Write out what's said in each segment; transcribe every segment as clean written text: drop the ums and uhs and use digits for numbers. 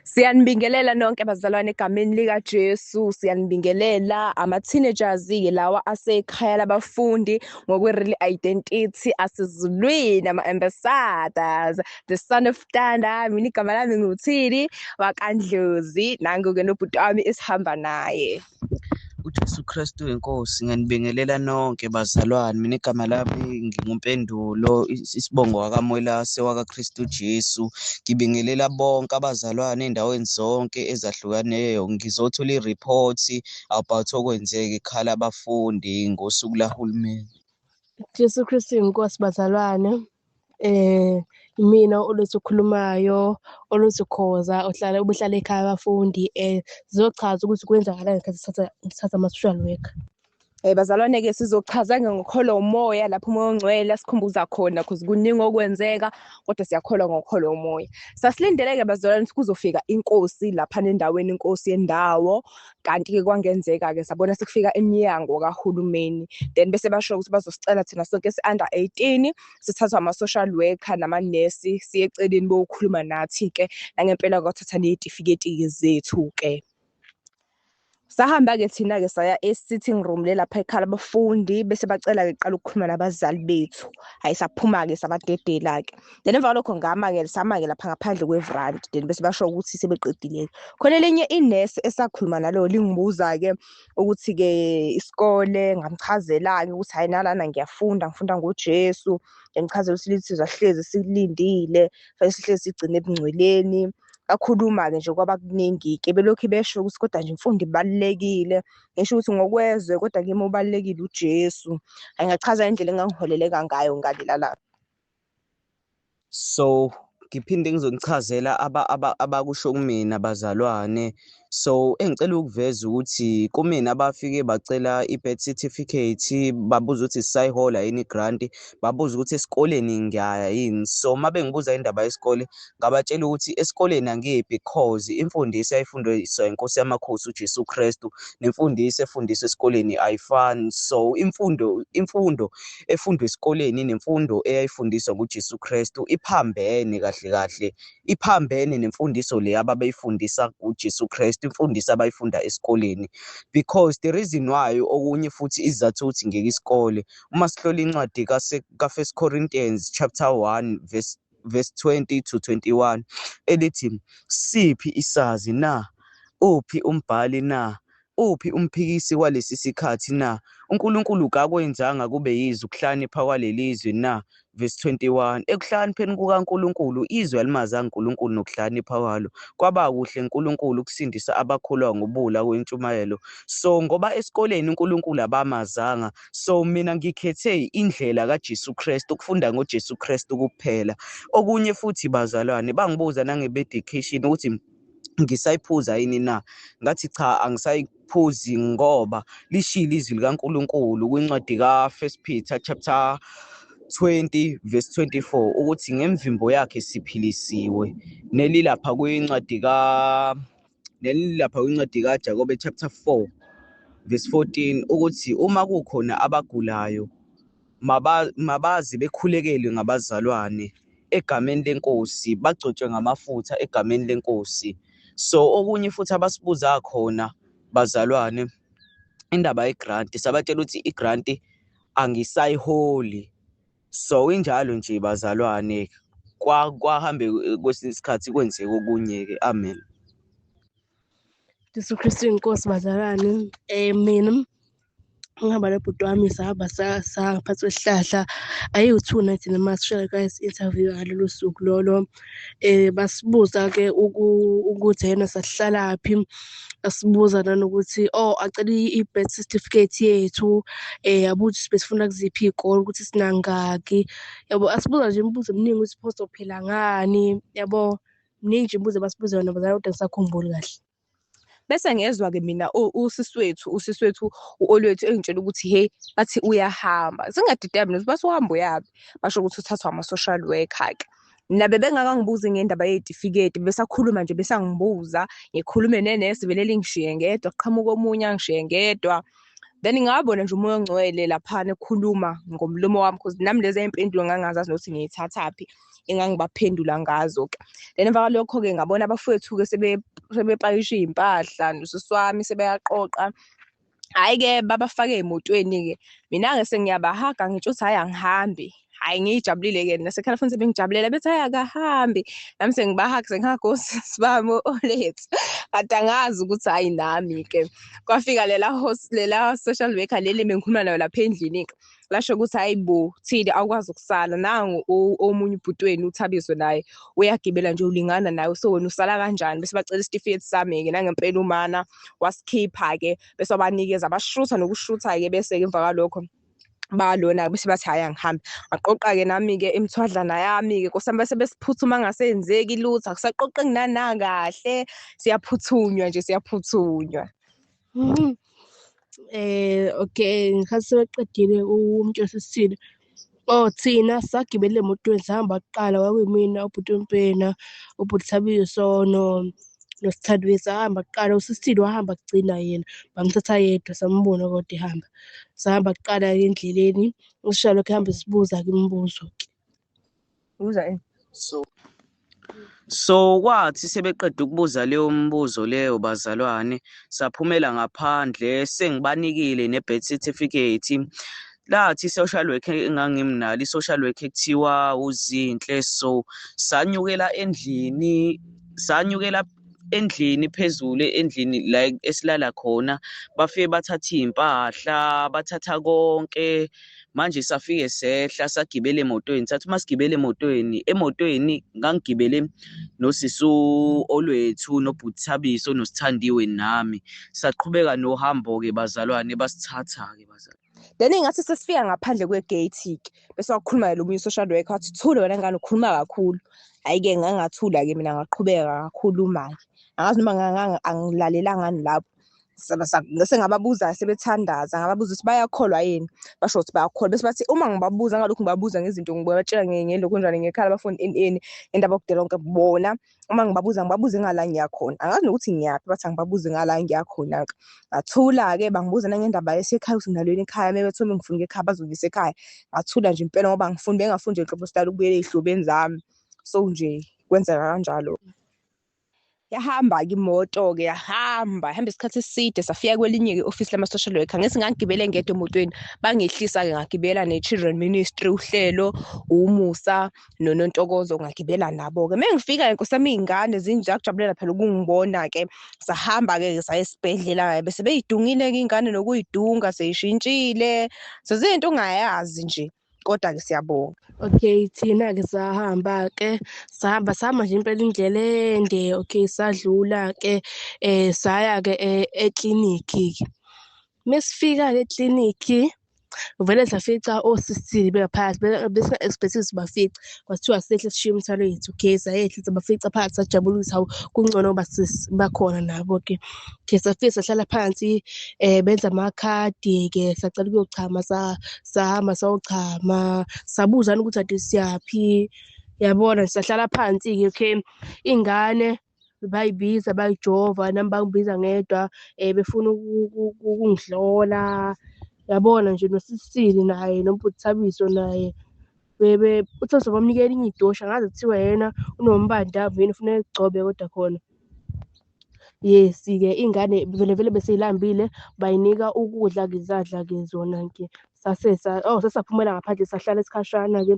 Siyanibingelela nonke bazalwane egameni likaJesu, siyanibingelela ama-teenagers-ke lawa asekhaya labafundi ngokwe-real identity asezulwini, ama-ambassadors, the son of thunder. Mina igama lami nguThini wakaNdlozi, nangu-ke nobhuti wami esihamba naye. UJesu Kristu inkosi, ngiyanibingelela nonke bazalwane. Mina igama lami nginguMpendulo, isibongo wakaMwelase wakaKristu Jesu. Ngibingelela bonke abazalwane ey'ndaweni zonke ezahlukaneyo. Ngizothola i-report about okwenzeka ekhaya labafundi ngosuku lahulumeni. Jesu Kristu inkosi bazalwane. Mina uLwethu okhulumayo, uLwethu Khoza ohlala ubuhlala ekhaya abafundi sizochaza ukuthi kwenzakalani ngesikhathi sithatha ama-social worker. Bazalwane-ke sizochaza ngokholo umoya lapho umoya ongcwele asikhumbuza khona cause kuningi okwenzeka kodwa siyakholwa ngokholo umoya. Sasilindele-ke bazalwane ukuthi kuzofika inkosi lapha endaweni, inkosi yendawo, kanti-ke kwangenzeka-ke sabona sekufika iminyango kahulumeni, then bese basho ukuthi bazosicela thina sonke si-under 18 sithathwa ama-social worker namanesi siye eceleni bokukhuluma nathi-ke, nangempela kwathatha ney'tifiketi-ke zethu-ke. Sahamba-ke thina-ke saya e-sitting room le lapha ekhaya labafundi, bese bacela-ke kuqala ukukhuluma nabazali bethu. Hhayi saphuma-ke sabadedela-ke. Then emva kwalokho ngama-ke sama-ke lapha ngaphandle kwevrandi, then bese basho ukuthi sebeqedile-ke. Khona elinye inesi esakhuluma nalo lingibuza-ke ukuthi-ke isikole, ngamchazela-ke ukuthi hhayi nalana ngiyafunda, ngifunda ngoJesu. Ngichazela ukuthi lithi sihlezi sikulindile, fanele sihlezi sigcine ebungcweleni. Kakhuluma-ke nje kwaba kuningi-ke, belokhu besho ukuthi kodwa nje imfundo ibalulekile. Ngisho ukuthi ngokwezwe kodwa kimi ubalulekile uJesu. Angachaza indlela engangiholeleka ngayo ngalela langa. So ngiphinde ngizonichazela abakusho kumina bazalwane. So engicela ukuveza ukuthi kumina abafike bacela i-birth certificate, babuza ukuthi sisayihola yini i-grant, babuza ukuthi esikoleni ngiyaya yini. So uma bengibuza indaba yesikole ngabatshela ukuthi esikoleni angiyi because imfundiso ayifundiswa inkosi yamakhosi uJesu Kristu nemfundiso efundiswa esikoleni ayifani. So imfundo efundwa esikoleni nemfundo eyayifundiswa nguJesu Kristu iphambene kahle kahle, iphambene nemfundiso le ababeyifundisa uJesu Kristu, imfundiso abayifunda esikoleni. Because the reason why okunye futhi isizathu ukuthi ngeke isikole, uma sihlola incwadi ka-First Corinthians chapter 1 verse 20 to 21 elithi siphi isazi na, uphi umbhali na, uphi umphikisi walesi sikhathi na? uNkulunkulu kakwenzanga kube yize ukuhlakanipha kwalelizwe na? Verse 21, ekuhlakanipheni kukaNkulunkulu izwe alimazanga uNkulunkulu nokuhlakanipha kwalo, kwaba kuhle uNkulunkulu ukusindisa abakholwa ngobula kwentshumayelo. So ngoba esikoleni uNkulunkulu abamazanga, so mina ngikhethe indlela kaJesu Kristu, ukufunda ngoJesu Kristu kuphela. Okunye futhi bazalwane bangibuza nange-medication ukuthi ngisayiphuza yini na, ngathi cha angisayiphuzi ngoba lishilo izwi likaNkulunkulu kwincwadi ka-First Peter chapter 20 verse 24 ukuthi ngemvimbo yakhe siphilisiwe. Nelilapha kwincwadi ka nelilapha kwincwadi kaJakobe chapter 4 verse 14 ukuthi uma kukhona abagulayo mabazi bekhulekelwe ngabazalwane egameni lenkosi, bagcotshwe ngamafutha egameni lenkosi. So okunye futhi abasibuza khona bazalwane, indaba ye-grant, sabatshela ukuthi i-grant angisayiholi. So injalo nje bazalwane, kwahambe kwesinye isikhathi kwenzeka okunye-ke. Amen. Jesu Kristu inkosi bazalwane. Mina ngihamba nobhuti wami sahamba sangaphansi kwesihlahla ayiwu-two thina ma-social guys interview ngalolo suku lolo. Basibuza-ke ukuthi yena sasihlalaphi, asibuza nanokuthi oh acela i-birth certificate yethu, abuze ukuthi besifunda kuziphi iy'kole, ukuthi sinangaki yabo. Asibuza nje imibuzo eminingi ukuthi pho sophila ngani yabo. Miningi nje imibuzo abasibuza yona bazalwane, kodwa angisakhumbuli kahle. Bese ngezwa-ke mina usisi wethu u-Olwethu engitshela ukuthi hey, bathi uyahamba. Sengadideka mina ukuthi bathi uhamba uyaphi, basho ukuthi uthathwa ama-social worker-ke. Mina bebengakangibuzi ngendaba yey'tifiketi, besakhuluma nje besangibuza, ngikhulume nenesi vele lingishiye ngedwa, kuqhamuka omunye angishiye ngedwa. Then ngabona nje uMoya oNgcwele laphana ekhuluma ngomlomo wami, cause nami lezi iy'mpendulo ngangingazazi nokuthi ngiy'thathaphi, engangibaphendula ngazo-ke. Then emva kwalokho-ke ngabona abafowethu-ke sebepakisha iy'mpahla nosisi wami sebeyaqoqa. Hhayi-ke babafake ey'motweni-ke. Mina-ke sengiyabahaga ngitsho ukuthi hhayi angihambi. Hhayi ngijabulile-ke nasekhaya futhi sebengijabulela bethi hhayi akahambi. Nami sengibahaga sengihaga osisi bami olethu. Kanti angazi ukuthi hhayi nami-ke. Kwafika lela host lela social worker leli ebengikhuluma nayo lapha endlini-ke. Lasho ukuthi hhayi bo Thili awukwazi ukusala nangu omunye ubhuti wenu uThabiso naye uyagibela nje ulingana nawe, so wena usala kanjani? Bese bacela isitifiketi sami-ke nangempela umana wasikhipha-ke bese wabanikeza bashutha nokushutha-ke bese-ke emva kwalokho balona bese bathi hhayi angihambe. Ngaqoqa-ke nami-ke imithwadlana yami-ke nkosi yami, bese besiphuthuma kungasenzeki lutho, akusaqoqeki nanakahle, siyaphuthunywa nje siyaphuthunywa. Okay, ngesikhathi sebeqedile umtshela sisithini. Oh, thina sagibela emotweni sahamba kuqala, kwakuyimina, ubhuti uMpena, ubhuti Thabiso noSithandiwe sahamba kuqala. USisithini wahamba kugcina yena, bamthatha yedwa sambona kodwa ehamba. Sahamba kuqala-ke endleleni, usisha lokhu ehamba esibuza-ke imibuzo-ke. Ubuza ini? So kwathi sebeqeda ukubuza leyo mbuzo leyo bazalwane, saphumela ngaphandle sengibanikile ne-birth certificate. Lathi i-social worker engangimnalo, i-social worker ekuthiwa uZinhle, so sanyukela endlini, sanyukela endlini phezulu endlini la esilala khona, bafike bathatha iy'mpahla, bathatha konke. Manje safike sehla sagibela emotweni, sathi uma sigibela emotweni, emotweni ngangigibele nosisi Olwethu nobhuti Thabiso noSithandiwe nami. Saqhubeka nohambo-ke bazalwane, basithatha-ke bazalwane. Then ingathi sesifika ngaphandle kwe-gate-ke bese wakhuluma lo munye u-social worker wathi thula wena ngane ukhuluma kakhulu. Hhayi-ke ngangathula-ke mina ngaqhubeka ngakhuluma-ke. Angazi noma angilalelanga ngani lapho. Sengababuza sebethandaza, ngababuza ukuthi bayakholwa yini, basho ukuthi bayakholwa. Bese bathi uma ngibabuza ngalokhu ngibabuza ngezinto ngibatshela ngelokhu njani ngekhala abafundi ini ini ngendaba yokudela konke bona. Uma ngibabuza ngibabuze ngala ngiya khona, angazi nokuthi ngiyaphi, bathi angibabuze ngala ngiya khona-ke. Ngathula-ke bangibuza nangendaba yasekhaya ukuthi nginalweni ekhaya, uma bethe uma ngifuna ekhaya bazongisa ekhaya. Ngathula nje impela ngoba angifuni, bengingafuni nje nhlobo sidala ukubuyela ey'hlobeni zami. So nje kwenzeka kanjalo. Yahamba-ke imoto-ke yahamba, yahamba isikhathi eside safika kwelinye-ke i-ofisi lama-social worker. Ngithi ngangigibele ngedwa emotweni, bangehlisa-ke ngagibela ne-children ministry, uHlelo, uMusa noNontokozo, ngagibela nabo-ke. Uma ngifika-ke nkosi yami iy'ngane ziyakujabulela phela ukungibona-ke. Sahamba-ke saya esibhedlela-ke, bese bey'dungile-ke iy'ngane nokuy'dunga, sey'shintshile, seziyinto ongayazi nje. Kodwa-ke siyabonga. Okay, thina-ke sahamba-ke, sahamba sahamba nje impela indlela ende. Okay, sadlula-ke saya-ke eklinikhi-ke. Mesifika-ke eklinikhi, vele safica osisithili bengaphakathi, besinga-expect ukuthi sibafice. Kwathiwa sehle sishiye imithwalo yethu. Okay, sayehla sabafica phakathi, sajabula ukuthi hawu kungcono ngoba bakhona nabo-ke. Okay, safike sahlala phansi, benza amakhadi-ke, sacela ukuyochama, sahamba sayochama, sabuzana ukuthi ade siyaphi, yabona sahlala phansi-ke. Okay, iy'ngane bayibiza bayijova, nami bangibiza ngedwa, befuna ukungihlola, yabona nje noSisili naye nobhuti Thabiso naye uThabiso bamnika elinye idosha, angazi kuthiwa yena unombandavu yini ufuna egcobe kodwa khona. Yes-ke iy'ngane vele vele besey'lambile, bayinika ukudla-ke zadla-ke zona-ke. Sase oh sesaphumela ngaphandle sahlala isikhashana-ke,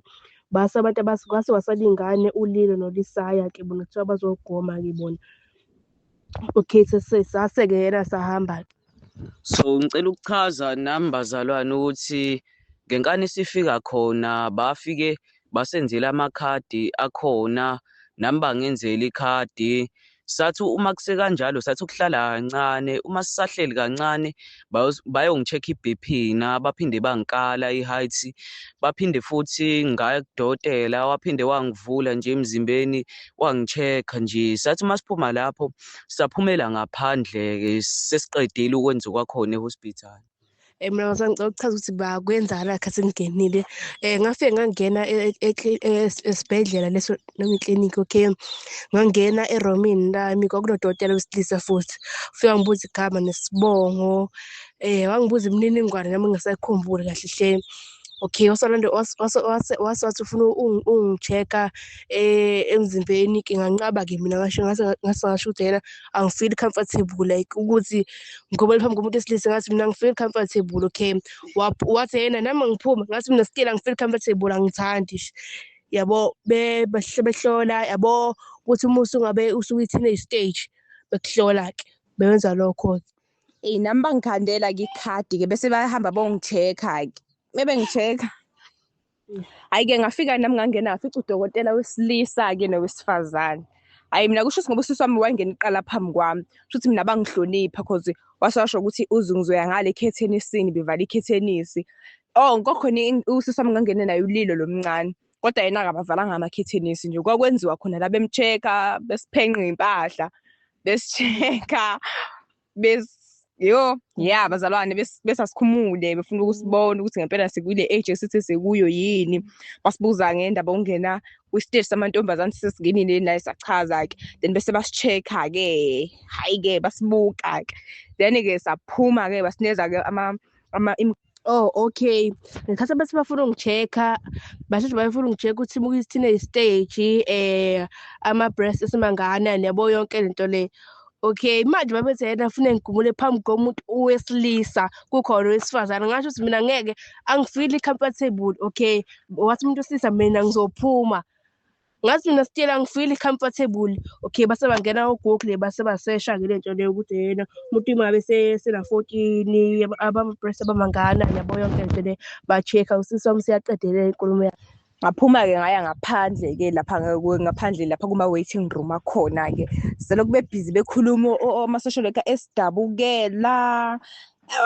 base abantu kwase kwasala iy'ngane uLilo noLisaya-ke bona kuthiwa bazogoma-ke bona. Okay, sase-ke yena sahamba-ke. So ngicela ukuchaza nami bazalwane ukuthi ngenkani sifika khona bafike basenzela amakhadi akhona, nami bangenzela ikhadi. Sathi uma kusekanjalo sathi ukuhlala kancane, uma sisahleli kancane bayongi-check i-B_P na, baphinde bangikala i-height, baphinde futhi ngaya kudokotela waphinde wangivula nje emzimbeni wangi-check-a nje. Sathi uma siphuma lapho saphumela ngaphandle-ke sesiqedile ukwenza kwakhona e-hospital. Mina ngicela ukuchaza ukuthi bakwenzani khathi ngingenile. Ngafike ngangena esibhedlela leso noma iklinikhi, okay. Ngangena eromini lami, kwakunodokotela wesilisa futhi. Ufika wangibuza igama nesibongo. Wangibuza imininingwane nami ngingasayikhumbuli kahle hle. Okay, wasalanda wase wathi ufuna ungi-check-a emzimbeni-ke, nganqaba-ke mina ngasho ngase ngase ngasho ukuthi yena angi-feel comfortable like ukuthi ngigobele phambi komuntu wesilisa, ngathi mina angi-feel comfortable. Okay, wathi yena nami ngiphuma, ngathi mina still angi-feel comfortable, angithandi yabo. Behlola yabo ukuthi uma usungabe usuku-teenage stage bekuhlola-ke, bewenza lokho-ke. Eyi, nami bangikhandela-ke ikhadi-ke bese bayahamba bongi-check-a-ke. Mebengi-check-a, hhayi-ke ngafika nami ngangena ngafica udokotela wesilisa-ke nowesifazane. Hhayi mina kusho ukuthi ngoba usisi wami wayengena kuqala phambi kwami, kusho ukuthi mina bangihlonipha cause wase washo ukuthi uze ngizoya ngale ekhethenisini, bevala ikhethenisi. Oh, kokhona usisi wami ngangena naye ulilo lomncane, kodwa yena akabavalanga amakhethenisi nje, kwakwenziwa khona la bem-check-a, besiphenqa iy'mpahla, besi-check-a, yo ya bazalwane besasikhumule befuna ukusibona ukuthi ngempela sikule age esithi sikuyo yini. Basibuza ngendaba okungena kwi-stage samantombazane sesingenile naye, sachaza-ke, then bese basi-check-a-ke, hhayi-ke basibuka-ke, then-ke saphuma-ke basinikeza-ke ama ama Oh, okay. Ngesikhathi bathi bafuna ungi-check-a, basheshe bayefuna ungi-check-a ukuthi mukuyi-teenage stage, ama-breast esemangakanani yabo yonke lento le. Okay, manje babethi yena funa ngigumule phambi komuntu wesilisa kukhona owesifazane. Ngasho ukuthi mina ngeke, angi-feel-i comfortable. Okay, wathi umuntu wesilisa mina ngizophuma. Ngathi mina still angi-feel-i comfortable. Okay, base bangena o-Google base basesha-ke le nto leyo ukuthi yena umuntu uma ngabe sena-14 ama-breast abamangakanani yabo yonke lento le, ba-check-a. Usisi wami useyaqedele inkulumo yakhe. Ngaphuma-ke ngaya ngaphandle-ke lapha ngaphandle lapha kuma-waiting room akhona-ke, selokhu bebhizi bekhuluma ama-social worker esidabukela,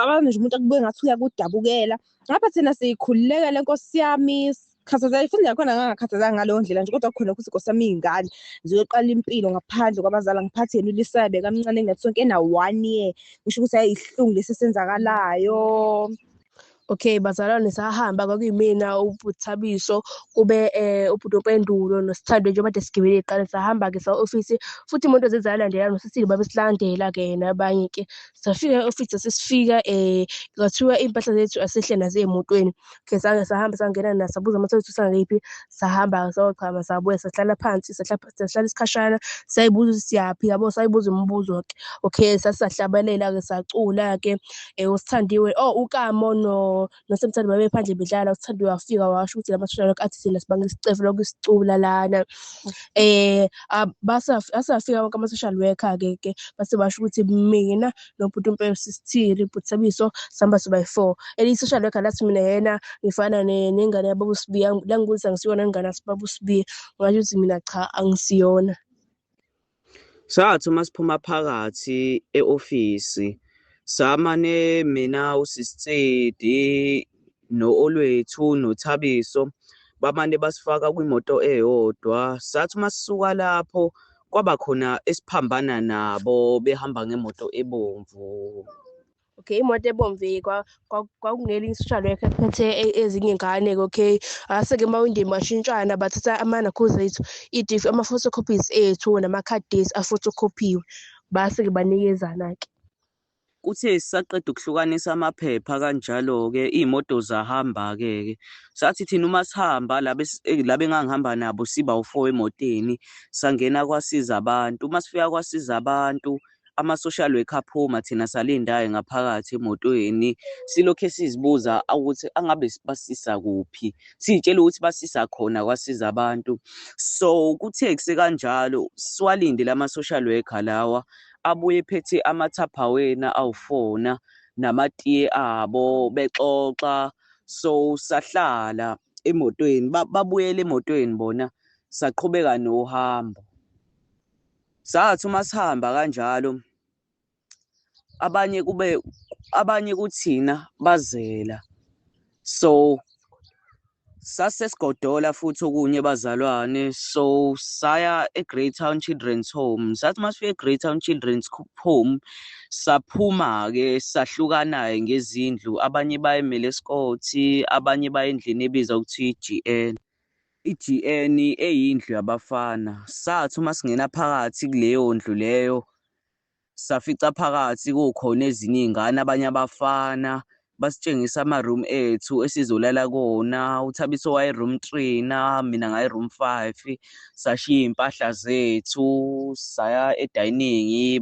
abantu nje umuntu akubuke ngathi uyakudabukela. Ngapha thina siyikhululekele Nkosi yami, sikhathazeka futhi nakhona ngangakhathazeka ngaleyo ndlela nje, kodwa khona ukuthi Nkosi yami iy'ngane ziyoqala impilo ngaphandle kwabazali. Angiphathi yena uLisaya bekamncane kunathi sonke ena-1 year, ngisho ukuthi hhayi ihlungu lesi esenzakalayo. Okay, bazalwane, sahamba kwakuyimina, ubhuti Thabiso, kube ubhuti Mpendulo noSithandwe njengoba kade sigibele kuqala. Sahamba-ke saya ofisi, futhi imoto zethu zalandelana, nosisi babesilandela-ke nabanye-ke. Safika e-ofisi, sesifika kwathiwa iy'mpahla zethu asehle nazo ey'motweni. Okay, sahamba sangena naso, sabuza ama-toilet ukuthi angakephi, sahamba sayochama, sabuya sahlala phansi, sahlala isikhashana, sayibuza ukuthi siyaphi yabo, sayibuza imibuzo-ke. Okay, sasisahlabelela-ke, sacula-ke. USithandiwe, oh uKamo noSemthando babephandle bedlala. USithandiwe wafika washo ukuthi lama-social worker athi thina sibanga isicefe lokhu isicula lana. Asafika wonke ama-social worker-ke ke, base basho ukuthi mina nobhuti uMpelo sisithili, ubhuti Thabiso sihamba sibayi-4. Elinye i-social worker lathi mina yena ngifana nengane yababa uSibiya, langibuza angisiyona ingane yababa uSibiya, ngasho ukuthi mina cha angisiyona. Sathi uma siphuma phakathi e-ofisi, samane mina uSis'Tsedi no-Olwethu noThabiso bamane basifaka kwimoto eyodwa. Sathi uma sisuka lapho kwaba khona esiphambana nabo behamba ngemoto ebomvu. Okay, imoto ebomvu kwakungelinye i-social worker ephethe ezinye iy'ngane-ke. Okay, ase-ke emawindini bashintshana, bathatha amanakhuza ethu, ama-photocopies ethu namakhadi ethu afotokhophiwe, base-ke banikezana-ke. Kuthe sisaqeda ukuhlukanisa amaphepha kanjalo-ke iy'moto zahamba-ke ke. Sathi thina uma sihamba laba engangihamba nabo siba u-4 emotweni, sangena kwasiza abantu. Uma sifika kwasiza abantu, ama-social worker aphuma, thina salinda-ke ngaphakathi emotweni, silokhu sizibuza ukuthi angabe basisa kuphi, siy'tshela ukuthi basisa khona kwasiza abantu. So kuthe kusekanjalo siwalinde lama-social worker lawa abuye ephethe ama-Tupperware awu-4 namatiye abo bexoxa. So sahlala emotweni, babuyela emotweni bona, saqhubeka nohambo. Sathi uma sihamba kanjalo, abanye kube abanye kuthina bazela. So sasesigodola futhi okunye bazalwane, so saya e-Greytown Children's Home. Sathi uma sifika e-Greytown Children's Home, saphuma-ke sahlukana-ke ngezindlu, abanye baya eMelescourt, abanye baya endlini ebizwa ukuthi i-G_N. I-G_N eyindlu yabafana. Sathi uma singena phakathi kuleyo ndlu leyo, Safica phakathi kukhona ezinye iy'ngane, abanye abafana, basitshengisa ama-room ethu esizolala kuwona. UThabiso waye-room 3 na mina ngaye-room 5. Sashiya iy'mpahla zethu, saya e-dining,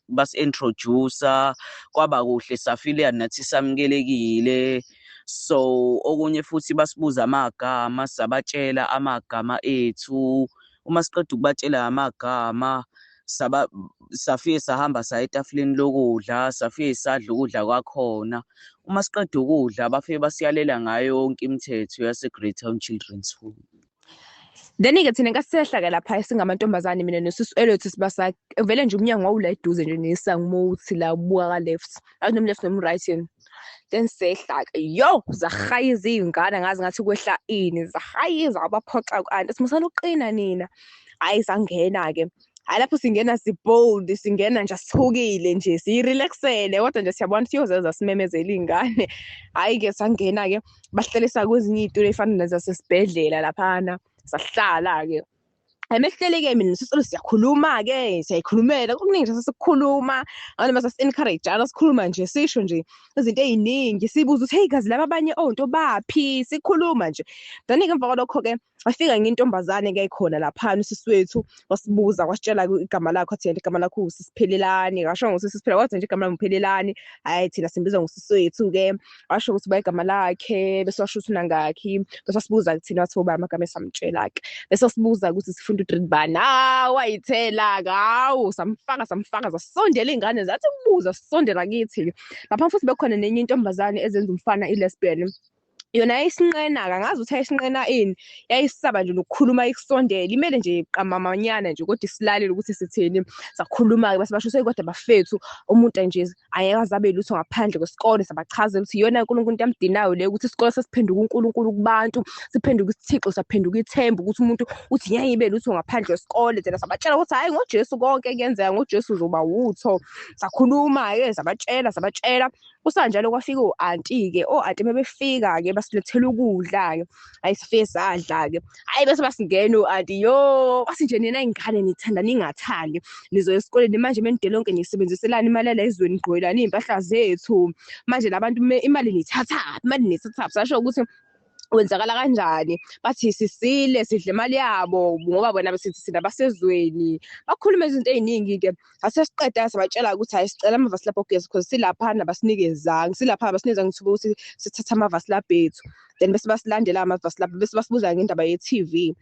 basi-introduce-a, kwaba kuhle, safila nathi samukelekile. So okunye futhi basibuza amagama, sabatshela amagama ethu. Uma siqeda ukubatshela amagama, saba safike sahamba saya etafuleni lokudla, safike sadla ukudla kwakhona. Uma siqeda ukudla, bafike basiyalela ngayo yonke imithetho yase-Greytown Children's Home. Then-ke thina nkathi sehla-ke lapha singamantombazane, mina nosisi Elliot, sibasa vele nje umnyango wawula eduze nje nesango, uma uthi la ubuka ka-left, awu noma left noma right yini. Then sehla-ke, yo, zahayiza iy'ngane, angazi ngathi kwehla ini, zahayiza abaphoxa ku-anti, simusana ukuqina nina. Hhayi, sangena-ke. Hhayi, lapho singena si-bold, singena nje asithukile nje, siyi-relax-ele, kodwa nje siyabona ukuthi iyozeza simemezele iy'ngane. Hhayi-ke sangena-ke, basihlalisa kwezinye iy'tulo ey'fana nezasesibhedlela laphana, sahlala-ke. Hhayi, mesihleli-ke mina nosisi siyakhuluma-ke, siyayikhulumela, kuningi nje sesikukhuluma, noma sasi-encourage-ana, sikhuluma nje, sisho nje izinto ey'ningi, sibuza ukuthi hey kazi laba abanye onto baphi, sikhuluma nje. Then-ke emva kwalokho-ke wafika ngintombazane-ke khona laphana, usisi wethu wasibuza, wasitshela igama lakhe, wathi yena igama lakhe uSisiphelelani, ngasho ngokuthi Sisiphela, wathi nje igama lami uPhelelani. Hhayi, thina simbiza ngosisi wethu-ke. Washo ukuthi uba igama lakhe, bese washo ukuthi unangakhi, bese wasibuza kuthina, wathi uba amagama esamtshela-ke, bese wasibuza ukuthi sifunda u-grade bani. Hawu, wayithela-ke, hawu, samfaka, samfaka, zasondela iy'ngane, zathi kubuza, sisondela kithi-ke. Lapha futhi bekukhona nenye intombazane ezenza umfana, i-lesbian. Yona yayisinqena-ke, angazi ukuthi yayisinqena ini, yayisaba nje nokukhuluma ikusondela, imele nje qamamanyana nje, kodwa isilalele ukuthi sithini. Sakhuluma-ke, base basho kodwa bafethu, umuntu nje angeke aze abe lutho ngaphandle kwesikole. Sabachazela ukuthi iyona uNkulunkulu into amdinayo leyo, ukuthi isikole sesiphenduka uNkulunkulu kubantu, siphenduka isithixo, saphenduka ithemba, ukuthi umuntu uthi ngeke ngibe lutho ngaphandle kwesikole. Thina sabatshela ukuthi hhayi, ngoJesu konke kuyenzeka, ngoJesu uzoba wutho. Sakhuluma-ke, sabatshela, sabatshela. Kusanjalo kwafika o-anti-ke, o-anti mebefika-ke basilethela ukudla-ke, hhayi sifike sadla-ke. Hhayi, bese basingena o-anti, yo, bathi nje nina iy'ngane nithanda ningathandi, nizoya esikoleni manje menide lonke niyisebenziselani imali yala ezweni, nigqokelani iy'mpahla zethu, manje la bantu imali niyithathaphi, imali niyithathaphi? Sasho ukuthi kwenzakala kanjani, bathi sisile sidle imali yabo ngoba bona besithi thina basezweni. Bakhuluma izinto ey'ningi-ke. Sase siqeda sabatshela ukuthi hhayi, sicela amavasilabhu okugeza, because silaphana abasinikezanga, silapha abasinikezanga ithuba ukuthi sithathe amavasilabhu ethu. Then bese basilandela amavasilabhu, bese basibuza ngendaba ye-T_V.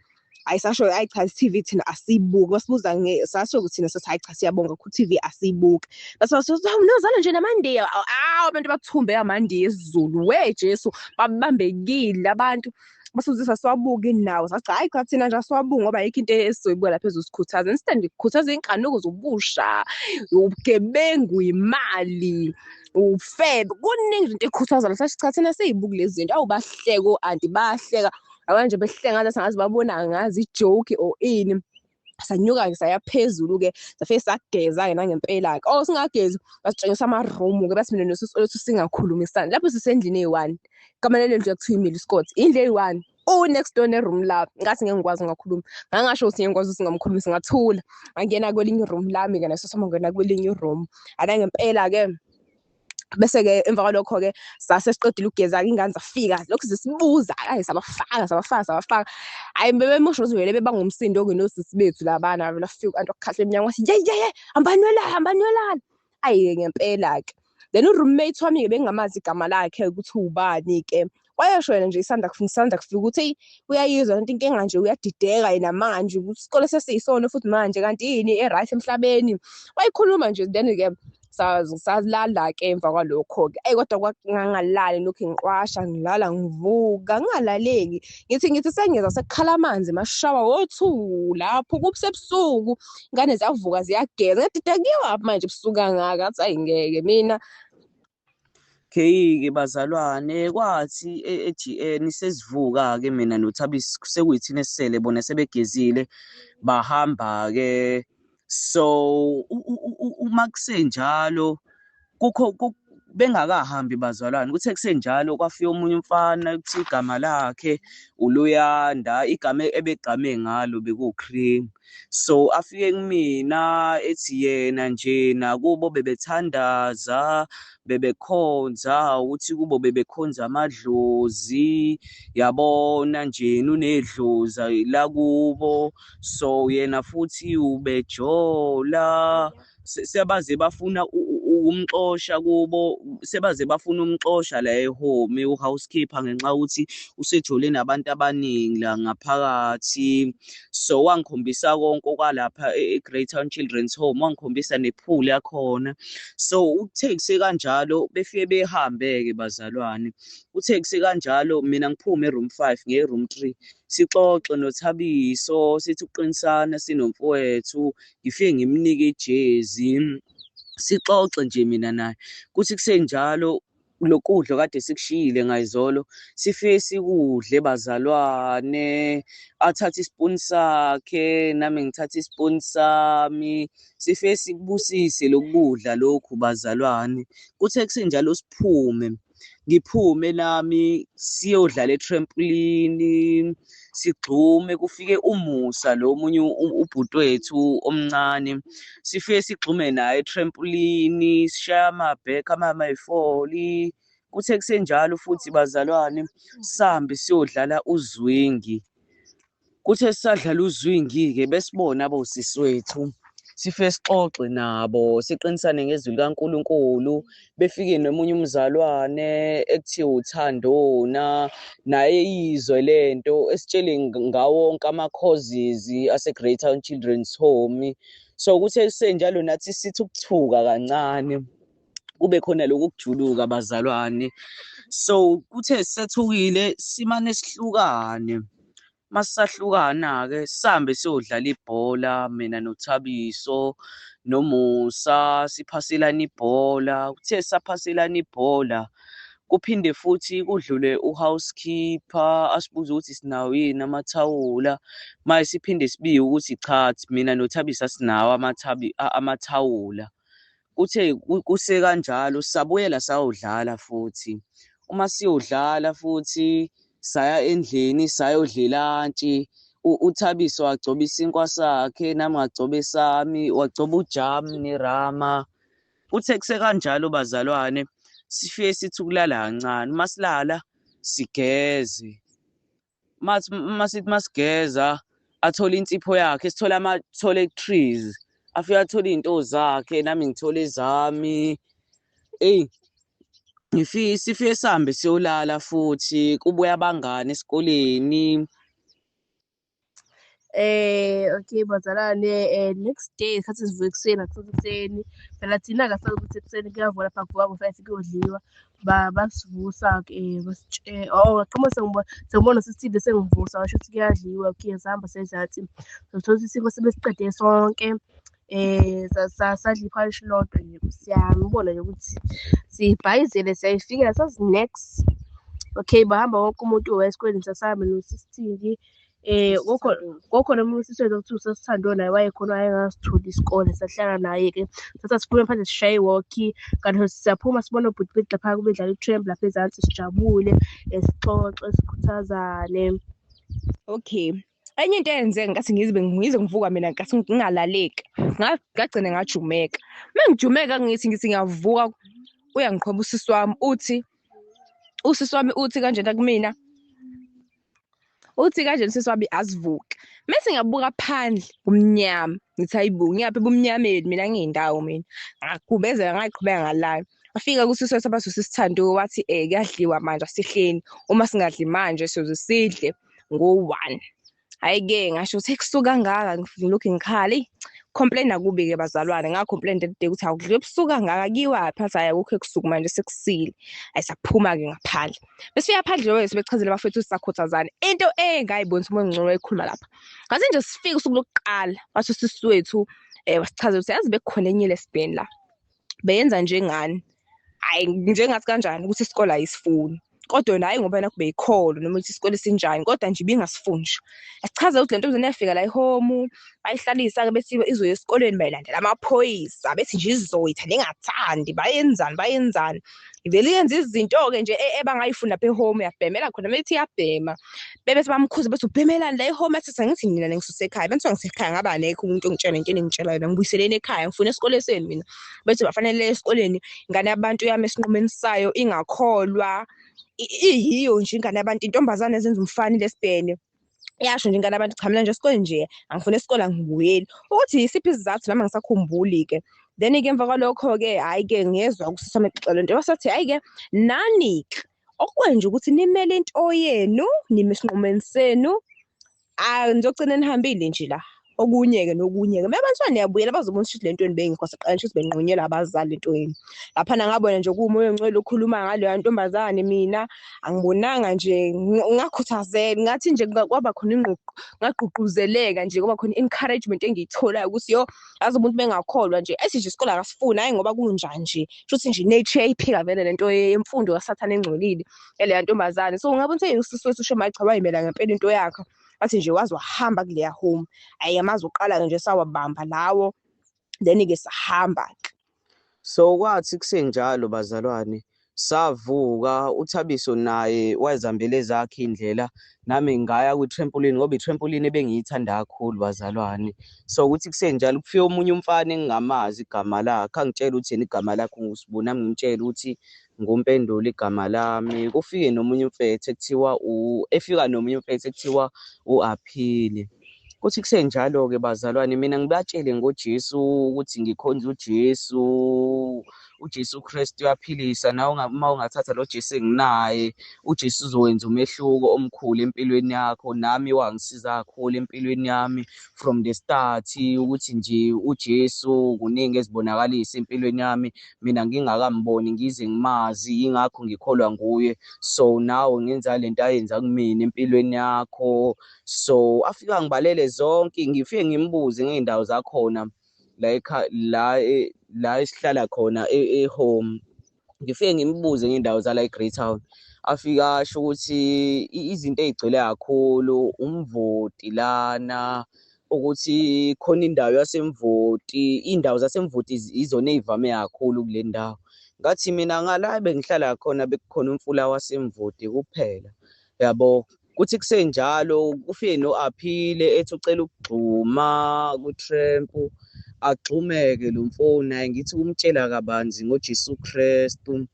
Hhayi, sasho hhayi cha, i-T_V thina asiyibuki. Basibuza sasho ukuthi thina sathi hhayi cha, siyabonga ku T_V asiyibuki. Base basithi hawu, nozala nje namandiya. Awu, abantu bathumbe amandiya esiZulu, we Jesu, babambekile abantu. Basuzisa siwabuke nawo, sathi hhayi cha, thina nje asiwabuki ngoba ayikho into esizoyibuka lapha ezosikhuthaza. Instead kukhuthaza iy'nkanuko zobusha, ubugebengu, imali, ufebe, kuningi into ekhuthaza la. Sathi cha, thina siyibuki lezi zinto. Awu, bahleka o-anti, bahleka abanje, behleka ngathi angazi babona ngazi i-joke or ini. Sanyuka-ke saya phezulu-ke, safike sageza-ke nangempela-ke. Oh, singagezi, basitshengisa ama-room-ke, bathi mina nosisi Olwethu singakhulumisani. Lapho sisendlini eyi-one, igama lale ndlu ekuthiwa iMillie Scott, indlu eyi-one, u-next door ne-room lami. Ngathi ngeke ngikwazi ungakhulumi, ngangasho ukuthi ngeke ngikwazi ukuthi ngingamkhulumisi, ngathula. Ngangena kwelinye i-room lami-ke, naso samangena kwelinye i-room. Hhayi, ngempela-ke, bese-ke emva kwalokho-ke sase siqedile ukugeza-ke, iy'ngane zafika lokhu zisibuza, hhayi sabafaka, sabafaka, sabafaka. Hhayi, bebemosha ukuthi vele bebanga umsindo-ke nosisi bethu labana. Lafika u-anti wakhahla emnyango, wathi ye ye ye, hambani niyolala, hambani niyolala. Hhayi-ke ngempela-ke, then u-roommate wami-ke bengingamazi igama lakhe ukuthi ubani-ke, wayesho yena nje isanda isanda kufika ukuthi eyi, uyayizwa lento, inkinga nje uyadideka yena manje ukuthi isikole sesiyisona futhi manje, kanti yini e-right emhlabeni. Wayikhuluma nje. Then-ke salala-ke emva kwalokho-ke. Eyi, kodwa ngangalali, lokhu ngiqwasha, ngilala ngivuka, ngingalaleki. Ngithi sengiyeza, sekukhala amanzi emashawa wo-two lapho kusebusuku, ingane ziyavuka ziyageza. Ngiyadideka, kuyiwaphi manje ebusuku kangaka? Ngathi hhayi ngeke mina. Okay-ke bazalwane, kwathi e-G_N sesivuka-ke mina noThabiso, sekuyithina esisele, bona sebegezile bahamba-ke. So uma kusenjalo kukho Bengakahambi bazalwane, kuthe kusenjalo kwafika omunye umfana kuthi igama lakhe uLuyanda, igama ebegqame ngalo bekuwu-Cream. So afike kumina ethi yena nje nakubo bebethandaza, bebekhonza ukuthi kubo bebekhonza amadlozi, yabona nje unedlozi lakubo, so yena futhi ubejola. Sebaze bafuna ukumxosha kubo, sebaze bafuna umxosha la ehome u-housekeeper ngenxa yokuthi usejole nabantu abaningi la ngaphakathi. So wangikhombisa konke okwalapha e-Greytown Children's Home, wangikhombisa nepool yakhona. So uthe kusekanjalo befike behambe-ke bazalwane. Kuthe kusekanjalo mina ngiphume e-room 5 ngiye e-room 3, sixoxe noThabiso sithi ukuqinisana sinomfowethu. Ngifike ngimnike ijezi, sixoxe nje mina naye. Kuthi kusenjalo lokudla kade sikushiyile ngayizolo, sifike sikudle bazalwane, athathe isipuni sakhe nami ngithathe isipuni sami, sifike sikubusise lokhu kudla lokhu bazalwane. Kuthe kusenjalo siphume, ngiphume nami siyodlala e-trampoline, sigxume kufike uMusa lo omunye ubhuti wethu omncane, sifike sigxume naye e-trampoline, sishaye ama-back ama-mayifoli. Kuthe kusenjalo futhi bazalwane, sihambe siyodlala uzwingi. Kuthe sisadlala uzwingi-ke besibona abosisi wethu, sifike sixoxe nabo, siqinisane ngezwi likaNkulunkulu. Befike nomunye umzalwane ekuthiwa uThandona, naye eyizwe le nto, esitshele ngawo wonke ama-causes ase-Greytown Children's Home. So kuthe kusenjalo nathi sithi ukuthuka kancane, kube khona lokhu kujuluka bazalwane. So kuthe sisethukile simane sihlukane. Masisahlukana-ke sihambe siyodlala ibhola mina noThabiso noMusa, siphaselane ibhola. Kuthe sisaphaselana ibhola kuphinde futhi kudlule u-housekeeper asibuze ukuthi sinawo yini amathawula. Maye siphinde sibike ukuthi cha, mina noThabiso asinawo amathawula. Kuthe kusekanjalo sabuyela sayodlala futhi. Uma siyodlala futhi saya endlini sayodla ilantshi. UThabiso wagcoba isinkwa sakhe, nami ngagcoba esami, wagcoba ujamu nerama. Kuthe kusekanjalo bazalwane, sifike sithi ukulala kancane. Uma silala sigeze. Masithi masigeza athole insipho yakhe, sithole ama-toiletries, afike athole iy'nto zakhe, nami ngithole ezami. Eyi, ngifike sifike sihambe siyolala futhi, kubuye abangani esikoleni. Okay bazalwane, next day sikhathi sivuka ekuseni, ngakusasa ekuseni. Phela thina-ke asazi ukuthi ekuseni kuyavulwa lapha kuvukwa ngo-five kuyodliwa. Basivusa-ke oh ngaqhamuka sengibona usisithile sengivusa washo ukuthi kuyadliwa. Okay, sahamba saya sathola ukuthi isinkwa sebesiqede sonke. Sadla iphalishi lodwa nje Nkosi yami, ubone nje ukuthi sibhayizele siyayifikela sazi next. Okay, bahamba wonke umuntu waya esikoleni sasihamba nosisithindi. Kokhona omunye usisi wethu okuthiwa uSasithandwa naye wayekhona wayengasitholi isikole sahlala naye-ke. Sathi asiphume phandle sishaye i-walk, kanti siyaphuma sibone obhuti bethu lapha bedlala i-tramp lapha ezansi sijabule, sixoxe, sikhuthazane. Okay. Enye into eyenzeka ngenkathi ngize ngize ngivuka mina ngenkathi ngingalaleki, ngagcina ngajumeka. Uma ngijumeka ngithi ngithi ngiyavuka uyangiqhoba usisi wami uthi, usisi wami uthi kanjena kumina, uthi kanjena usisi wami asivuke. Mese ngiyabuka phandle kumnyama, ngithi hayi bo ngiyaphi ebumnyameni mina angiyindawo mina. Ngagubezela ngaqhubeka ngalala. Wafika kusisi wethu abathi usisithandiwe wathi kuyadliwa manje asihleni, uma singadli manje siyoze sidle ngo-1. Hhayi-ke ngasho ukuthi ekusuku kangaka ngilokhu ngikhala, eyi complain-a kubi-ke bazalwane, nga-complain that day ukuthi awukudliwa ebusuku kangaka kuyiwaphi, ngathi hhayi akukho ebusuku manje sekusile. Hhayi saphuma-ke ngaphandle. Besifika phandle njengoba sebechazile abafethu ukuthi sakhuthazana. Into engayibonisa umoya ongcono wayekhuluma lapha. Ngathi nje sifike usuku lokuqala, wathi usisi wethu wasichazela ukuthi yazi bekukhona enye lesbian la. Beyenza njengani. Hhayi njengathi kanjani ukuthi isikole ayisifuni. Kodwa yona hhayi ngoba nakhu beyikholwa noma ukuthi isikole sinjani, kodwa nje ibingasifuni nje. Asichaze ukuthi le ntombazane yafika la e-home, bayihlalisa-ke bethi izoya esikoleni, bayilandela amaphoyisa, bethi nje izoyitha ingathandi, bayenzani bayenzani. Ivele yenza izinto-ke nje ebangayifuni lapha e-home, yabhemela khona, bethi iyabhema. Bebe bamkhuza bethi ubhemelani la e-home, athi angithi nina ningisuse ekhaya, bengithiwa ngisekhaya ngaba nekho umuntu ongitshela into eningitshela yona, ngibuyiseleni ekhaya, ngifuna isikole senu mina. Bethi bafanele esikoleni, ingane yabantu yami esinqumeni sayo ingakholwa, iyiyo nje ingane yabantu, intombazane ezenza umfana lesibhene. Iyasho nje ingane yabantu, cha mina nje esikoleni nje angifuni isikole, angibuyeli. Ukuthi yisiphi isizathu nami angisakhumbuli-ke. Then-ke emva kwalokho-ke, hhayi-ke ngezwa usisi wami exoxa le nto, wasethi hhayi-ke nani-ke okwenje ukuthi nimele into yenu, nime esinqumeni senu, nizogcina nihambile nje la. Okunye-ke nokunye-ke. Uma abantwana niyabuyela bazobona ukuthi le nto yenu beyingekho, saqala nje ukuthi benqunyelwa abazali into yenu. Laphana ngabona nje kuwumoya ongcwele ukhuluma ngaleya ntombazane, mina angibonanga nje, ngakhuthazeka, ngathi nje kwaba khona ingququ, ngagqugquzeleka nje, kwaba khona i-encouragement engiyitholayo ukuthi yo, yazi umuntu bengakholwa nje, ethi nje isikole akasifuni, hhayi ngoba kunjani nje, shuthi nje nature yayiphika vele lento yemfundo kaSathane engcolile yaleya ntombazane. So ngabona ukuthi usisi wethu usho cha wayimela ngempela into yakhe. Wathi nje waze wahamba kuleya home. Hhayi amazi uqala-ke nje sawabamba lawo, then-ke sahamba-ke. So kwathi kusenjalo bazalwane, savuka, uThabiso naye wayezihambela ezakhe iy'ndlela, nami ngaya kwi-trampoline ngoba i-trampoline ebengiyithanda kakhulu bazalwane. So kuthi kusenjalo kufike omunye umfana engingamazi igama lakhe, angitshela ukuthi yena igama lakhe unguSibu, nami ngimtshele ukuthi nguMpendulo igama lami. Kufike nomunye umfethu ekuthiwa efika nomunye umfethu ekuthiwa u-Aphile. Kuthi kusenjalo-ke bazalwane, mina ngibatshele ngoJesu ukuthi ngikhonza uJesu, uJesu Kristu uyaphilisa, nawe uma ungathatha lo Jesu enginaye, uJesu uzowenza umehluko omkhulu empilweni yakho. Nami wangisiza kakhulu empilweni yami from the start, ukuthi nje uJesu kuningi ezibonakalisa empilweni yami, mina ngingakamboni ngize ngimazi, yingakho ngikholwa nguye. So nawe ngenza lento ayenza kumina empilweni yakho. So afika ngibalele zonke, ngifike ngimbuze ngey'ndawo zakhona la la esihlala khona e-home. Ngifike ngimbuze ngey'ndawo zala e-Greytown, afika asho ukuthi izinto ey'gcwele kakhulu umvoti lana, ukuthi khona indawo yaseMvoti, iy'ndawo zaseMvoti izona ey'vame kakhulu kule ndawo. Ngathi mina ngala bengihlala khona bekukhona umfula waseMvoti kuphela, yabo. Kuthi kusenjalo kufike no-Aphile ethi ucela ukugxuma kwi-tramp, agxumeke lo mfo naye, ngithi kumtshela kabanzi ngoJesu Kristu.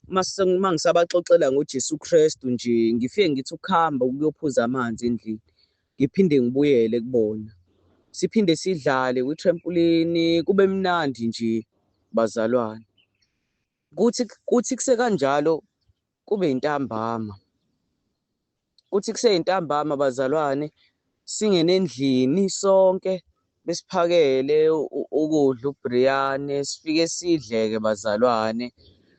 Uma ngisabaxoxela ngoJesu Kristu nje, ngifike ngithi ukuhamba ukuyophuza amanzi endlini, ngiphinde ngibuyele kubona. Siphinde sidlale kwi-trampoline, kube mnandi nje bazalwane. Kuthi kusekanjalo kube intambama. Kuthi kuseyintambama bazalwane, singene endlini sonke, besiphakele ukudla ubriyane, sifike sidle-ke bazalwane,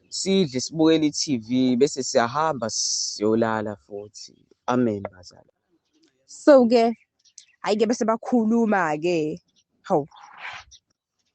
sidle sibukele i-TV, bese siyahamba siyolala futhi. Amen bazalwane. So-ke, hhayi-ke bese bakhuluma-ke, hawu.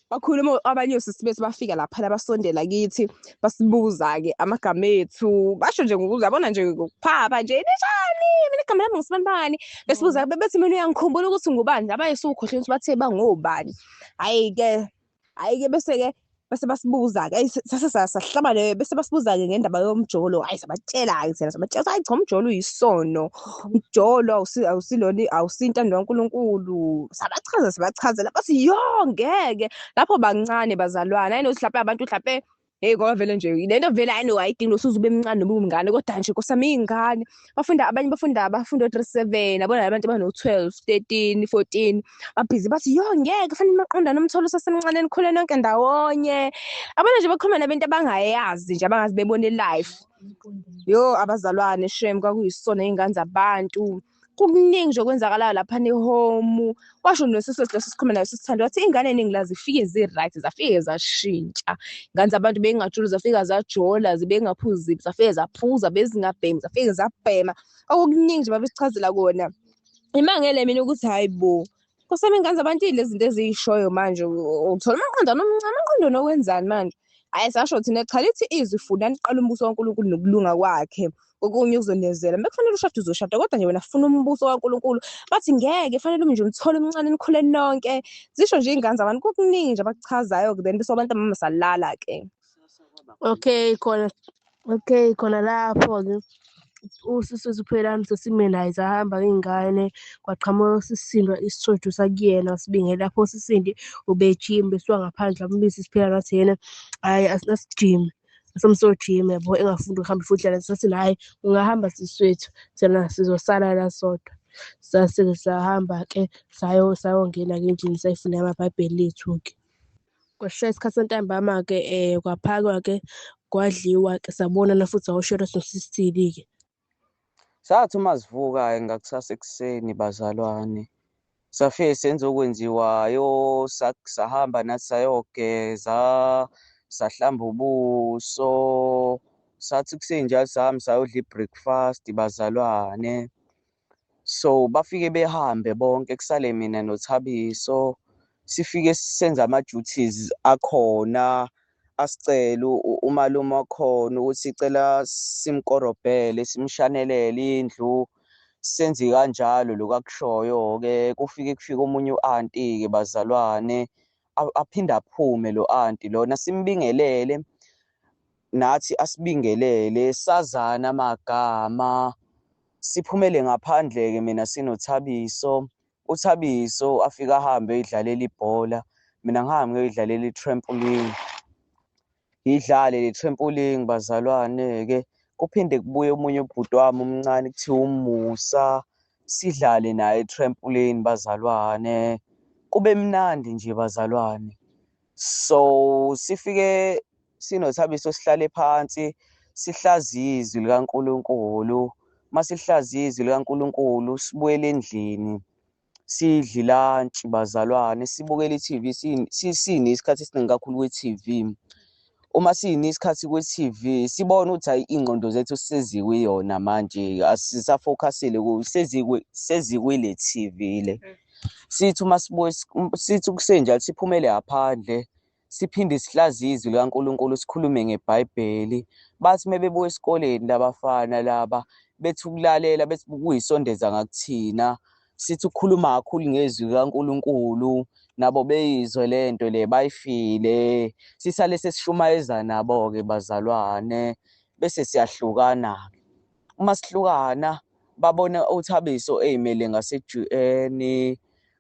Bakhuluma abanye osisi bethu bafika laphana basondela kithi, basibuza-ke amagama ethu, basho nje ngokuthi yabona nje ngokuphapha nje, ninjani? Mina igama lami ngusibanibani. Besibuza bethi mina uyangikhumbula ukuthi ngubani, abanye sukhohlwe ukuthi bathe bangobani. Hhayi-ke, hhayi-ke bese-ke bese basibuza-ke, ayi sase sahlaba le, bese basibuza-ke ngendaba yomjolo. Hhayi sabatshela-ke thina, sabatshela hayi cha umjolo uyisono, umjolo awusilona, awusintando kaNkulunkulu. Sabachaza sabachazela, bathi yo ngeke. Lapho bancane bazalwane, hayi nokuthi hlampe abantu hlampe hey ngoba vele nje le nto vele hayi no ayidingi nosuze ube mncane noma umngane, kodwa nje nkosi iy'ngane bafunda, abanye bafunda bafunda o-3 7, yabona abantu abano-12 13 14 babhizi bathi yo ngeke kufanele maqondane umtholo usasemncane nikhule nonke ndawonye. Yabona nje bakhuluma nabantu abangayazi nje, abangazi bebone life. Yo abazalwane shem, kwakuyisona iy'ngane zabantu. Kukuningi nje okwenzakalayo laphana e-home. Washo nosisi wethu leso sikhuluma naye sisithanda, wathi iy'ngane ey'ningi la zifike zi-right, zafike zashintsha. Iy'ngane zabantu bey'ngajoli zafika zajola, bey'ngaphuzi zafike zaphuza, bezingabhemi zafike zabhema. Okukuningi nje babesichazela kona. Imangele mina ukuthi hhayi bo, Nkosi yami iy'ngane zabantu yini lezi zinto eziyishoyo manje, uthola amaqondana omncane, amaqondana okwenzani manje? Hhayi sasho thina cha, lithi izwi fundani kuqala umbuso kaNkulunkulu nokulunga kwakhe. Kokunye ukuzonezela. Mekufanele ushade uzoshada, kodwa nje wena funa umbuso kaNkulunkulu. Bathi ngeke, fanele nje umthole umncane nikhule nonke. Zisho nje iy'ngane zabantu, kukuningi nje abakuchazayo-ke, then bese abantu mama salala-ke. Okay, khona okay, khona lapho-ke usisi wethu uPhelelani sesime naye, zahamba iy'ngane, kwaqhamuka usisindo isithojo sakuyena, wasibingela lapho usisindi ubejima besuka ngaphandle, wambiza uSiphelani wathi yena, hhayi asijime, asamsojima yabo, engafuni ukuhamba futhi dlala. Sathi hhayi, ungahamba sisi wethu, thina sizosala la sodwa. Sase-ke sahamba-ke sayongena-ke endlini, sayifunda amabhayibheli ethu-ke. Kwashaya isikhathi santambama-ke, kwaphakwa-ke, kwadliwa-ke, sabonana futhi sayoshela nosisithili-ke. Sathi uma sivuka-ke ngakusasa ekuseni bazalwane, safike senza okwenziwayo, sahamba nathi sayogeza, sahlamba ubuso. Sathi kusenjalo sahamba sayodla i-breakfast bazalwane. So bafike behambe bonke, kusale mina noThabiso. Sifike senze ama-duties akhona, asicele umalume wakhona ukuthi sicela simkorobhele, simshanelele indlu. Senze kanjalo lokhu akushoyo-ke. Kufike kufike omunye u-anti-ke bazalwane, aphinde aphume lo anti lona, simbingelele nathi asibingelele, sazana amagama. Siphumele ngaphandle-ke mina sinoThabiso. uThabiso afike ahambe eyidlalela ibhola, mina ngihambe ngiyoyidlalela i-trampoline. Ngidlale le trampoline bazalwane-ke, kuphinde kubuye omunye ubhuti wami omncane kuthiwa uMusa, sidlale naye i-trampoline bazalwane. Kube mnandi nje bazalwane. So sifike sinoThabiso sihlale phansi, sihlaziye izwi likaNkulunkulu. Masihlaziye izwi likaNkulunkulu, sibuyele endlini, sidle ilantshi bazalwane, sibukele i-TV, sinesikhathi esiningi kakhulu kwi-TV. Uma sinesikhathi kwi-TV, sibone ukuthi hhayi iy'ngqondo zethu sezikuyona manje, asisafokhasile sezikwile TV le. Sithi uma sibuye, sithi kusenjalo siphumele ngaphandle, siphinde sihlaziye izwi likaNkulunkulu, sikhulume ngeBhayibheli. Bathi uma bebuya esikoleni labafana laba, bethi ukulalela, bethi ukuyisondeza ngakuthina, sithi ukukhuluma kakhulu ngezwi likaNkulunkulu, nabo beyizwe le nto le, bayifile. Sisale sesishumayeza nabo-ke bazalwane, bese siyahlukana-ke. Uma sihlukana, babona uThabiso ey'mele ngase-G_N,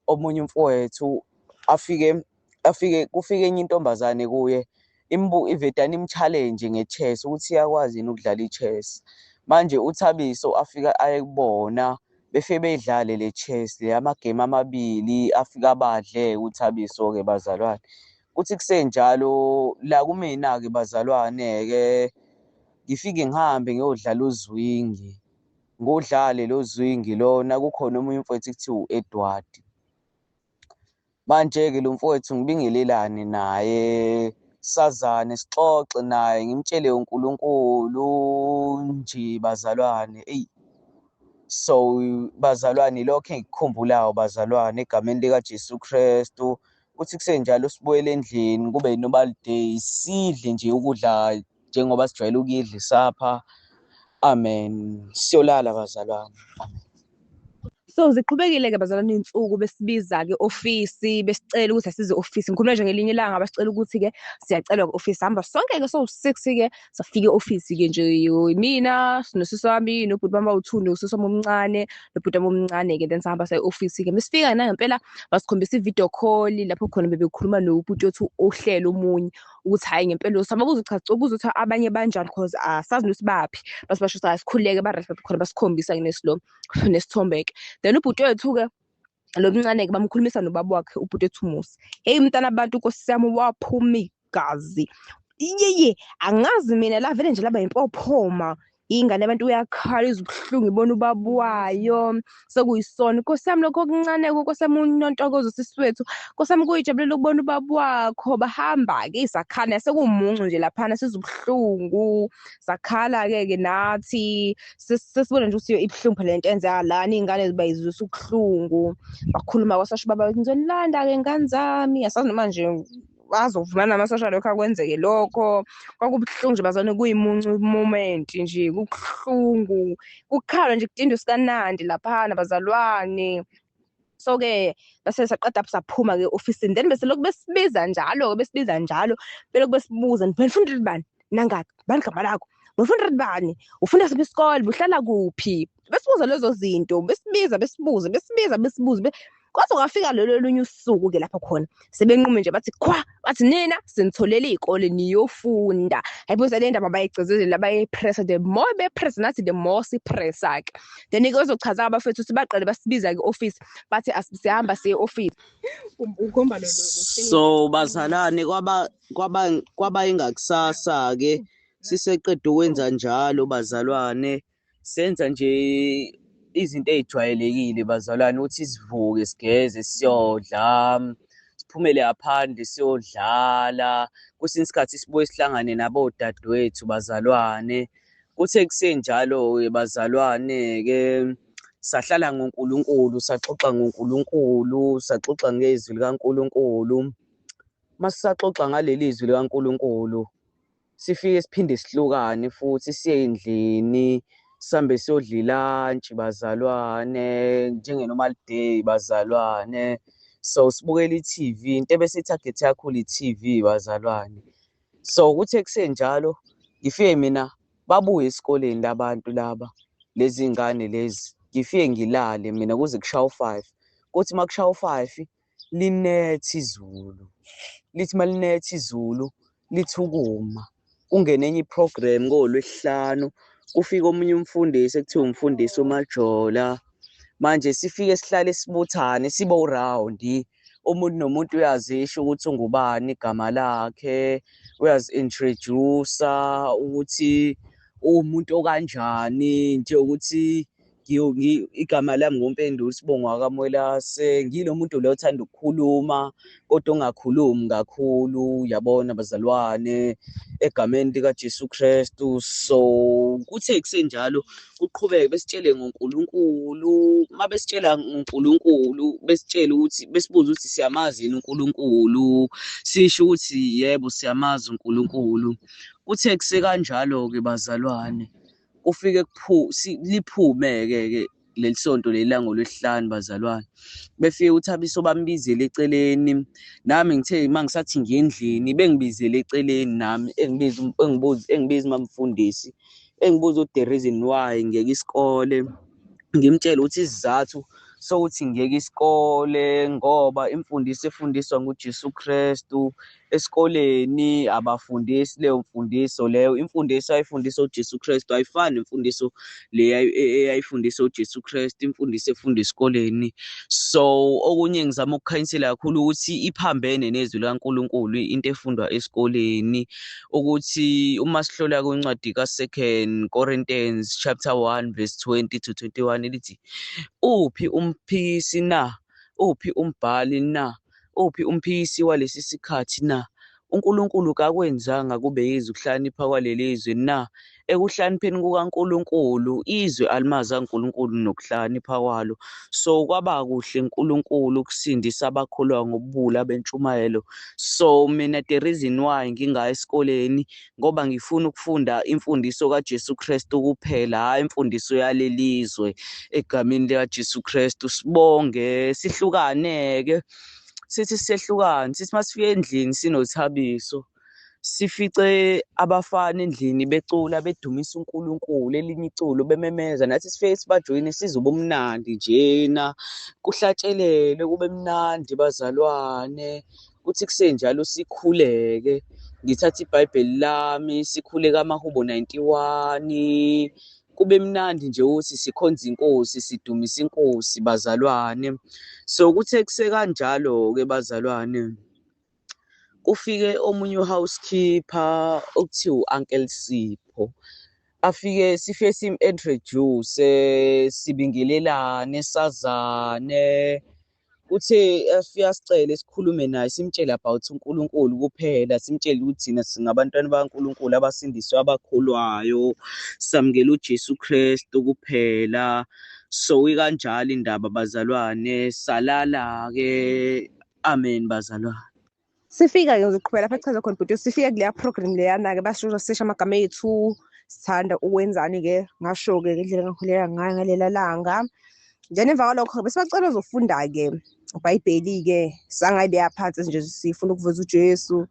omunye umfowethu afike afike kufike enye intombazane kuye, ivedane im-challenge nge-chess ukuthi iyakwazi yini ukudlala i-chess. Manje uThabiso afike aye kubona, befike beyidlale le chess le, amagemu amabili, afike abadle uThabiso-ke bazalwane. Kuthi kusenjalo la kumina-ke bazalwane-ke, ngifike ngihambe ngiyodlala uzwingi, ngiwudlale lo zwingi lona, kukhona omunye umfowethu ekuthiwa u-Edward. Manje-ke lo mfowethu ngibingelelane naye, sazane, sixoxe naye, ngimtshele uNkulunkulu nje bazalwane, eyi. So bazalwane, ilokho engikukhumbulayo bazalwane egameni likaJesu Kristu. Kuthi kusenjalo sibuyele endlini, kube i-normal day, sidle nje ukudla njengoba sijwayele ukuyidla isapha. Amen. Siyolala bazalwane. Amen. So ziqhubekile-ke bazalwane iy'nsuku, besibiza-ke ofisi, besicela ukuthi asize ofisi. Ngikhuluma nje ngelinye ilanga basicela ukuthi-ke siyacelwa ku-ofisi. Hamba sonke-ke sowu-6-ke, safika e-ofisi-ke nje, mina nosisi wami, nobhuti bami bawu-2, nosisi wami omncane, nobhuti wami omncane-ke. Then sahamba saya e-ofisi-ke. Mesifika nangempela basikhombisa i-video call lapho khona bebekhuluma nobhuti wethu ohlelo omunye ukuthi hhayi ngempela usababuza ukuthi cha, ubuza ukuthi abanye banjani, cause asazi nokuthi baphi. Base basho ukuthi hhayi sikhululeke, ba-right khona, basikhombisa-ke nesithombe-ke. Then ubhuti wethu-ke lo mncane-ke bamkhulumisa nobaba wakhe, ubhuti wethu uMusa. Hheyi mntana abantu, Nkosi yami, waphuma igazi. Yeye, angazi mina la vele nje laba impophoma. Ingane abantu uyakhala, izwa ubuhlungu, ibona ubaba wayo, sekuyisona. Nkosi yami, lokho okuncane, Nkosi yami, uNontokozo sisi wethu, Nkosi yami, kuyijabulela ukubona ubaba wakho. Bahamba-ke sakhala, sekuwumuncu nje laphana, sizwa ubuhlungu. Sakhala-ke ke nathi, sesibona nje ukuthi ibuhlungu phela lento enzeka lana, iy'ngane ziba yizwisa ubuhlungu. Bakhuluma kwasasho ubaba, ngizonilanda-ke ngane zami. Asazi noma nje Azovumana nama-social worker kwenzeke lokho. Kwakubuhlungu nje bazalwane, kuyimuncu moment nje, kubuhlungu, kukhalwa nje kudindwa sikanandi laphana bazalwane. So-ke base saqeda saphuma-ke e-ofisini, then bese lokhu besibiza njalo-ke, besibiza njalo, belokhu besibuza, benifunda bani nangaphi, bani igama lakho, ufunda bani, ufunda siphi isikole, uhlala kuphi, besibuza lezo zinto, besibiza besibuze, besibiza besibuze. Kwaze kwafika lolo lunye usuku-ke lapho khona sebenqume nje bathi khwa, bathi nina sinitholele iy'kole niyofunda. Hayibo le ndaba bayigcizelela, bayayipressa, the more bepressa nathi the more sipressa-ke. Then-ke kuzochaza abafethu ukuthi baqale basibiza-ke e-office, bathi siyahamba siye e-office. Ukhomba lo. So bazalwane, kwaba ingakusasa-ke siseqeda ukwenza njalo bazalwane, senza nje izinto ey'jwayelekile bazalwane, ukuthi sivuke sigeze siyodla, siphumele ngaphandle siyodlala, kwesinye isikhathi sibuye sihlangane nabodadewethu bazalwane. Kuthe kusenjalo-ke bazalwane-ke, sahlala ngoNkulunkulu, saxoxa ngoNkulunkulu, saxoxa ngezwi likaNkulunkulu. Masisaxoxa ngaleli zwi likaNkulunkulu, sifike siphinde sihlukane futhi siye endlini, sihambe siyodla ilantshi bazalwane, njenge-normal day bazalwane. So sibukele i-TV, into ebesiyithagethe kakhulu i-TV bazalwane. So kuthe kusenjalo, ngifike mina babuye esikoleni labantu laba, lezi ngane lezi, ngifike ngilale mina kuze kushaye u-5. Kuthi uma kushaya u-5 linethe izulu, lithi uma linetha izulu lithi ukuma, kungene enye i-program ngoLwesihlanu, kufike omunye umfundisi ekuthiwa umfundisi uMajola. Manje sifike sihlale sibuthane sibe urawundi, umuntu nomuntu uyazisho ukuthi ungubani igama lakhe, uyazi-introduce-a ukuthi uwumuntu okanjani, nje ukuthi igama lami nguMpendulo isibongo wakaMwelase, ngilo muntu lo othanda ukukhuluma kodwa ongakhulumi kakhulu, yabona bazalwane, egameni likaJesu Kristu. So kuthe kusenjalo kuqhubeke besitshele ngoNkulunkulu, uma besitshela ngoNkulunkulu besitshele ukuthi, besibuza ukuthi siyamazi yini uNkulunkulu, sisho ukuthi yebo siyamazi uNkulunkulu. Kuthe kusekanjalo-ke bazalwane, kufike liphume-ke ke leli sonto leli langoLwesihlanu bazalwane, befike uThabiso bambizele eceleni, nami ngithe uma ngisathi ngiye endlini bengibizele eceleni nami, engibiza umamfundisi, engibuza ukuthi the reason why ngiyeke isikole, ngimtshele ukuthi isizathu sokuthi ngiyeke isikole ngoba imfundiso efundiswa nguJesu Kristu esikoleni abafundisi leyo mfundiso leyo, imfundiso ayifundisa uJesu Kristu ayifani nemfundiso le eyayifundisa uJesu Kristu, imfundiso efundwa esikoleni. So okunye ngizama ukukhanyisela kakhulu ukuthi iphambene nezwi likaNkulunkulu into efundwa esikoleni, ukuthi uma sihlola kwincwadi ka-2 Corinthians chapter 1 verse 20 to 21 lithi, uphi umphikisi na? Uphi umbhali na? Uphi umphikisi walesi sikhathi na? uNkulunkulu kakwenzanga kube yize ukuhlakanipha kwaleli zwe na? Ekuhlakanipheni kukaNkulunkulu izwe alimazi uNkulunkulu nokuhlakanipha kwalo. So kwaba kuhle uNkulunkulu ukusindisa abakholwa ngobubula bentshumayelo. So mina the reason why ngingaya esikoleni ngoba ngifuna ukufunda imfundiso kaJesu Kristu kuphela, hhayi imfundiso yaleli zwe, egameni likaJesu Kristu. Sibonge, sihlukane-ke, sithi sisehlukane, sithi masifika endlini sinoThabiso, sifice abafana endlini becula bedumisa uNkulunkulu, elinye iculo bememeza, nathi sifike sibajoyine sizwe ubumnandi njena, kuhlatshelelwe kube mnandi bazalwane, kuthi kusenjalo sikhuleke. Ngithathe iBhayibheli lami sikhuleke amaHubo 91, kube mnandi nje ukuthi sikhonze inkosi, sidumise inkosi bazalwane. So kuthe kusekanjalo-ke bazalwane, kufike omunye u-housekeeper okuthiwa u-Uncle Sipho, afike sifike sim-introduce, sibingelelane, sazane. Kuthe afike asicele sikhulume naye, simtshele about uNkulunkulu kuphela, simtshele ukuthi thina singabantwana bakaNkulunkulu abasindiswe abakholwayo, samukela uJesu Kristu kuphela. So ikanjalo indaba bazalwane, salala-ke, amen bazalwane. Sifika-ke ngizoqhubeka lapha echaza khona bhuti, sifika kuleya program leyana-ke basho sisho amagama ethu, sithanda ukwenzani-ke, ngasho-ke ngendlela engakhuleka ngayo ngalela langa. Then emva kwalokho bese bacela uzofunda-ke iBhayibheli-ke, sangayibeka phansi nje sifuna ukuveza uJesu,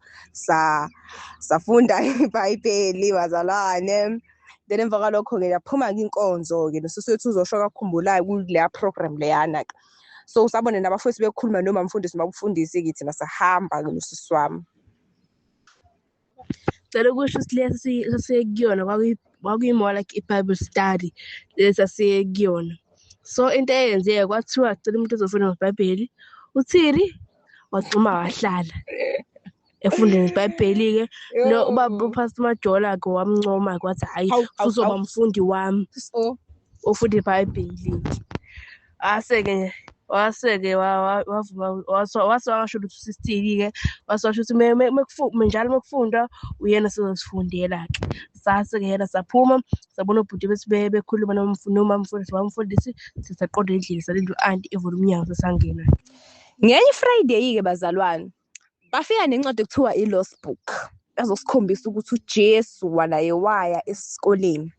safunda iBhayibheli bazalwane. Then emva kwalokho-ke yaphuma-ke inkonzo-ke nosisi wethu uzosho akakhumbulayo kuleya program leyana-ke. So usabone nabafowethu bekhuluma noma mfundisi noma umfundisi-ke thina sahamba-ke nosisi wami. Cela ukusho ukuthi le sasiye kuyona kwakuyi-more like i-Bible study le sasiye kuyona. So into eyenzeka kwathiwa cela umuntu ozofunda ngeBhayibheli, uThiri wagxuma wahlala efundeni iBhayibheli-ke. No ubaba uPastor Majola-ke wamncoma-ke wathi hhayi uzoba umfundi wami ofunda iBhayibheli-ke. Ase-ke wase-ke wavuma wase wangasho lutho usisithili-ke, wase washo ukuthi njalo mekufundwa uyena osozosifundela-ke. Sase-ke yena saphuma sabona obhuti bethi bekhuluma nomamfundisi bamfundisi sesaqonda endlini salinda u-anti evula umnyango sesangena. Ngenye i-Friday-ke bazalwane, bafika nencwadi ekuthiwa i-Lost Book, bazosikhombisa ukuthi uJesu wanaye waya esikoleni.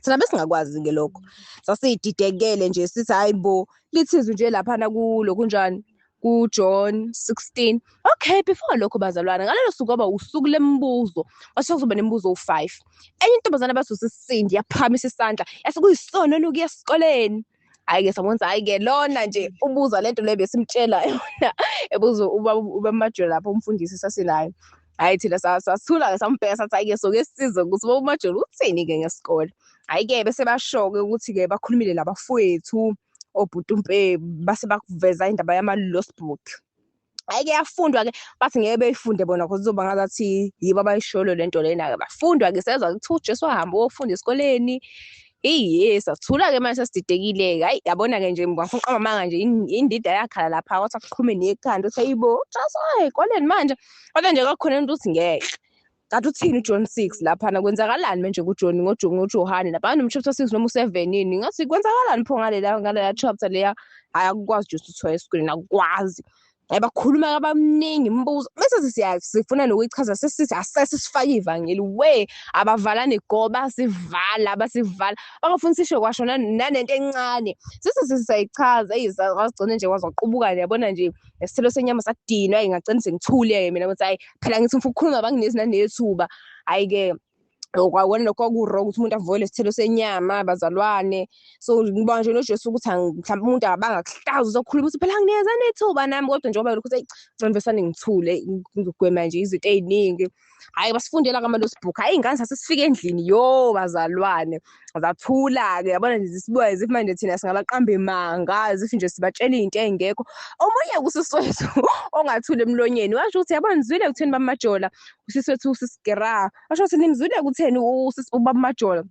Thina besingakwazi-ke lokho, sasiyididekele nje sithi hhayi bo, lithi izwi nje laphana kulo kunjani, ku-John 16. Okay, before lokho bazalwane, ngalelo suku kwaba usuku lemibuzo, kwathiwa kuzoba nemibuzo owu-5. Enye intombazane bathi usisindi yaphakamisa isandla, yase kuyisono ukuya esikoleni. Hhayi-ke sabona ukuthi hhayi-ke lona nje ubuza lento le besimtshela yona, ebuza ubaba Majola lapho umfundisi sasinaye. Hhayi thina sathula-ke sambheka sathi hhayi-ke soke sizwe ukuthi ubaba uMajola uthini-ke ngesikole. Hhayi-ke bese basho-ke ukuthi-ke bakhulumile nabafowethu obhuti base bakuveza indaba yama-lost book. Hhayi-ke yafundwa-ke bathi ngeke beyifunde bona cause kuzoba ngazathi yibo abayisholo lento lena-ke. Bafundwa-ke sezwa kuthiwa uJesu wahamba wofunda esikoleni. Eyi sathula-ke manje sesididekile-ke. Hhayi yabona-ke nje ngifuna ukuqamba amanga nje indida yakhala lapha kwathi akuqhume nekhanda uthi hayibo uJesu waya ey'koleni manje. Kodwa nje kwakukhona into ukuthi ngeke. Kanti uthini uJohn 6 laphana, kwenzakalani manje kuJohn ngoJohane laphana noma chapter 6 noma u7 yini, ngathi kwenzakalani pho ngaleya chapter leya. Hhayi akukwazi nje ukuthi esikoleni akukwazi. Hhayi bakhuluma kabaningi imibuzo bese sifuna nokuyichaza sesithi asese sifake ivangeli we abavalani go basivala basivala bangafuni sisho kwasho nanento encane sisi sisayichaza. Eyi wazigcina nje wazoqubuka yabona nje nesithelo senyama sadinwa. Hhayi ngagcina sengithule-ke mina ukuthi hhayi phela ngithi ngifuna ukukhuluma banginezi nanethuba. Hhayi-ke kwakona lokho kwaku-wrong ukuthi umuntu avole isithelo senyama bazalwane. So ngibona nje noJesu ukuthi mhlawumbe umuntu abangakuhlaza uzokhuluma ukuthi phela anginikeza nethuba nami, kodwa njengoba lokhu uthi ngcono vesane ngithule ngizogwema nje izinto ey'ningi. Hhayi basifundela kama-lost book. Hhayi iy'ngane sasesifika endlini yo bazalwane zathula-ke yabona nje zisibuka zithi manje thina singabaqamba manga zithi nje sibatshela iy'nto ey'ngekho. Omunye usisi wethu ongathuli emlonyeni washo ukuthi yabona nizwile kutheni baba Majola, usisi wethu usisi Gera washo ukuthi nimzwile kutheni ubaba Majola,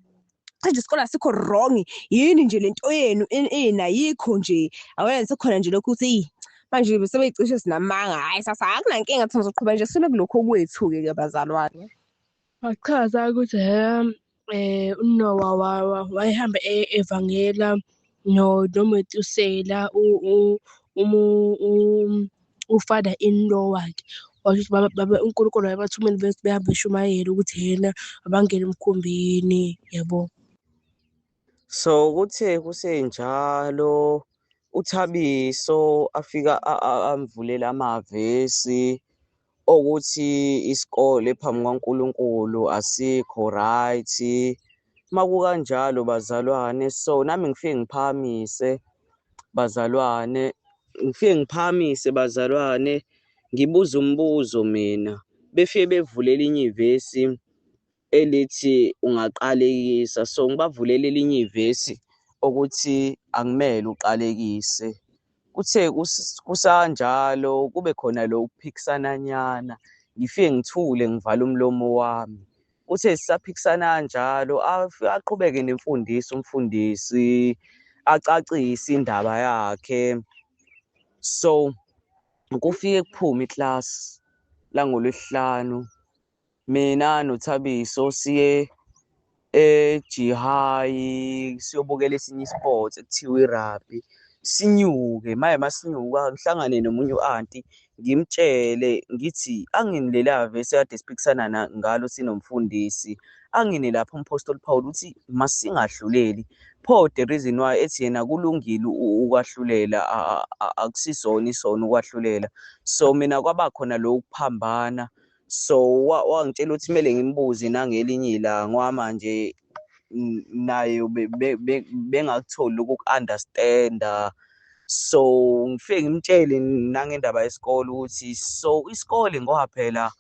manje isikole asikho wrong yini nje lento yenu inayikho nje awena sekhona nje lokhu ukuthi manje sebeyicishe sinamanga. Hhayi sasa akunankinga thina sizoqhubeka nje sime kulokhu okwethu-ke ke bazalwane. Wachaza ukuthi uNoah wayehamba evangela noMetusela u-father in law wakhe. Washo ukuthi uNkulunkulu wayebathumela bethi behambe beshumayela ukuthi yena abangene emkhumbini yabo. So kuthe kusenjalo uThabiso afika amvulela amavesi okuthi isikole phambi kwaNkulunkulu asikho right. Makukanjalo bazalwane, so nami ngifike ngiphakamise bazalwane, ngifike ngiphakamise bazalwane, ngibuza umbuzo mina. Befike bevule elinye ivesi elithi ungaqalekisa, so ngibavulele elinye ivesi ukuthi akumele uqalekise. Kuthe kusanjalo kube khona lo kuphikisana nyana, ngifike ngithule ngivale umlomo wami. Kuthe sisaphikisana kanjalo aqhubeke nemfundiso umfundisi, acacise indaba yakhe. So kufike kuphume iklasi langoLwesihlanu, mina noThabiso siye eJihai siyobukela esinye i-sport ekuthiwa i-rugby. Sinyuke maye masinyuka ngihlangane nomunye u-anti ngimtshele ngithi angini lela vesi ekade siphikisana ngalo sinomfundisi, angini lapho umphostoli Paul uthi masingahluleli. Pho the reason why ethi yena kulungile ukwahlulela akusisona isono ukwahlulela. So mina kwaba khona lokhu kuphambana. So wangitshela ukuthi kumele ngimbuze nangelinye ilanga ngoba manje naye bengakutholi lokhu uku-understand-a. So ngifike ngimtshele nangendaba yesikole ukuthi so isikole ngoba phela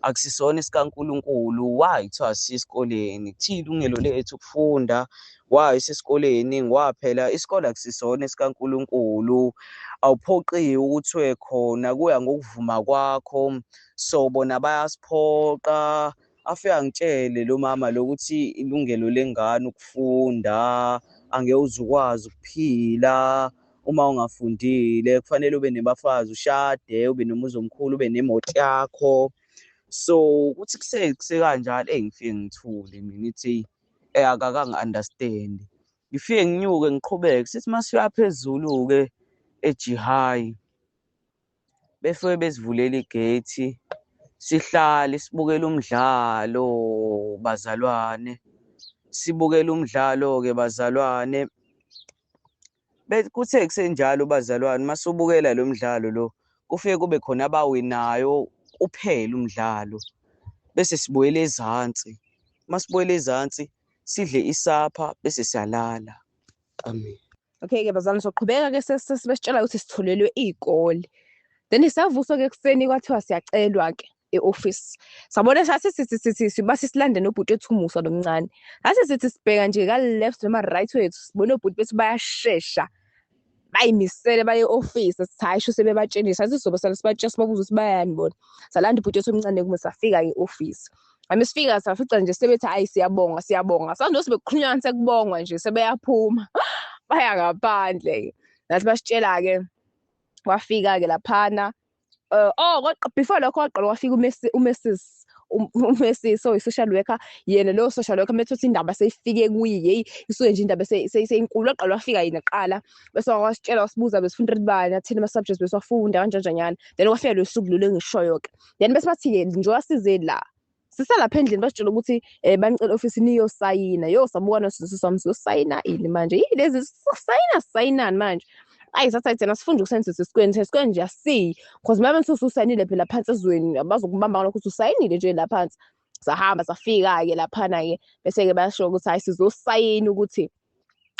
akusisona esikaNkulunkulu, why kuthiwa siye esikoleni? Kuthiwa ilungelo lethu ukufunda, why sesikoleni? Ngoba phela isikole akusisona esikaNkulunkulu, awuphoqiwe ukuthi uye khona, kuya ngokuvuma kwakho. So bona bayasiphoqa. Afike angitshele lo mama lo ukuthi ilungelo lengane ukufunda, angeke uze ukwazi ukuphila uma ungafundile, kufanele ube nebafazi, ushade, ube nomuzi omkhulu, ube nemoto yakho. So kuthi kusekanjalo, eyi ngifike ngithule mina ngithi eyi akakangi-understand-i. Ngifike nginyuke ngiqhubeke, sithi uma sifika phezulu-ke eJihayi, befike besivulela i-gate, sihlale sibukele umdlalo bazalwane. Sibukele umdlalo-ke bazalwane. Kuthe kusenjalo bazalwane uma subukela lo mdlalo lo, kufike kube khona abawinayo uphele umdlalo bese sibuyela ezansi. Uma sibuyela ezansi sidle isapha bese siyalala. Amen. Okay-ke bazalwane, soqhubeka-ke sesibesitshela ukuthi sitholelwe iy'kole. Then savuswa-ke ekuseni kwathiwa siyacelwa-ke e-office. Sabona sathi sithi sithi sibase silande nobhuti wethu uMusa lo mncane. Sathi sithi sibheka nje ka-left noma right wethu sibone obhuti bethu bayashesha. Bayimisele baye e-office sithi hhayi sho sebebatshelile. Sathi sizobe sale sibatshela sibabuza ukuthi bayani bona. Salanda ubhuti wethu omncane kuma safika e-office. Ame sifika safica nje sebethi hhayi siyabonga siyabonga. Sazi sebekukhulunywa sekubongwa nje sebeyaphuma. Baya ngaphandle-ke. Nathi basitshela-ke kwafika-ke laphana oh kodwa before lokho kwaqala kwafika uMrs uMrs oyi-social worker, yena lowo social worker methuthi indaba seyifike kuye, yeyi isuke nje indaba seyinkulu. Waqala wafika yena kuqala bese wasitshela wasibuza besifunda bani athini ama-subjects besiwafunda kanjanjanyana. Then kwafika lo suku lolu engishoyo-ke. Then bese bathi-ke njengoba size la sisalapha endlini basitshela ukuthi banicela ofisi niyosayina. Yo sabuka nosisu sami siyosayina ini manje? Yini lezi sisayina sisayinani manje? Ayi sathi thina sifunda ukusayina sesikoleni, esikoleni nje asiyi because uma bese ususayinile phela phansi ezweni bazokubamba ngalokho ukuthi usayinile nje la phansi. Sahamba safika-ke laphana-ke bese-ke bayasho ukuthi hhayi sizosayina ukuthi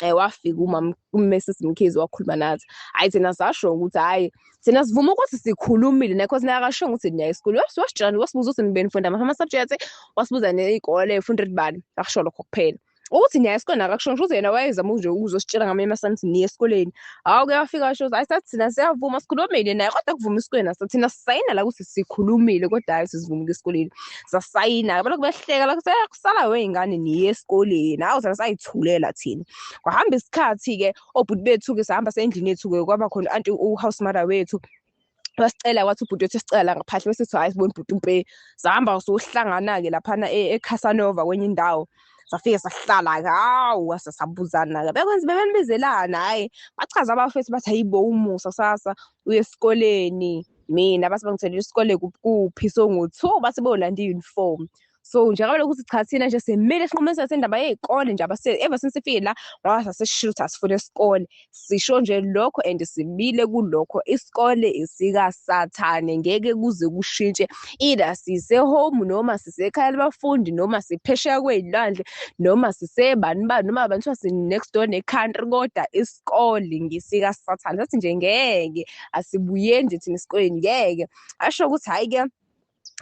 wafika umama uMrs Mkhize wakhuluma nathi. Hhayi thina sasho ukuthi hhayi thina sivuma ukuthi sikhulumile naye cause naye akashongo ukuthi niya esikoleni. Wasitshela wasibuza ukuthi benifunda ama-subjects, wasibuza ney'kole funda bani, akusho lokho kuphela. Ukuthi niya esikoleni akakusho ngisho ukuthi yena wayezama nje ukuzositshela ngamanye ama-signs niya esikoleni. Hawu ke wafika washo ukuthi hhayi sathi thina siyavuma sikhulumile naye kodwa kuvuma esikoleni naso thina sisayina la ukuthi sikhulumile kodwa hhayi sizivumile esikoleni. Sasayina balokhu behleka lokhu sekusala wey'ngane niye esikoleni. Hawu thina sayithulela thina. Kwahamba isikhathi-ke obhuti bethu-ke sahamba sendlini yethu-ke kwaba khona u-anti u-house mother wethu. Wasicela wathi ubhuti wethu sicela la ngaphandle bese sithi hhayi sibona ubhuti umpe. Sahamba sohlangana-ke laphana eCasanova kwenye indawo. Safike sahlala-ke, hawu sasabuzana-ke bekwenza bebenibizelana hhayi. Bachaza abafethu bathi hayibo uMusa kusasa uye esikoleni. Mina bathi bangitholele isikole kuphi so ngo-two bathi bolanda i-uniform. So njengoba lokhu cha thina nje simile esinqumeni sethu indaba yey'kole nje ever since sifike la ngoba sasesishilo ukuthi asifune isikole. Sisho nje lokho and simile kulokho. Isikole isikaSathane ngeke kuze kushintshe. Either sise-home noma sisekhaya labafundi noma siphesheya kwey'lwandle noma sisebani bani noma banthiwa si-next door ne-country kodwa isikole ngesikaSathane. Sathi nje ngeke asibuyeli nje thina esikoleni ngeke. Asho ukuthi hhayi-ke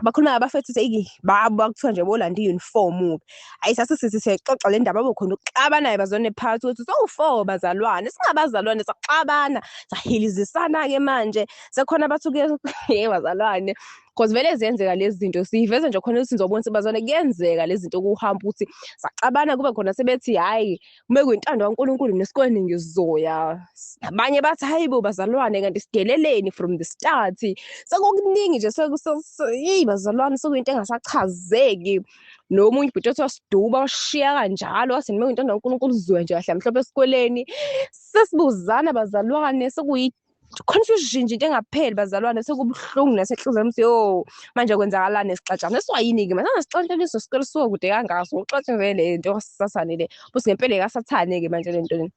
bakhuluma abafethu ukuthi babo kuthiwa nje bolanda i-uniform-ke. Hhayi sase sithi siyaxoxa le ndaba abe khona ukuxabana-ke bazalwane phakathi kwethu sowu-four bazalwane, singabazalwane saxabana sahilizisana-ke manje. Sekhona abathi-ke bazalwane. Cause vele ziyenzeka lezi zinto, siyiveza nje khona ukuthi nizobona ukuthi bazalwane kuyenzeka lezi zinto kuhamba ukuthi saxabana, kube khona sebethi hhayi uma kuyintando kaNkulunkulu nesikoleni ngizoya. Abanye bathi hayi bo bazalwane kanti sideleleni from the start. Sekukuningi nje, yeyi bazalwane, sekuyinto engasachazeki. Nomunye ubhuti othi wasiduba washiya kanjalo, wathi noma kuyintando kaNkulunkulu uzoya nje kahle mhlophe esikoleni. Sesibuzana bazalwane, sekuyi confusion nje into engapheli bazalwane, sekubuhlungu nasenhlizweni ukuthi yo manje kwenzakalani, sixatshana esiwayini-ke manje, angasixatshaniswa isikole sisuka kude kangaka, soxatsha le nto kaSathane le, futhi ngempela ekaSathane-ke manje le nto le.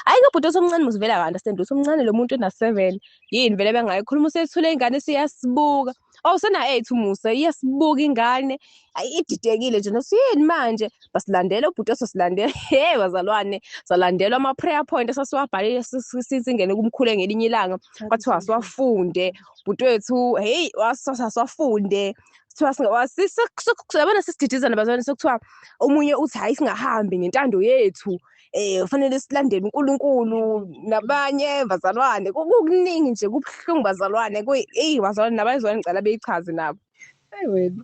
Hhayi-ke ubhuti osomncane mos vele aka-understand ukuthi umncane lo muntu una-7, yini vele bengayikhuluma, usethule ingane siyasibuka. Oh usena-8 uMusa, iyasibuka ingane, ayi ididekile nje nokuthi yini manje. Basilandela ubhuti ososilandela, hey bazalwane, salandelwa ama-prayer point esasiwabhalile singene kumkhulu ngelinye ilanga, kwathiwa asiwafunde. Ubhuti wethu, hey sasiwafunde. Kuthiwa yabona sesididizana bazalwane, sekuthiwa omunye uthi hhayi singahambi ngentando yethu, kufanele silandele uNkulunkulu nabanye bazalwane. Kukuningi nje, kubuhlungu bazalwane. Eyi bazalwane, nabazalwane ngicela beyichaze nabo. Hayi wena.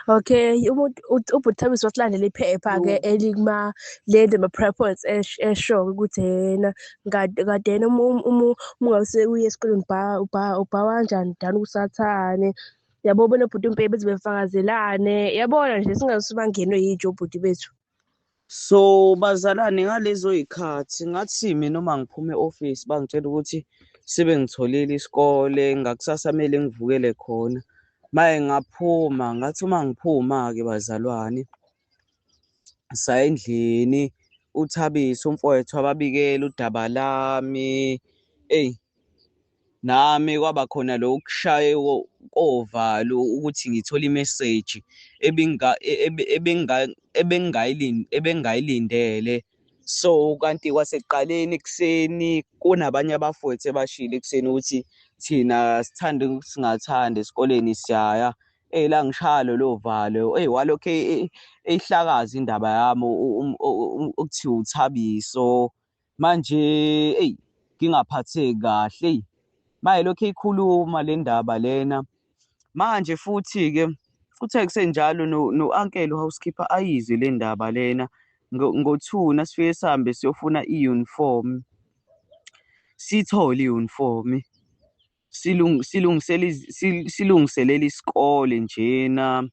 Okay, umuntu ubhuti Thabiso wasilandela iphepha-ke elikuma lento ama-prayer points esho ukuthi yena kade yena uma ungase uye esikoleni ubha kanjani dala uSathane. Yabo bona bhuti uMpebe bethi befakazelane. Yabona nje singaze bangenwe yintshe obhuti bethu. So bazalwane, ngalezo y'khathi ngathi mina uma ngiphuma e-ofisi bangitshela ukuthi sebengitholile isikole, ngakusasa kumele ngivukele khona. Maye ngaphuma, ngathi uma ngiphuma-ke bazalwane, saya endlini, uThabiso umfowethu wababikela udaba lami. Eyi, nami kwaba khona lokhu kushaye kovalo ukuthi ngithole imeseji ebengingayilindele. So kanti kwasekuqaleni ekuseni kunabanye abafowethu ebashilo ekuseni ukuthi thina sithande singathandi esikoleni siyaya. Eyi langishaya lolo valo, eyi walokhu eyihlakaza indaba yami okuthiwa uThabiso. Manje eyi ngingaphatheki kahle, eyi maye lokhu eyikhuluma le ndaba lena. Manje futhi-ke kuthe kusenjalo no-uncle u-housekeeper ayizwe le ndaba lena. Ngo-2 nasifike sihambe siyofuna i-uniform, siyithole i-uniform, silungiselela isikole njena.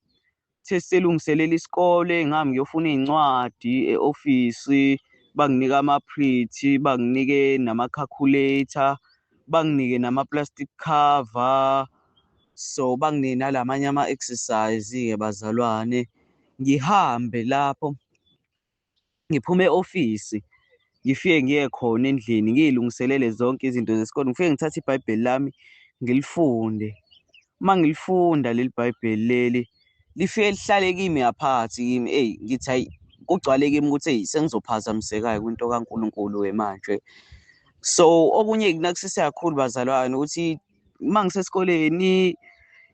Kuthe siselungiselela isikole, ngihambe ngiyofuna iy'ncwadi e-ofisi, banginike ama-pretty, banginike nama-calculator, banginike nama-plastic cover, so banginike nalamanye ama-exercise-ke bazalwane. Ngihambe lapho ngiphume e-ofisi, ngifike ngiye khona endlini ngiy'lungiselele zonke izinto zesikole. Ngifike ngithathe iBhayibheli lami ngilifunde. Uma ngilifunda leli Bhayibheli leli, lifike lihlale kimi ngaphakathi kimi. Eyi ngithi hhayi, kugcwale kimi ukuthi eyi sengizophazamiseka-ke kwinto kaNkulunkulu-ke manje. So okunye kunakisisa kakhulu bazalwane ukuthi uma ngisesikoleni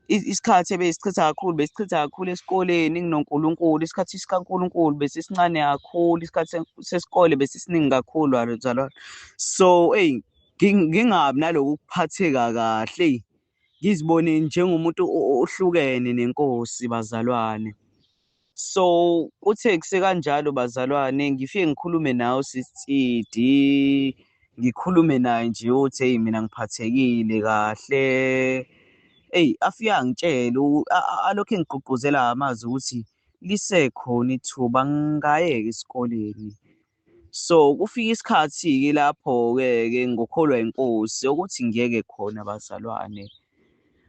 isikhathi ebesichitha kakhulu, besichitha kakhulu esikoleni nginoNkulunkulu. Isikhathi sikaNkulunkulu besisincane kakhulu, isikhathi sesikole besisiningi kakhulu bazalwane. So eyi ngingabi naloku kuphatheka kahle, eyi ngizibone njengomuntu ohlukene nenkosi bazalwane. So kuthe kusekanjalo bazalwane, ngifike ngikhulume nawe usisi, ngikhulume naye nje uthi eyi mina ngiphathekile kahle. Eyi afike angitshele alokhu engigqugquzela ngamazwi ukuthi lisekhona ithuba ngingayeka esikoleni. So kufika isikhathi-ke lapho-ke ke ngokholwa inkosi ukuthi ngiyeke khona bazalwane.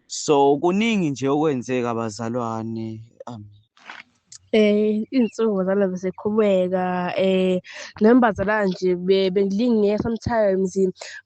So kuningi nje okwenzeka bazalwane. Amen. Iy'nsuku bazalwane beziqhubeka nami bazalwane nje bengilingeka sometimes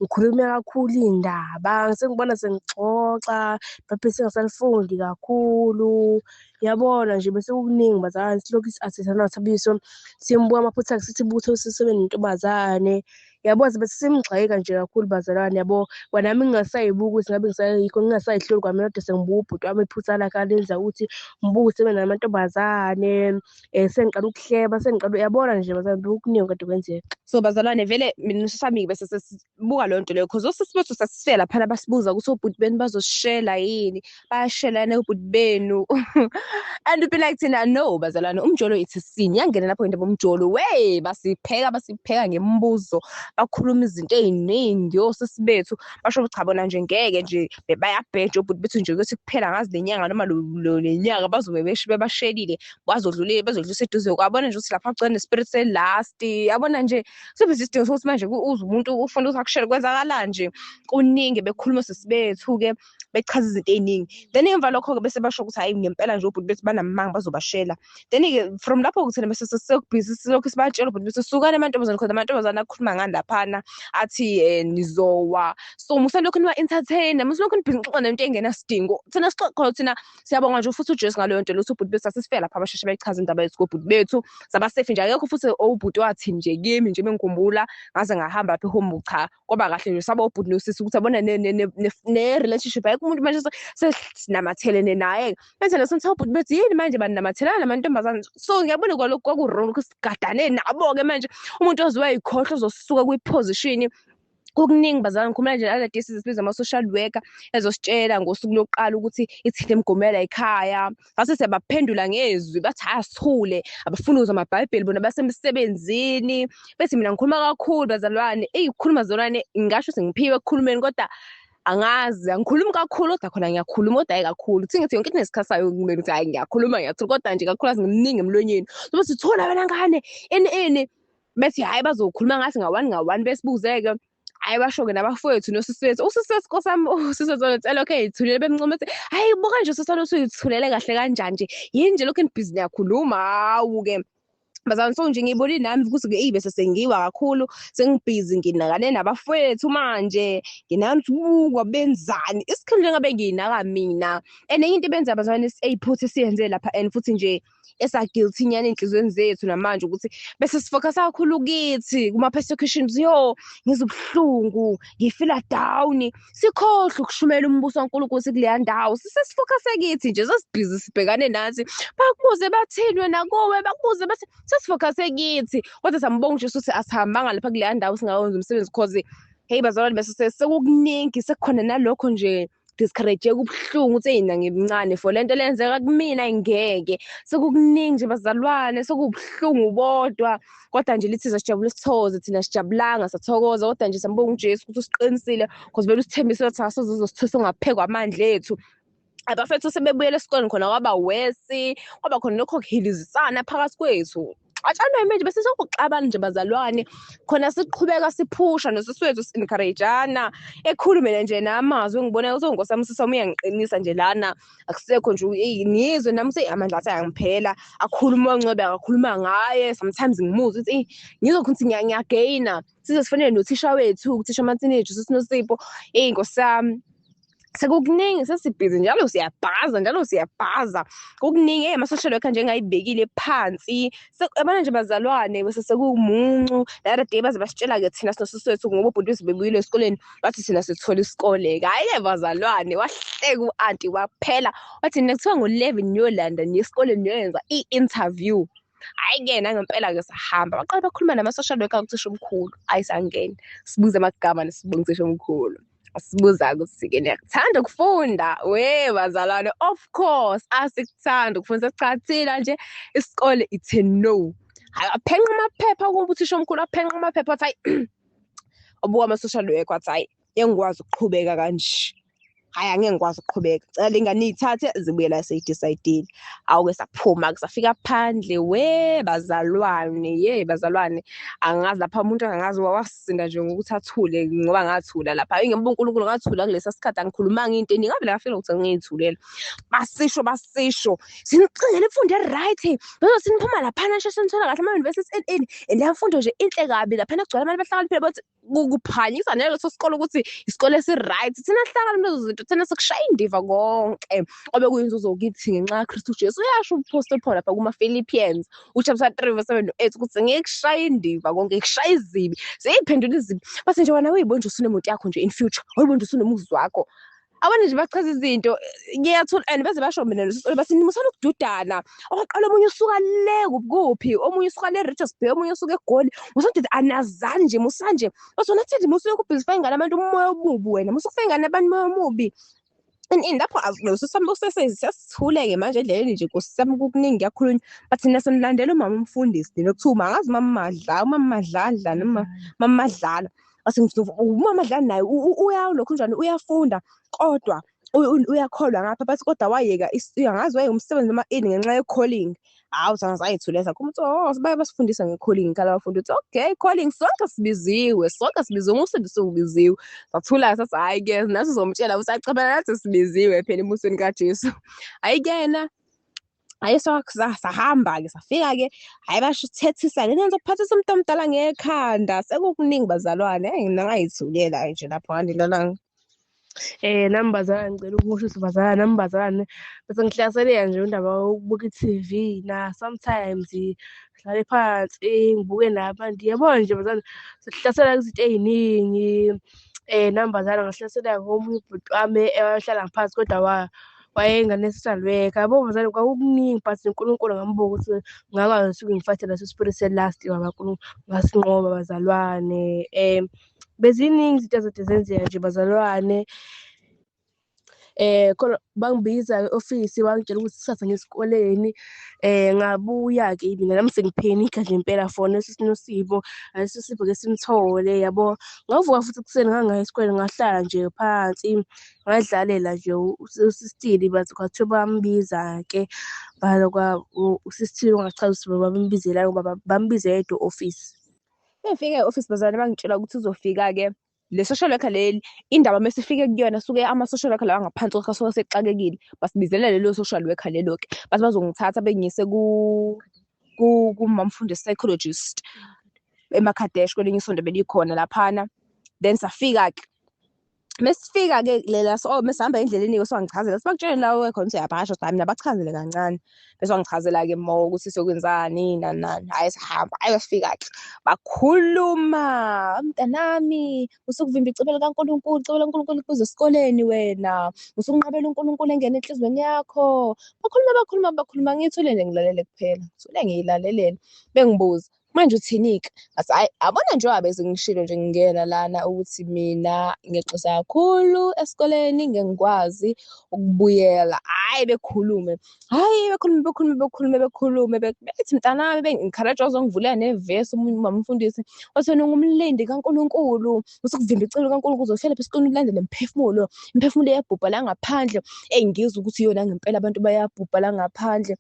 ngikhulume kakhulu iy'ndaba, sengibona sengixoxa iBhayibheli sengingasalifundi kakhulu. Yabona nje bese kukuningi bazalwane, silokhu si-assist-ana noThabiso, simbuka amaphutha akhe sithi butho sesebe nentombazane. Yabo, bese simgxeka nje kakhulu bazalwane, yabo. Kwanami ngingasayibuki ukuthi ngabe ngisayikho, ngingasayihloli kwamina, kodwa sengibuka ubhuti wami iphutha lakhe alenza ukuthi ngibuke ukuthi sebenamantombazane, sengiqala ukuhleba, sengiqala, uyabona nje bazalwane, bekukuningi kade kwenzeka. So bazalwane, vele mina nosisi bese sesibuka leyo nto leyo, cause osisi bethu sasifika laphana basibuza ukuthi obhuti benu bazosishela yini, bayashelana obhuti benu. And we be like thina, no bazalwane, umjolo it's a sin. Yangena lapho indaba umjolo, we basipheka ngemibuzo, bakhuluma izinto ey'ningi osisi bethu, basho ukuthi cha bona nje ngeke nje bayabheja obhuti bethu nje ukuthi kuphela ngazi le nyanga noma le nyanga bazobe bebashelile, bazodlule bazodlulisa eduze kwabona nje ukuthi lapha kugcwele ne-spirit se-lust, yabona nje sobe isidingo sokuthi manje uze umuntu ufuna ukuthi akushele, kwenzakala nje kuningi, bekhuluma osisi bethu-ke bechaza izinto ey'ningi. Then emva lokho-ke bese basho ukuthi hhayi ngempela nje obhuti bethu banamanga bazobashela. Then-ke from lapho thina bese sekubhizi silokhu sibatshela obhuti bethu sukani amantombazane, khona amantombazane akhuluma ngani laphana athi nizowa. So musalokhu niwa-entertain-a, musalokhu nibhizi nixoxa nento engenasidingo. Thina sixoxa thina siyabonga nje futhi uJesu ngaleyo nto leyo, ubhuti bethu sasifika lapha abasheshe bechaza indaba yethu kobhuti bethu, saba safe nje. Akekho futhi obhuti wathi nje kimi nje mengikhumbula ngaze ngahamba lapha e-home, cha kwaba kahle nje, saba ubhuti nosisi ukuthi yabona ne-relationship ayikho umuntu manje sesinamathelene naye. Bese leso ngithe ubhuti bethu yini manje baninamathelana namantombazane. So ngiyabona kwalokhu kwaku-wrong ukuthi sigadane nabo-ke manje, umuntu oziwa yikhohlwa ozosuka kwi-position. Kukuningi bazalwane, ngikhuluma nje other day sibiza ama-social worker ezositshela ngosuku lokuqala ukuthi ithinte imigomo yala ekhaya. Ngase siyabaphendula ngezwi, bathi hhayi asithule, abafuni ukuzwa amabhayibheli bona basemsebenzini. Bethi mina ngikhuluma kakhulu bazalwane, eyi ukukhuluma bazalwane ngingasho ukuthi ngiphiwe ekukhulumeni, kodwa angazi angikhulumi kakhulu, kodwa khona ngiyakhuluma kodwa hhayi kakhulu. Kuthi ngithi yonke into inesikhathi sayo, kumele ukuthi hhayi ngiyakhuluma ngiyathula, kodwa nje kakhulukazi ngimningi emlonyeni. So bathi thola wena ngane ini ini, bethi hhayi bazokhuluma ngathi nga-one nga-one, besibuze-ke. Hhayi basho-ke nabafowethu nosisi wethu, usisi wethu nkosi yami, usisi wethu elokhu ey'thulele bemncoma ethi hhayi buka nje usisi wami usuyithulele kahle kanjani nje, yini nje lokhu enibhizi niyakhuluma. Hawu-ke bazalwane, so nje ngiyibonile nami ukuthi-ke eyi bese sengiwa kakhulu, sengibhizi nginakane nabafowethu manje, nginaka ukuthi bukwa benzani, isikhulu njengabe ngiyinaka mina. And enye into ebenza bazalwane eyiphutha esiyenze lapha, and futhi nje esa-guilty nyana ey'nhliziyweni zethu namanje, ukuthi bese sifocusa kakhulu kithi kuma-persecutions, yo ngizwa ubuhlungu, ngifila down, sikhohlwe ukushumela umbuso kaNkulunkulu sikuleya ndawo, sesifocuse kithi nje, sesibhizi sibhekane nathi, bakubuze bathini wena kuwe, bakubuze bathi sesifocuse kithi. Kodwa sambonga uJesu ukuthi asihambanga lapha kuleya ndawo singawenzi umsebenzi, cause hey bazalwane bese sekukuningi, sekukhona nalokho nje discourage kubuhlungu ukuthi yina ngimncane for lento lenzeka kumina ngeke, sekukuningi nje bazalwane, sekubuhlungu bodwa. Kodwa nje lithi sijabule sithokoze, thina sijabulanga sathokoza, kodwa nje sambonga uJesu ukuthi usiqinisile, cause vele usithembisile ukuthi asoze uzosithusa ngaphekwa amandla ethu. Abafethu sebebuyela esikoleni khona kwaba wesi, kwaba khona lokho kuhilizisana phakathi kwethu. Axatshanwe manje bese sokuxabana nje bazalwane, khona siqhubeka siphusha nosisi wethu si-encourage-ana, ekhulume nje namazwi engibona ukuthi nkosi yami usisi wami uyangiqinisa nje lana, akusekho nje ngizwe nami ukuthi amandla athi ayangiphela, akhuluma oncwebe akakhuluma ngaye, sometimes ngimuzwe ukuthi ngizwe ukuthi ngiyagaina. Size sifonele nothisha wethu, uthisha Matsinethu, sisiNosipho, eyi nkosi yami sekukuningi, sesibhizi njalo siyabhaza, njalo siyabhaza, kukuningi. Ama-social worker nje engayibekile phansi, yabona nje bazalwane, bese sekumuncu. The other day baze basitshela-ke thina sinosisi wethu, ngoba ubhuti wethu bebuyile esikoleni, bathi thina sithola isikole-ke. Hhayi-ke bazalwane, wahleka u-anti waphela, wathi nina kuthiwa ngo-11 niyolanda niye esikoleni niyoyenza i-interview. Hhayi-ke nangempela-ke sahamba, baqala bakhuluma nama-social worker kuthisha omkhulu. Hhayi sangena, sibuze amagama nesibongo kuthisha omkhulu. Sibuza ukuthi-ke niyakuthanda ukufunda? We bazalwane, of course asikuthanda ukufunda, sesichathile nje isikole it's a no. Hhayi aphenqa amaphepha kuba uthisha omkhulu, aphenqa amaphepha wathi hhayi, wabuka ama-social worker wathi hhayi ngeke ngikwazi ukuqhubeka kanje, hhayi angeke ngikwazi ukuqhubeka, cela le ngane iyithathe zibuye la seyidecide-ile. Awu-ke saphuma-ke safika phandle, we bazalwane, ye bazalwane, angazi lapha umuntu angazi wasinda nje ngokuthi athule, ngoba ngathula lapha. Hhayi ngiyambonga uNkulunkulu ngathula kulesa sikhathi, angikhulumanga into eningi, ngavele ngafika ukuthi ngiyithulela. Basisho basisho, sinicingele imfundo e-right, bezothi niphuma laphana nisheshe nithola kahle ama-university ini ini, and leya mfundo nje inhle kabi laphana kugcwele abantu abahlakaniphile bathi Kuphanyisa naleso sikole ukuthi isikole esi-right. Thina sihlangana lezo zinto, thina sikushaya indiva konke obekuyinzuzo kithi ngenxa kaKristu Jesu. Uyasho uPostoli Paul lapha kuma-Philippians u-chapter 3 verse 7 no-8 ukuthi ngikushaya indiva konke, ngikushaya izibi, seyiphendula izibi. Base nje wena uyibona nje usunemoto yakho nje in future, uyibona nje usunomuzi wakho. Abanye nje bachaza izinto, ngiyathula and beze basho mina leso bathi musana ukududana. Oqala omunye usuka le kuphi, omunye usuka le Richards Bay, omunye usuka eGoli. Musandude anazani nje musanje. Basona thithi musuke kubhizi faka ingane abantu umoya omubi wena, musuke ufaka ingane abantu umoya omubi. In lapho sisami sesithule-ke manje endleleni nje Nkosi sami kukuningi kuyakhulunywa. But thina senilandela umama umfundisi nina kuthiwa uma angazi umama Madla, umama Madladla noma mama Madlala. Base ngithi umama Madlala naye uyalokhu njani uyafunda kodwa uyakholwa ngapha bathi kodwa wayeka angazi wayeka umsebenzi noma ini ngenxa ye-calling. Hawu thina sayithulela sakhuluma ukuthi oh baye basifundisa nge-calling khala abafundi ukuthi okay calling sonke sibiziwe, sonke sibiziwe umsindisi ubiziwe. Sathula sathi hhayi-ke nathi sizomtshela ukuthi acabela nathi sibiziwe phela embusweni kaJesu. Hhayi-kena hhayi sahamba-ke safika-ke hhayi basho thethisa le nto ukuphathisa umuntu omdala ngekhanda sekukuningi bazalwane. Hhayi mina ngayithulela nje lapho ngalelo. Nami bazalwane ngicela ukusho ukuthi bazalwane, nami bazalwane bese ngihlaseleka nje indaba yokubuka i-T_V na sometimes ngihlale phansi ngibuke nabantu. Yabo nje bazalwane sihlasela izinto ey'ningi. Nami bazalwane ngahlaseleka ngomunye ubhuti wami ewayehlala ngaphansi kodwa wayengane-social worker. Yabo bazalwane kwakukuningi but uNkulunkulu ngambuka ukuthi ngakwazi ukuthi ngi-fight-e leso spirit se-lust baba ngasinqoba bazalwane. Beziningi izinto ezade zenzeka nje bazalwane. Khona bangibiza e-ofisi bangitshela ukuthi kusasa ngiye esikoleni. Ngabuya-ke mina nami sengiphenikha nje impela for Nosipho, leso sipho ke simthole yabo. Ngavuka futhi ekuseni ngangaya esikoleni ngahlala nje phansi ngadlalela nje usistili but kwathiwa bayambiza-ke usistili wangachaza ukuthi babembizelani ngoba bambize yedwa e-ofisi. Bengifike e-ofisi bazalwane bangitshela ukuthi uzofika-ke le social worker leli indaba mesifike kuyona suke ama-social worker lawa ngaphansi kwakhe asuke sexakekile basibizela lelo social worker lelo-ke bathi bazongithatha bengiyise kumamfundisi psychologist eMakhadesh kwelinye isonto belikhona laphana. Then safika-ke mesifika-ke lela so mesihamba endleleni-ke sowangichazela sibakutshele la khona ukuthi uyabhasha hayi mina bachazele kancane bese wangichazela-ke more ukuthi sokwenzani nani nani. Hhayi sahamba, hhayi sifika-ke bakhuluma, mntanami usukuvimba icebo likaNkulunkulu, icebo likaNkulunkulu likubuza esikoleni wena, usukunqabela uNkulunkulu engene enhliziyweni yakho. Bakhuluma bakhuluma bakhuluma ngithule nje ngilalele kuphela, ngithule ngiyilalelele bengibuza manje uthini-ke? Ngathi hhayi yabona njengoba bese ngishilo nje ngingena lana ukuthi mina ngiyexosa kakhulu esikoleni ngeke ngikwazi ukubuyela. Hhayi bekhulume, hhayi bekhulume bekhulume bekhulume bekhulume bethi mntanami bengi-encourage wazongivulela nevesi omunye umama umfundisi wathi wena ungumlindi kaNkulunkulu, usukuvimba icebo likaNkulunkulu uzohlala lapha esikoleni ulandele imiphefumulo, imiphefumulo iyabhubha la ngaphandle. Eyi ngizwe ukuthi iyona ngempela abantu bayabhubha la ngaphandle.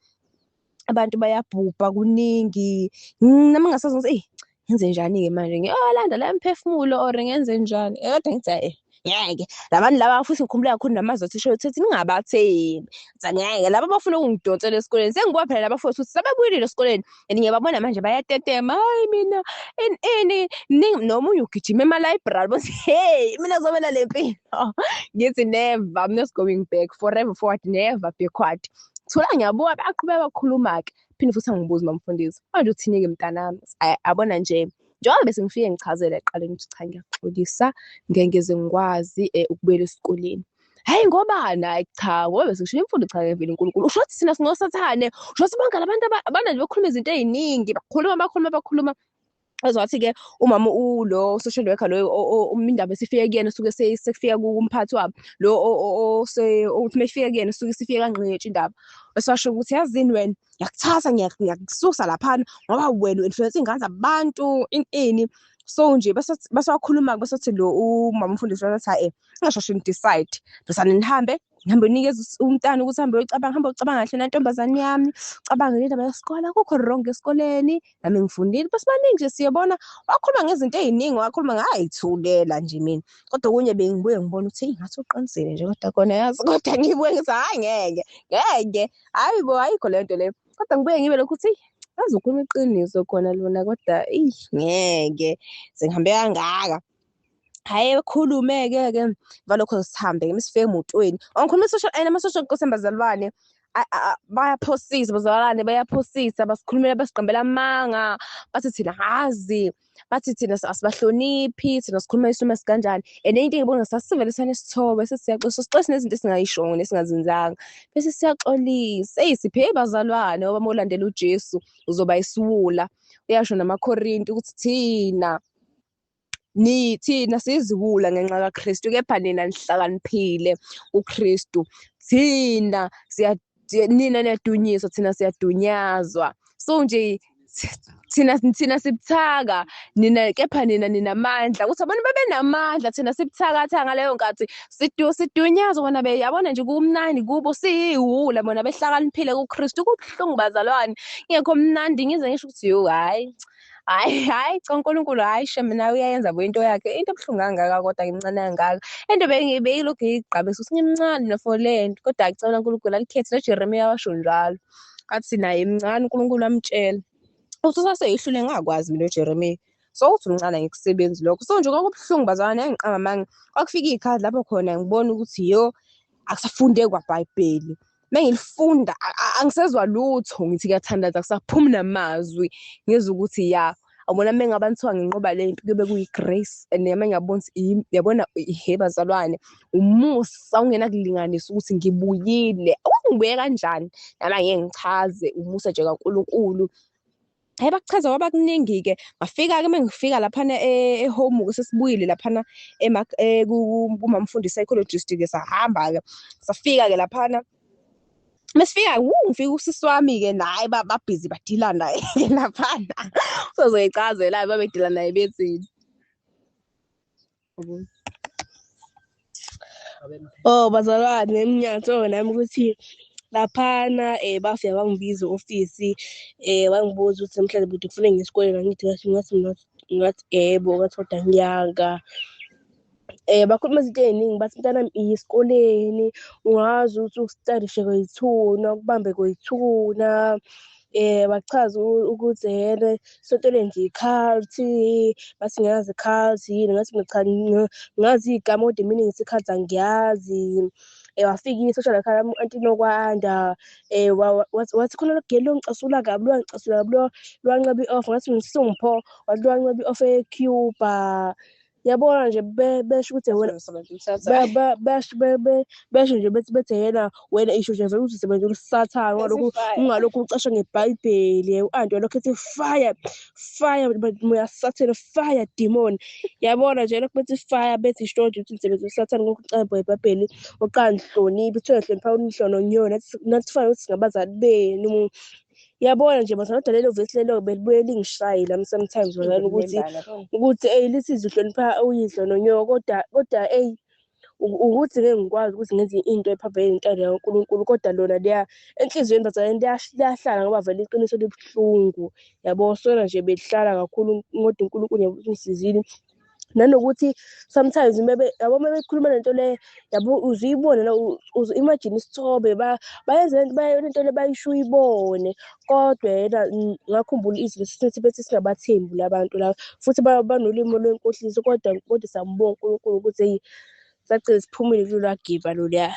Abantu bayabhubha kuningi. Nami ngingasazi ukuthi eyi ngenze njani-ke manje ngiyolanda la mphefumulo or ngenze njani? Kodwa ngithi hhayi ngeke labantu laba futhi ngikhumbula kakhulu namazwi othisha wethu ningabathembi. Ngithi ngeke laba bafuna ukungidonsela esikoleni sengibuka phela laba futhi ukuthi sebebuyelile esikoleni and ngiyababona manje bayatetema hayi mina ini ini nomunye ugijima ema-library bothi hey mina ngizobela le mpilo. Ngithi never, I'm not going back, forever forward, never backward. Thula ngiyabuka baqhubeka bakhuluma-ke phinde futhi angibuze mamfundisi manje uthini-ke mntanami? Yabona nje njengoba bese ngifike ngichazela ekuqaleni ukuthi cha ngiyaxolisa ngeke ngize ngikwazi ukubuyela esikoleni. Hhayi ngobani? Hhayi cha ngoba bese ngisho imfundo cha ngevele uNkulunkulu. Usho ukuthi thina singosathane, usho ukuthi bonke labantu abantu nje bekhuluma izinto ey'ningi bakhuluma bakhuluma bakhuluma. Ezowathi-ke umama ulo social worker lo indaba esifike kuyena suke sekufika kumphathi wabo lo uthi uma ifika kuyena suke isifike kangqingetshe indaba. Bese washo ukuthi yazini wena ngiyakuthatha ngiyakususa laphana ngoba wena u-influence iy'ngane zabantu ini ini. So nje bese wakhuluma-ke bese wathi lo umama umfundisi wathi hhayi ningasheshe ni-decide, besane nihambe ngihambe unikeze umntana ukuthi ahambe uyocabanga, hambe uyocabanga kahle nantombazane yami, ucabange le ndaba yesikole, akukho wrong esikoleni, nami ngifundile. Bese baningi nje siyabona, wakhuluma ngezinto ey'ningi, wakhuluma ngayithulela nje mina. Kodwa okunye bengibuye ngibona ukuthi eyi ngathi uqinisile nje kodwa kona yazi, kodwa ngibuye ngithi hhayi ngeke, ngeke, hhayi bo ayikho leyo nto leyo. Kodwa ngibuye ngibe lokhu ukuthi eyi azi ukhuluma iqiniso khona lona kodwa eyi ngeke sengihambe kangaka. Hhayi ekhulume-ke ke valokho sihambe-ke mesifika emotweni. Angikhuluma i-social and ama-social nkosi bazalwane bayaphosisa bazalwane, bayaphosisa, basikhulumela basiqambela amanga, bathi thina ngazi, bathi thina asibahloniphi, thina sikhuluma isimo esikanjani. And enye into engibona sasivele sanesithobe sesiyaxolisa, sixolisa nezinto esingayishongo nesingazenzanga, bese siyaxolisa. Eyi siphe bazalwane ngoba uma ulandela uJesu uzoba isiwula. Uyasho namaKhorinti ukuthi thina thina siyiziwula ngenxa kaKristu, kepha nina nihlakaniphile kuKristu. Thina siya nina niyadunyiswa, thina siyadunyazwa. So nje thina sibuthaka, nina kepha nina ninamandla. Ukuthi abantu babenamandla, thina sibuthakathaka ngaleyo nkathi sidunyazwa bona yabona nje kumnandi kubo, siyiwula bona behlakaniphile kuKristu. Kubuhlungu bazalwane, ngekho mnandi ngize ngisho ukuthi yo hhayi hhayi hhayi cha uNkulunkulu, hhayi shem nawe uyayenza bo into yakhe, into ebuhlungu kangaka kodwa ngimncane kangaka. Into beyilokhu ngiyigqamisa ukuthi ngimncane mina for le nto, kodwa ngicela uNkulunkulu alikhethe. NoJeremiya washo njalo, athi naye mncane uNkulunkulu amtshela uthi usaseyihlule ngakwazi mina uJeremiya. So uthi umncane angikusebenzi lokho. So nje kwakubuhlungu bazalwane, ngiqamba amanga. Kwakufika iy'khathi lapho khona ngibona ukuthi yo akusafundeki kwaBhayibheli. Mengilifunda angisezwa lutho, ngithi ngiyathandaza akusaphumi namazwi, ngizwa ukuthi ya awubona uma ngabe kuthiwa nginqoba le mpi kuyobe kuyi-grace and nami ngiyabona ukuthi yabona ihe bazalwane, umusa ungenakulinganisa ukuthi ngibuyile. Ukuthi ngibuye kanjani nami angeke ngichaze, umusa nje kaNkulunkulu. Hhayi bakuchaza kwaba kuningi-ke. Ngafika-ke uma ngifika laphana e-home-ke sesibuyile laphana kumamfundisi psychologist-ke, sahamba-ke safika-ke laphana. Mesifika ngifika usisi wami-ke naye babhizi badila naye laphana. Uzoyichazela babedila naye bethini. Oh bazalwane, ngiyathola nami ukuthi laphana bafika bangibiza e-ofisi bangibuza ukuthi namhlanje buti kufuneka ngiye esikoleni, angithi ngathi ngathi ngathi yebo, ngathi kodwa ngiyanga. Bakhuluma izinto ey'ningi bathi mntanami iya esikoleni, ungazi ukuthi ustadishe kweyithuna, ukubambe kweyithuna. Bachaza ukuthi yena isonto lenza i-cult, bathi ngiyazi i-cult yini, ngathi mina cha ngazi igama kodwa meaning ye-cult angiyazi. Wafika i-social worker yami u-anti Nokwanda, wathi khona lo girl longicasula kabi, lwangicasula kabi, lwanceba i-off, ngathi ngisungipho, wathi lwanceba i-off e-Cuba. Yabona nje besho ukuthi wena besho nje bethi bethe yena wena isho nje vele ukuthi usebenzela uSathane ungalokhu ungalokhu ucasha ngeBhayibheli. U-anti walokhu ethi fire fire moya Sathane, fire demon. Yabona nje lokhu bethi fire, bethi isho nje ukuthi nisebenzela uSathane ngokucasha ngeBhayibheli, oqala nihloniphe, kuthiwa hlonipha unhlononyo, nathi fanele ukuthi singabazali benu. Yabona nje bazalwane, kodwa lelo vesi lelo belibuye lingishaye nami sometimes bazalwane ukuthi eyi lithi uhlonipha uyihlo nonyoko, kodwa kodwa eyi ukuthi ngeke ngikwazi ukuthi ngenze into ephambene nentando kaNkulunkulu, kodwa lona liya enhliziyweni bazalwane liyahlala ngoba vele iqiniso libuhlungu yabo. Sona nje belihlala kakhulu kodwa uNkulunkulu ungisizile. Nanokuthi sometimes maybe yabo uma bekhuluma lento le yabo uze uyibone la, uze imagine isithobe bayenza lento lento le bayisho uyibone, kodwa yena ngakhumbula izwi lesithi bethi singabathembi labantu laba, futhi banolimi lwenkohliso, kodwa kodwa siyambonga uNkulunkulu ukuthi eyi sagcina siphumile kulolwa giba loluya.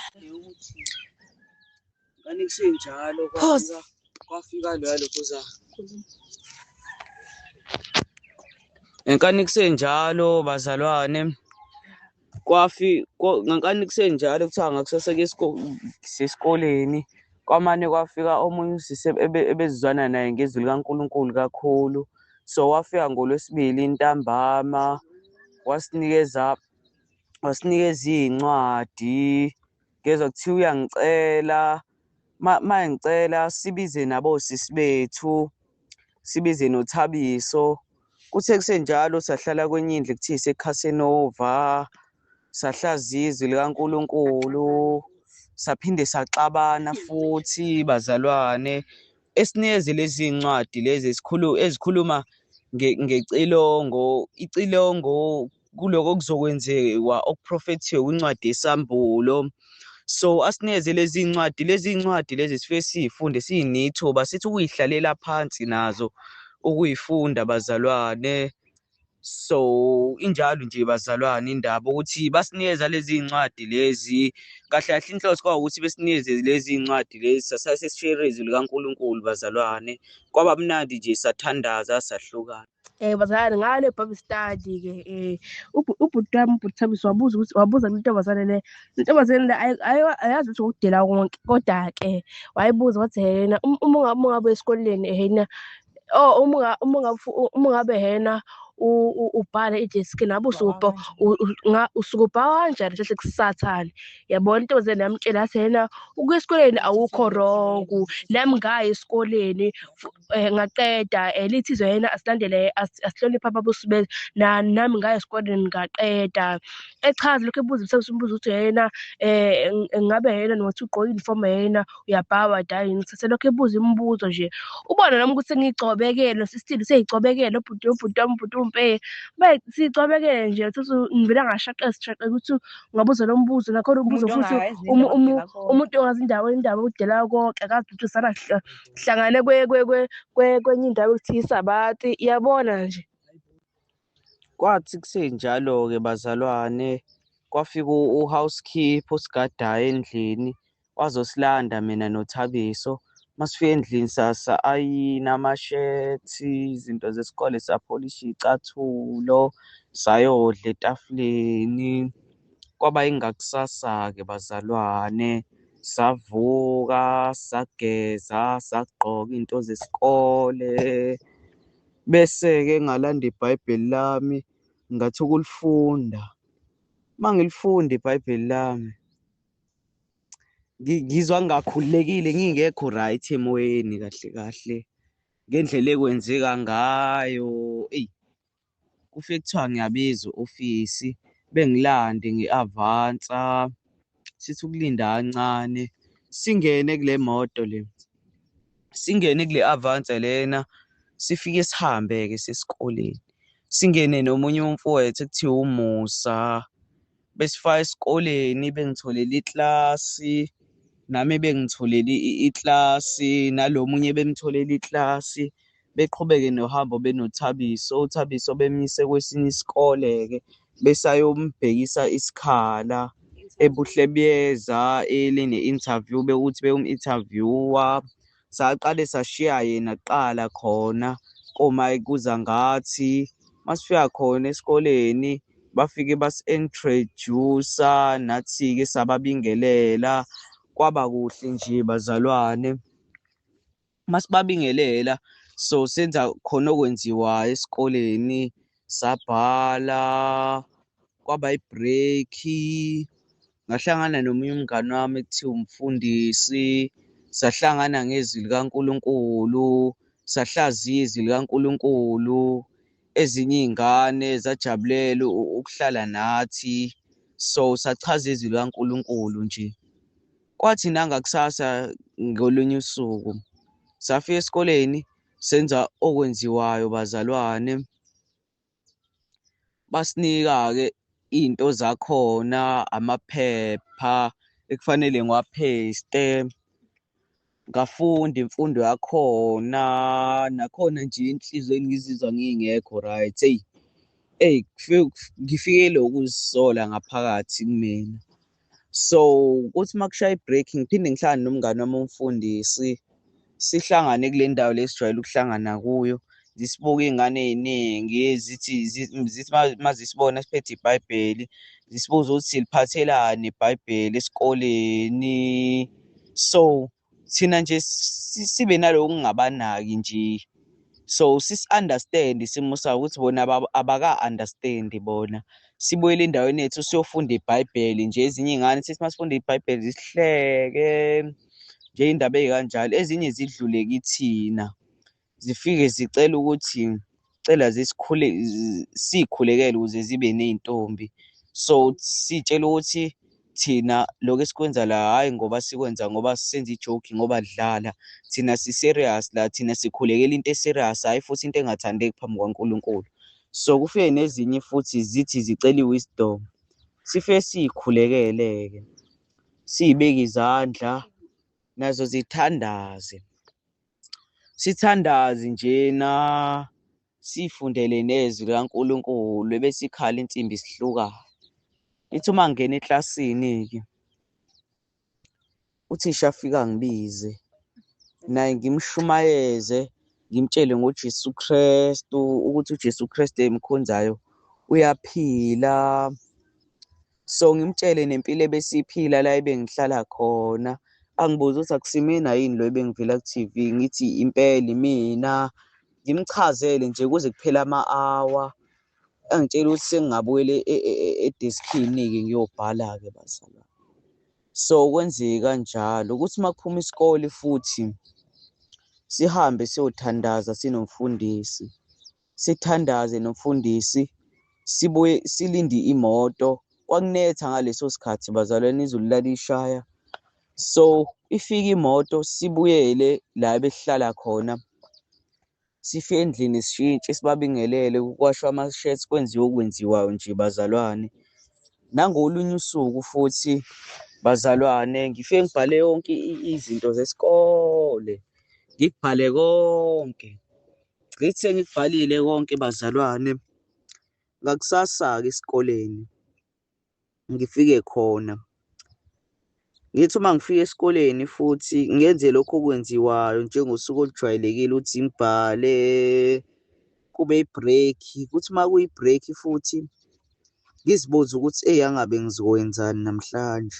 Kanti kusenjalo Pause. kwafika loya lokhuza. Ngenkani kusenjalo bazalwane, ngenkani kusenjalo kuthiwa ngakusasa ke sesikoleni, kwamane kwafika omunye usisi ebezizwana naye ngezwi likaNkulunkulu kakhulu. So wafika ngoLwesibili ntambama, wasinikeza iy'ncwadi, ngezwa kuthiwa uyangicela, ma ngicela sibize nabo osisi bethu, sibize noThabiso. Kuthe kusenjalo sahlala kwenye indlu ekuthiwa iseCasanova, sahlaziya izwi likaNkulunkulu, saphinde saxabana futhi bazalwane. Esinikeze lezi ncwadi lezi ezikhuluma ngecilongo, icilongo kuloko okuzokwenziwa okuprofethiwe kwincwadi yeSambulo. So asinikeze lezi ncwadi, lezi ncwadi lezi sifike siyifunde siyinithuba, sithi ukuyihlalela phansi nazo ukuyifunda bazalwane. So injalo nje bazalwane indaba ukuthi basinikeza lezi ncwadi lezi, kahle kahle inhloso kwawukuthi besinikeze lezi ncwadi lezi, sasase sishere izwi likaNkulunkulu bazalwane. Kwaba mnandi nje sathandaza sahlukana. Bazalwane ngale Bible study-ke ubhuti wami ubhuti Thabiso wabuza ukuthi wabuza intombazane le, intombazane le ayazi ukuthi ukudela konke kodwa-ke wayibuza wathi yena uma ungabe esikoleni yena oh uma ungabe yena ubhale ideski ngabe usuke usuke ubhala kanjani kahle kusathane. Yabona intombazane yamtshela yathi yena ukuya esikoleni awukho wrong, nami ngaya esikoleni ngaqeda lithi izwe yena asilandele asihloniphe ababusi bethu nami ngaya esikoleni ngaqeda. Echaza lokhu ebuza umbuzo ukuthi yena ngabe yena nokuthi ugqoke i-uniform yena uyabhawa yini ngithathe lokhu ebuza imibuzo nje. Ubona nami ukuthi sengiyicobekele sisithini seyicobekele ubhuti ubhuti wami ubhuti umpe siyicobekele nje uthatha ngivele ngashaqeka sishaqeka ukuthi ungabuza lo mbuzo nakhona umbuzo futhi umuntu ongazi indawo indaba udela konke akazi ukuthi sana hlangane kwenye indawo ekuthiwa iSabathi iyabona nje. Kwathi kusenjalo-ke bazalwane, kwafika u-housekeeper osigadayo endlini, wazosilanda mina noThabiso. Masifika endlini sasa-ayina amashethi, izinto zesikole, sapholisha iy'cathulo, sayodla etafuleni. Kwaba yingakusasa-ke bazalwane, savuka, sageza, sagqoka iy'nto zesikole. Bese-ke ngalanda iBhayibheli lami, ngathi ukulifunda. Uma ngilifunda iBhayibheli lami, ngizwa ngingakhululekile, ngingekho right emoyeni kahle kahle, ngendlela ekwenzeka ngayo, eyi, kufike kuthiwa ngiyabizwa e-ofisi, bengilande nge-Avanza, sithi ukulinda kancane, singene kule moto le, singene kule Avanza lena, sifike sihambe-ke sesikoleni, singene nomunye umfowethu ekuthiwa uMusa, besifaka esikoleni bengitholele iklasi, nami bengitholele iklasi, nalo munye bemtholele iklasi, beqhubeke nohambo benoThabiso. UThabiso bemyise kwesinye isikole-ke besayombhekisa isikhala eBuhlebuyeza eline-interview bekuthi beyomu-interview-a. Saqale sashiya yena kuqala khona koma ngathi. Masifika khona esikoleni bafike basi-introduce-a nathi-ke sababingelela, kwaba kuhle nje bazalwane. Masibabingelela so senza khona okwenziwayo esikoleni, sabhala, kwaba i-break. Ngahlangana nomunye umngani wami ekuthiwa umfundisi, sahlangana ngezwi likaNkulunkulu, sahlaziya izwi likaNkulunkulu. Ezinye iy'ngane zajabulela ukuhlala nathi, so sachaza izwi likaNkulunkulu nje. Kwathi nangakusasa ngolunye usuku, safika esikoleni senza okwenziwayo bazalwane. Basinika-ke iy'nto zakhona, amaphepha ekufanele ngiwapheste, ngafunda imfundo yakhona, nakhona nje enhliziyweni ngizizwa ngingekho right, eyi, eyi ngifikelwe ukuzisola ngaphakathi kumina. So kuthi uma kushaya i-break ngiphinde ngihlangane nomngani wami umfundisi, sihlangane kule ndawo le esijwayele ukuhlangana kuyo, zisibuke iy'ngane ey'ningi zithi zithi uma zisibona siphethe iBhayibheli, zisibuza ukuthi siliphathelani iBhayibheli esikoleni. So thina nje sibe naloko kungabanaki nje, so sisi-understand isimo sabo ukuthi bona abaka-understand-i bona. Sibuyele endaweni yethu siyofunda iBhayibheli nje, ezinye iy'ngane sithi uma sifunda iBhayibheli zisihleke nje iy'ndaba ey'kanjalo. Ezinye zidlule kithina, zifike zicele ukuthi cela zisikhule siy'khulekele ukuze zibe ney'ntombi. So siy'tshela ukuthi thina lokhu esikwenza la, hhayi ngoba sikwenza ngoba senza i-joke ngoba dlala, thina si-serious la, thina sikhulekela into e-serious, hhayi futhi into engathandeki phambi kwaNkulunkulu. So kufike nezinye futhi zithi zicela i-wisdom, sifike siy'khulekele-ke, siy'beke izandla nazo zithandaze. Sithandaze njena, Siy'fundele nezwi likaNkulunkulu ebese ikhala insimbi sihlukane. Ngithi uma ngingena eklasini-ke, uthisha afike angibize, naye ngimshumayeze, ngimtshele ngoJesu Kristu ukuthi uJesu Kristu engimkhonzayo uyaphila. So ngimtshele nempilo ebesiyiphila la ebengihlala khona. Angibuze ukuthi akusimina yini lo ebengivela ku-T_V, ngithi impela imina. Ngimchazele nje kuze kuphele ama-hour. Angitshele ukuthi sengingabuyela edeskini-ke ngiyobhala-ke bazalwane. So kwenzeke kanjalo ukuthi uma kuphuma isikole futhi sihambe siyothandaza sinomfundisi, sithandaze nomfundisi, sibuye silinde imoto. Kwakunetha ngaleso sikhathi bazalwane, izulu lalishaya. So ifike imoto sibuyele la ebesihlala khona. Sifike endlini sishintshe sibabingelele, kuwashwe ama-shirts kwenziwe okwenziwayo nje bazalwane. Nangolunye usuku futhi bazalwane, ngifike ngibhale yonke izinto zesikole, ngikubhale konke. Ngithi sengikubhalile konke bazalwane, ngakusasa-ke esikoleni ngifike khona. Ngithi uma ngifika esikoleni futhi ngenze lokhu okwenziwayo njengosuku olujwayelekile ukuthi ngibhale, kube i-break. Kuthi uma kuyi-break futhi ngizibuze ukuthi eyi angabe ngizokwenzani namhlanje.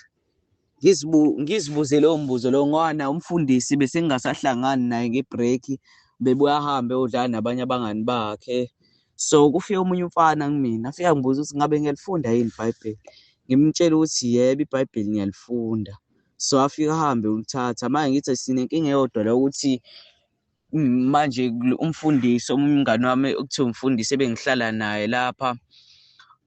Ngizibuze lowo mbuzo lowo ngoba naye umfundisi bese ngingasahlangani naye nge-break, bebuye ahambe eyodlala nabanye abangani bakhe. So kufike omunye umfana kumina afike angibuza ukuthi ngabe ngiyalifunda yini iBhayibheli. Ngimtshele ukuthi yebo iBhayibheli ngiyalifunda. So afike ahambe ulithatha. Manje ngithi sinenkinga eyodwa la ukuthi manje umfundisi omunye umngani wami okuthiwa umfundisi ebengihlala naye lapha,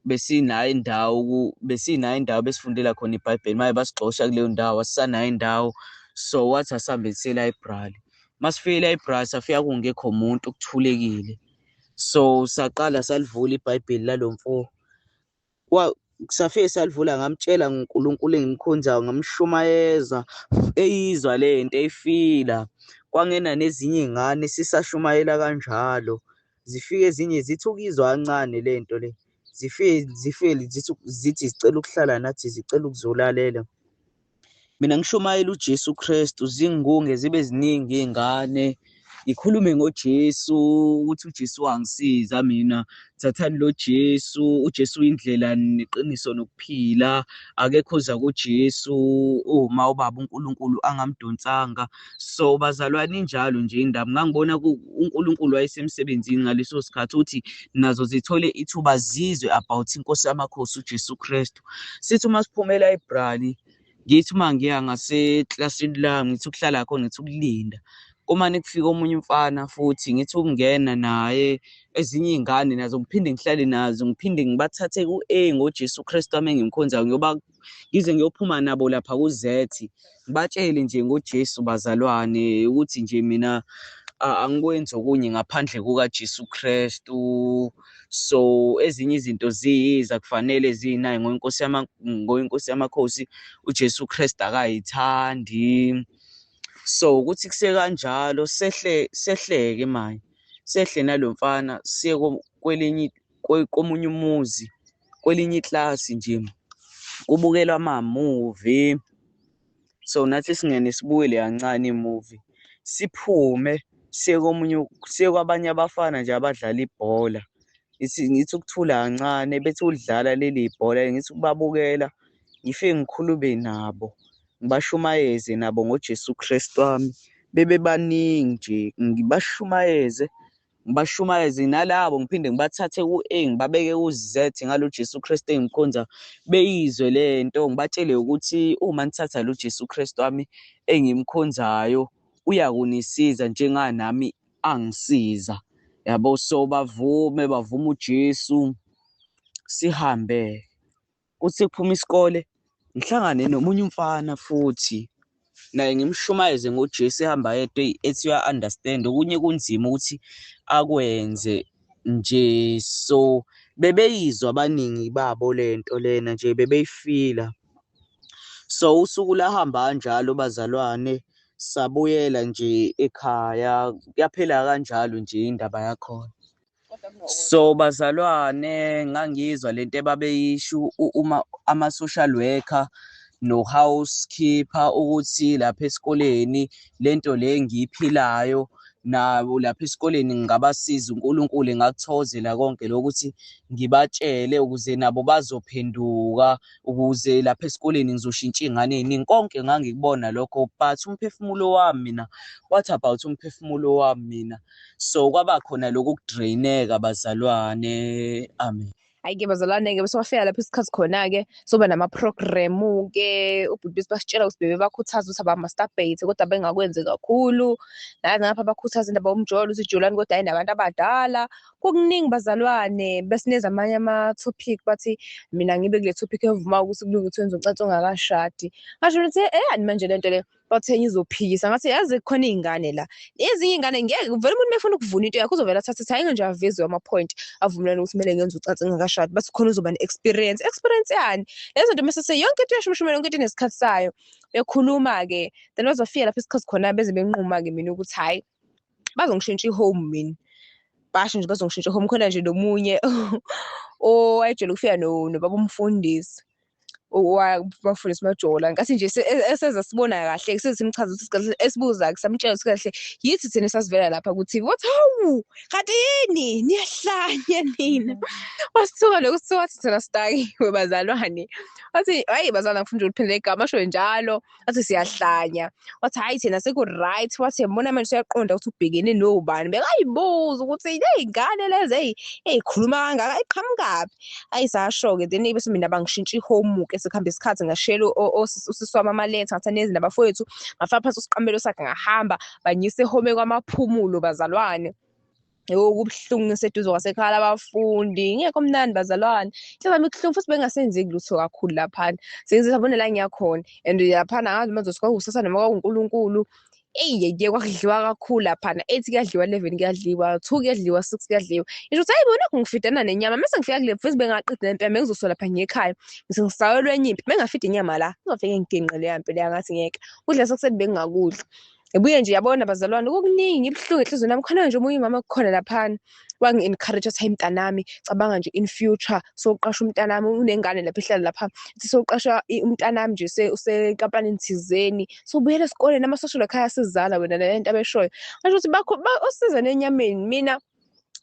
besinayo indawo, besinayo indawo besifundela khona iBhayibheli, manje basigxosha kuleyo ndawo asisanayo indawo. So wathi asihambe siye e-library. Masifika e-library safika kungekho muntu kuthulekile. So saqala salivula iBhayibheli lalo mfo. Safike salivula ngamtshela ngoNkulunkulu engimkhonzayo, ngamshumayeza eyizwa le nto eyifila. Kwangena nezinye iy'ngane sisashumayela kanjalo. Zifike ezinye zithi ukuyizwa kancane le nto le, zifike zifike zithi zithi zicela ukuhlala nathi zicela ukuzolalela. Mina ngishumayela uJesu Kristu, zingunge zibe ziningi iy'ngane, ngikhulume ngoJesu ukuthi uJesu wangisiza mina, thathani lo Jesu, uJesu uyindlela neqiniso nokuphila, akekho oza kuJesu uma ubaba uNkulunkulu angamdonsanga. So bazalwane injalo nje indaba, ngangibona uNkulunkulu wayesemsebenzini ngaleso sikhathi ukuthi nazo zithole ithuba zizwe about iNkosi yamakhosi uJesu Kristu. Sithi uma siphuma e-library, ngithi uma ngiya ngaseklasini lami ngithi ukuhlala khona ngithi ukulinda. Kumane kufike omunye umfana futhi ngithi ukungena naye, ezinye iy'ngane nazo ngiphinde ngihlale nazo, ngiphinde ngibathathe ku-A ngoJesu Kristu wami engimkhonzayo, ngiyoba ngize ngiyophuma nabo lapha ku-Z. Ngibatshele nje ngoJesu bazalwane ukuthi nje mina angikwenzi okunye ngaphandle kukaJesu Kristu. So ezinye izinto ziyiza kufanele ziyinaye ngoInkosi ngoInkosi yamakhosi uJesu Kristu akayithandi. So ukuthi kusekanjalo sehle sehleke manje, sehle nalo mfana siye kwelinye komunye umuzi, kwelinye iklasi nje kubukelwa ama-movie. So nathi singene sibukele kancane imuvi, siphume siye komunye, siye kwabanye abafana nje abadlala ibhola. Ngithi ngithi ukuthula kancane bethi ulidlala leli bhola, ngithi ukubabukela, ngifike ngikhulume nabo, ngibashumayeze nabo ngoJesu Kristu wami. Bebe baningi nje, ngibashumayeze ngibashumayeze nalabo ngiphinde ngibathathe ku-A ngibabeke ku-Z ngalo Jesu Kristu engimkhonza beyizwe le nto ngibatshele ukuthi uma nithatha lo Jesu Kristu wami engimkhonzayo uyakunisiza njenganami angisiza yabo. So bavume bavume uJesu sihambe. Kuthi kuphuma isikole ngihlangane nomunye umfana futhi naye ngimshumayeze ngoJesu ehamba yedwa eyi ethi uya-understand okunye kunzima ukuthi akwenze nje. So bebeyizwa abaningi babo le nto lena nje bebeyifila. So usuku lahamba kanjalo bazalwane, sabuyela nje ekhaya, yaphela kanjalo nje indaba yakhona. So bazalwane, ngangizwa lento ebabeyisho uma ama-social worker no-housekeeper ukuthi lapha esikoleni lento le engiyiphilayo nabo lapha esikoleni ngingabasiza, uNkulunkulu engakuthokozela konke lokuthi ngibatshele ukuze nabo bazophenduka, ukuze lapha esikoleni ngizoshintsha iy'ngane ey'ningi. Konke ngangikubona lokho, but umphefumulo wami mina, what about umphefumulo wami mina? So kwaba khona lokhu kudraineka bazalwane. Amen. Hhayi-ke bazalwane-ke bese kwafika lapho isikhathi khona-ke soba nama-program-ke, ubhuti bese basitshela ukuthi bebebakhuthaza ukuthi aba-masturbate kodwa bengakwenzi kakhulu. Nathi ngapha bakhuthaza indaba yomjolo ukuthi jolani kodwa hhayi nabantu abadala. Kukuningi bazalwane, besineza amanye ama-topic bathi mina ngibe kule topic evumayo ukuthi kulunge ukuthi wenze ucansi ungakashadi. Ngasho ngithi eyani manje lento le? Bathe ngizophikisa, ngathi yazi kukhona iy'ngane la, ezinye iy'ngane ngeke vele umuntu uma efuna ukuvuna into yakhe uzovele athathe athi hhayi nje avezwe ama-point avumelane ukuthi kumele ngenze ucansi ngingakashadi, bathi khona uzoba ne-experience. Experience yani? Lezo zinto mase yonke into iyashumshumela, yonke into inesikhathi sayo. Bekhuluma-ke then bazofika lapho isikhathi khona beze benquma-ke mina ukuthi hhayi bazongishintsha i-home mina, basho nje bazongishintsha i-home. Khona nje nomunye owayejwayele ukufika nobaba umfundisi wabafundisi majola, nkathi nje eseza sibona kahle sesimchaza ukuthi kahle esibuza-ke samtshela ukuthi kahle yithi thina esasivela lapha ku-TV, wathi hawu kanti yini niyahlanya nina. Wasithuka lokhu, sithuka wathi thina sidakiwe bazalwane, wathi hhayi bazalwane ngifuna nje ukuliphindela igama, asho njalo wathi siyahlanya, wathi hhayi thina seku-right, wathi yabona manje useyaqonda ukuthi ubhekene nobani. Bekayibuza ukuthi ley'ngane lezi eyi ey'khuluma kangaka iqhamukaphi. Ayi sasho-ke then bese mina bangishintsha i-home-ke sekuhamba isikhathi ngashiyela usisi wami amaletha ngathi aneze nabafowethu, ngafaka phansi isiqamelo sakhe ngahamba banyisa e-home kwamaphumulo bazalwane. Yho kubuhlungu ngiseduze kwasekhaya labafundi, ngekho mnandi bazalwane. Inhliziyo yami ibuhlungu futhi bengasenzeki lutho kakhulu laphana. Sengize sabona la ngiyakhona and laphana angazi uma ngizothi kwakuwusasa noma kwakuwuNkulunkulu. Eyi yeye kwakudliwa kakhulu laphana, 8 kuyadliwa, 11 kuyadliwa, 2 kuyadliwa, 6 kuyadliwa. Ngisho ukuthi hayi bo nakhu ngifidana nenyama, mese ngifika kule futhi bengaqedi nempela bengizosuka lapha ngiye ekhaya. Ngithi ngisawelwe enye impi, bengafida inyama la, ngizofike ngiginqe leya mpi leya ngathi ngeke. Kudla sekuseni bengingakudla. Ngibuye nje yabona bazalwane kukuningi ibuhlungu enhliziyweni yami. Khona nje omunye umama kukhona laphana wangi-encourage wathi hayi mntanami cabanga nje in future sowuqasha umntanami unengane lapha ihlala lapha, ithi sowuqasha umntanami nje usenkampanini thizeni, sowubuyela esikoleni ama-social worker ayasizala wena le nto abeshoyo. Ngasho ukuthi bakho osiza nenyameni mina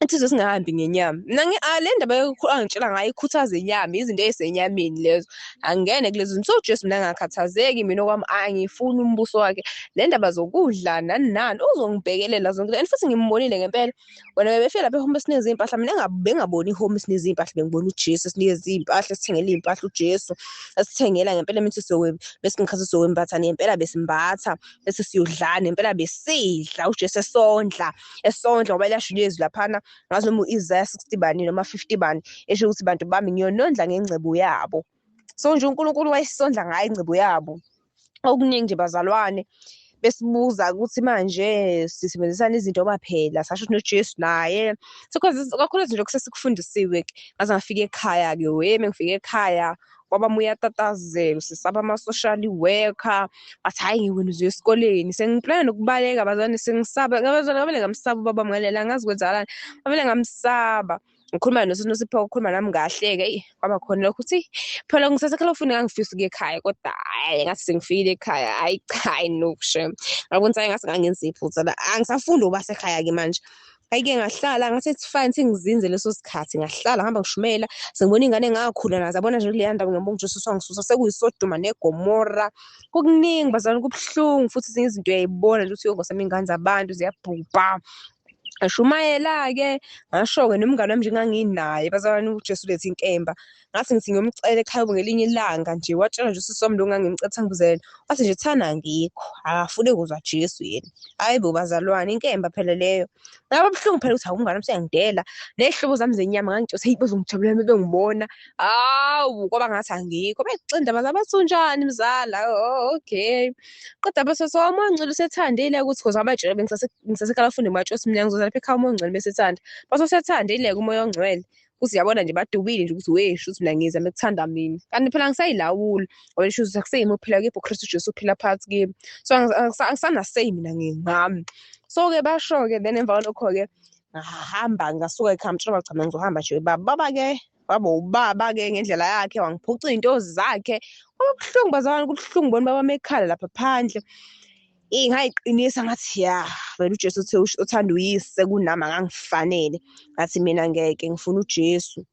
insizwa singahambi ngenyama. Mina le ndaba angitshela ngayo ikhuthaza inyama, izinto ey'senyameni lezo. Angingene kulezo zinto. So uJesu mina ngingakhathazeki mina okwami angifuni umbuso wakhe. Le ndaba zokudla nani nani uzongibhekelela zonke and futhi ngimbonile ngempela. Wena bebefika lapha e-home esinikeza iy'mpahla, mina bengingaboni i-home esinikeza iy'mpahla, bengibona uJesu esinikeza iy'mpahla, esithengela iy'mpahla uJesu, esithengela ngempela imithi bese ngikhathi sokwembatha nempela besimbatha, bese siyodla nempela besidla, uJesu esondla, esondla ngoba liyasho ilizwi laphana, ngazi noma u-Isaya 60 bani noma 50 bani, esho ukuthi bantu bami ngiyonondla ngengcebo yabo. So nje uNkulunkulu wayesondla ngayo ingcebo yabo. Okuningi nje bazalwane besibuza ukuthi manje sisebenzisana izinto ngoba phela sasho ukuthi noJesu naye kakhulu izinto kusesikufundisiwe-ke. Ngaze ngafika ekhaya-ke we, mengifika ekhaya kwabami uyatatazela, usesaba ama-social worker, wathi hhayi wena uzoya esikoleni. Sengiplana nokubaleka bazalwane, sengisaba bazalwane, ngavele ngamsaba ubaba ngaleli, angazi kwenzakalani, ngavele ngamsaba. Ngikhuluma noSipho ukhuluma nami kahle-ke, eyi kwaba khona lokho ukuthi phela ngisasekhalofuni ngangifisa ukuya ekhaya kodwa hhayi ngathi sengifikile ekhaya, hhayi cha, hhayi no shem. Ngabona ukuthi hhayi ngathi ngangenza iphutha la, angisafundi ukuba sekhaya-ke manje. Hhayi-ke ngahlala ngathi it's fine sengizinze leso sikhathi, ngahlala ngihamba ngishumela, sengibona iy'ngane engakhula nazo, yabona nje kuleya ndawo ngiyabonga uJesu wangisusa sekuyiSodoma neGomora. Kukuningi bazalwane, kubuhlungu futhi ezinye izinto uyayibona nje ukuthi yo Nkosi yami iy'ngane zabantu ziyabhubha. Ngashumayela-ke, ngasho-ke nomngani wami nje enganginaye bazalwane uJesu ulethe inkemba. Ngathi ngithi ngiyomcela ekhaya ngelinye ilanga nje, watshela nje usisi wami lo ngangimcela ukuthi angibizele, wathi nje thana angikho, akafuni kuzwa Jesu yena. Hhayi bo bazalwane, inkemba phela leyo. Ngaba buhlungu phela ukuthi hawu umngani wami useyangidela. Ney'hlobo zami zenyama ngangitshela ukuthi heyi bazongijabulela uma bengibona. Hawu kwaba ngathi angikho. Bexinda bazalwane bathi unjani mzala? Oh okay. Kodwa bese so uMoya oNgcwele usethandile ukuthi cause ngabatshela ngisasekalafuni ngibatshela ukuthi mina ngizoza lapha ekhaya uMoya oNgcwele mesethanda. Base usethandile-ke uMoya oNgcwele. Ukuthi yabona nje badubile nje ukuthi we shuthi mina ngiza mekuthanda mina. Kanti phela angisayilawuli ngoba lisho ukuthi akuseyimi ophila kepha uKristu Jesu uphila phakathi kimi. So angisanasay mina ngingami. So-ke basho-ke then emva kwalokho-ke Ngahamba ngasuka ekhaya ngitshela cha mina ngizohamba nje baba. Baba-ke waba ubaba-ke ngendlela yakhe, wangiphuca iy'nto zakhe. Kwaba buhlungu bazalwane, kubuhlungu bona ubaba mekhala lapha phandle. Ngayiqinisa ngathi ya vele uJesu uthe uthanda uyise kunami akangifanele. Ngathi mina ngeke ngifuna uJesu.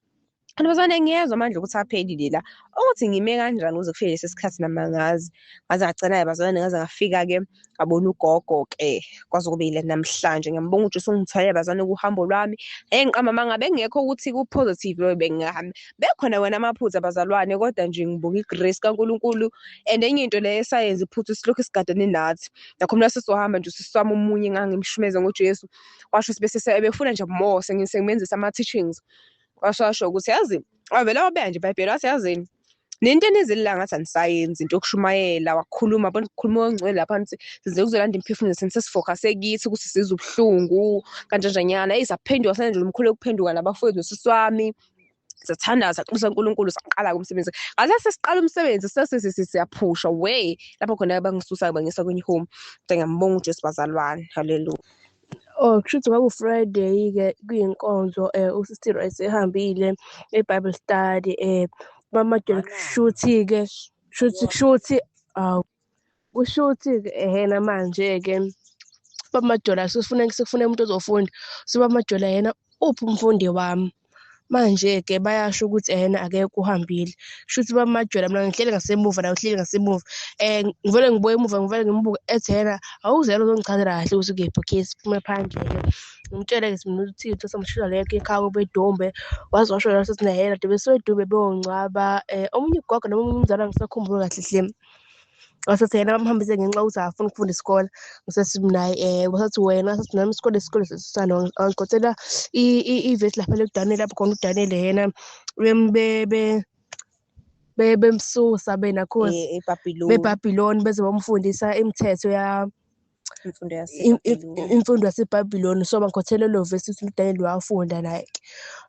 Kanti bazalwane ngiyezwa amandla ukuthi aphelile la. Ukuthi ngime kanjani ukuze kufike lesi sikhathi nami angazi. Ngaze ngagcina-ke bazalwane ngaze ngafika-ke ngabona ugogo-ke kwaze kube yile namhlanje. Ngiyambonga uJesu ungithwalele bazalwane kuhambo lwami. Ngeke ngiqambe amanga bekungekho ukuthi ku-positive bengingahambi. Bekhona wena amaphutha bazalwane kodwa nje ngibonga i-grace kaNkulunkulu and enye into le esayenza iphutha silokhu sigadane nathi. Nakho mina sesizohamba nje usisi wami omunye engangimshumeza ngoJesu washo sibe ebefuna nje more sengimenzisa ama-teachings. Washo washo ukuthi yazi wavele wabeka nje iBhayibheli wathi yazini nento enizilila ngathi anisayenzi into yokushumayela wakhuluma bona ukukhuluma ongcwele lapha nithi size kuzolanda imiphefumulo sesifocuse kithi ukuthi sizwe ubuhlungu kanjanjanyana. Eyi saphenduka senze nje umkhulu wokuphenduka nabafowethu nosisi wami. Sathandaza saxusa uNkulunkulu saqala-ke umsebenzi. Ngathi sesiqala umsebenzi sesiyaphusha we lapho khona bangisusa bangisa kwenye home. Kodwa ngiyambonga uJesu bazalwane. Haleluya. Oh, kushuthi kwaku-Friday-ke kuyinkonzo uSister esehambile e-Bible study Mama kushuthi-ke kushuthi kushuthi awu kushuthi-ke ehena manje-ke Baba Majola sesifuna sekufuna umuntu ozofunda. So Baba Majola yena uphi umfundi wami? Manje-ke bayasho ukuthi ehena akekho uhambile. Kushuthi Baba Majola mina ngihleli ngasemuva naye uhleli ngasemuva. Ngivele ngibuye emuva ngivele ngimbuke ethi yena awuze yena uzongichazela kahle ukuthi ukephi. Okay, siphume phandle-ke. Ngimtshele-ke mina ukuthi uthi samshiya le ekhaya kubo eDumbe. Waze washo la sethi naye yena besuke eDumbe beyongcwaba omunye ugogo noma omunye umzala angisakhumbuli kahle hle. Wasethi yena bamhambise ngenxa yokuthi akafuni ukufunda isikole. Ngisethi mina hhayi wasethi wena wasethi nami isikole isikole sesisana wangigqothela ivesi lapha lokuDaniyeli lapho khona uDaniyeli yena bemsusa benakhosi eBhabhiloni. beBhabhiloni beze bamfundisa imithetho ya Imfundo yaseBhabhiloni. Imfundo yaseBhabhiloni. So bangikhothele lo vesi ukuthi uDaniyeli wafunda naye-ke.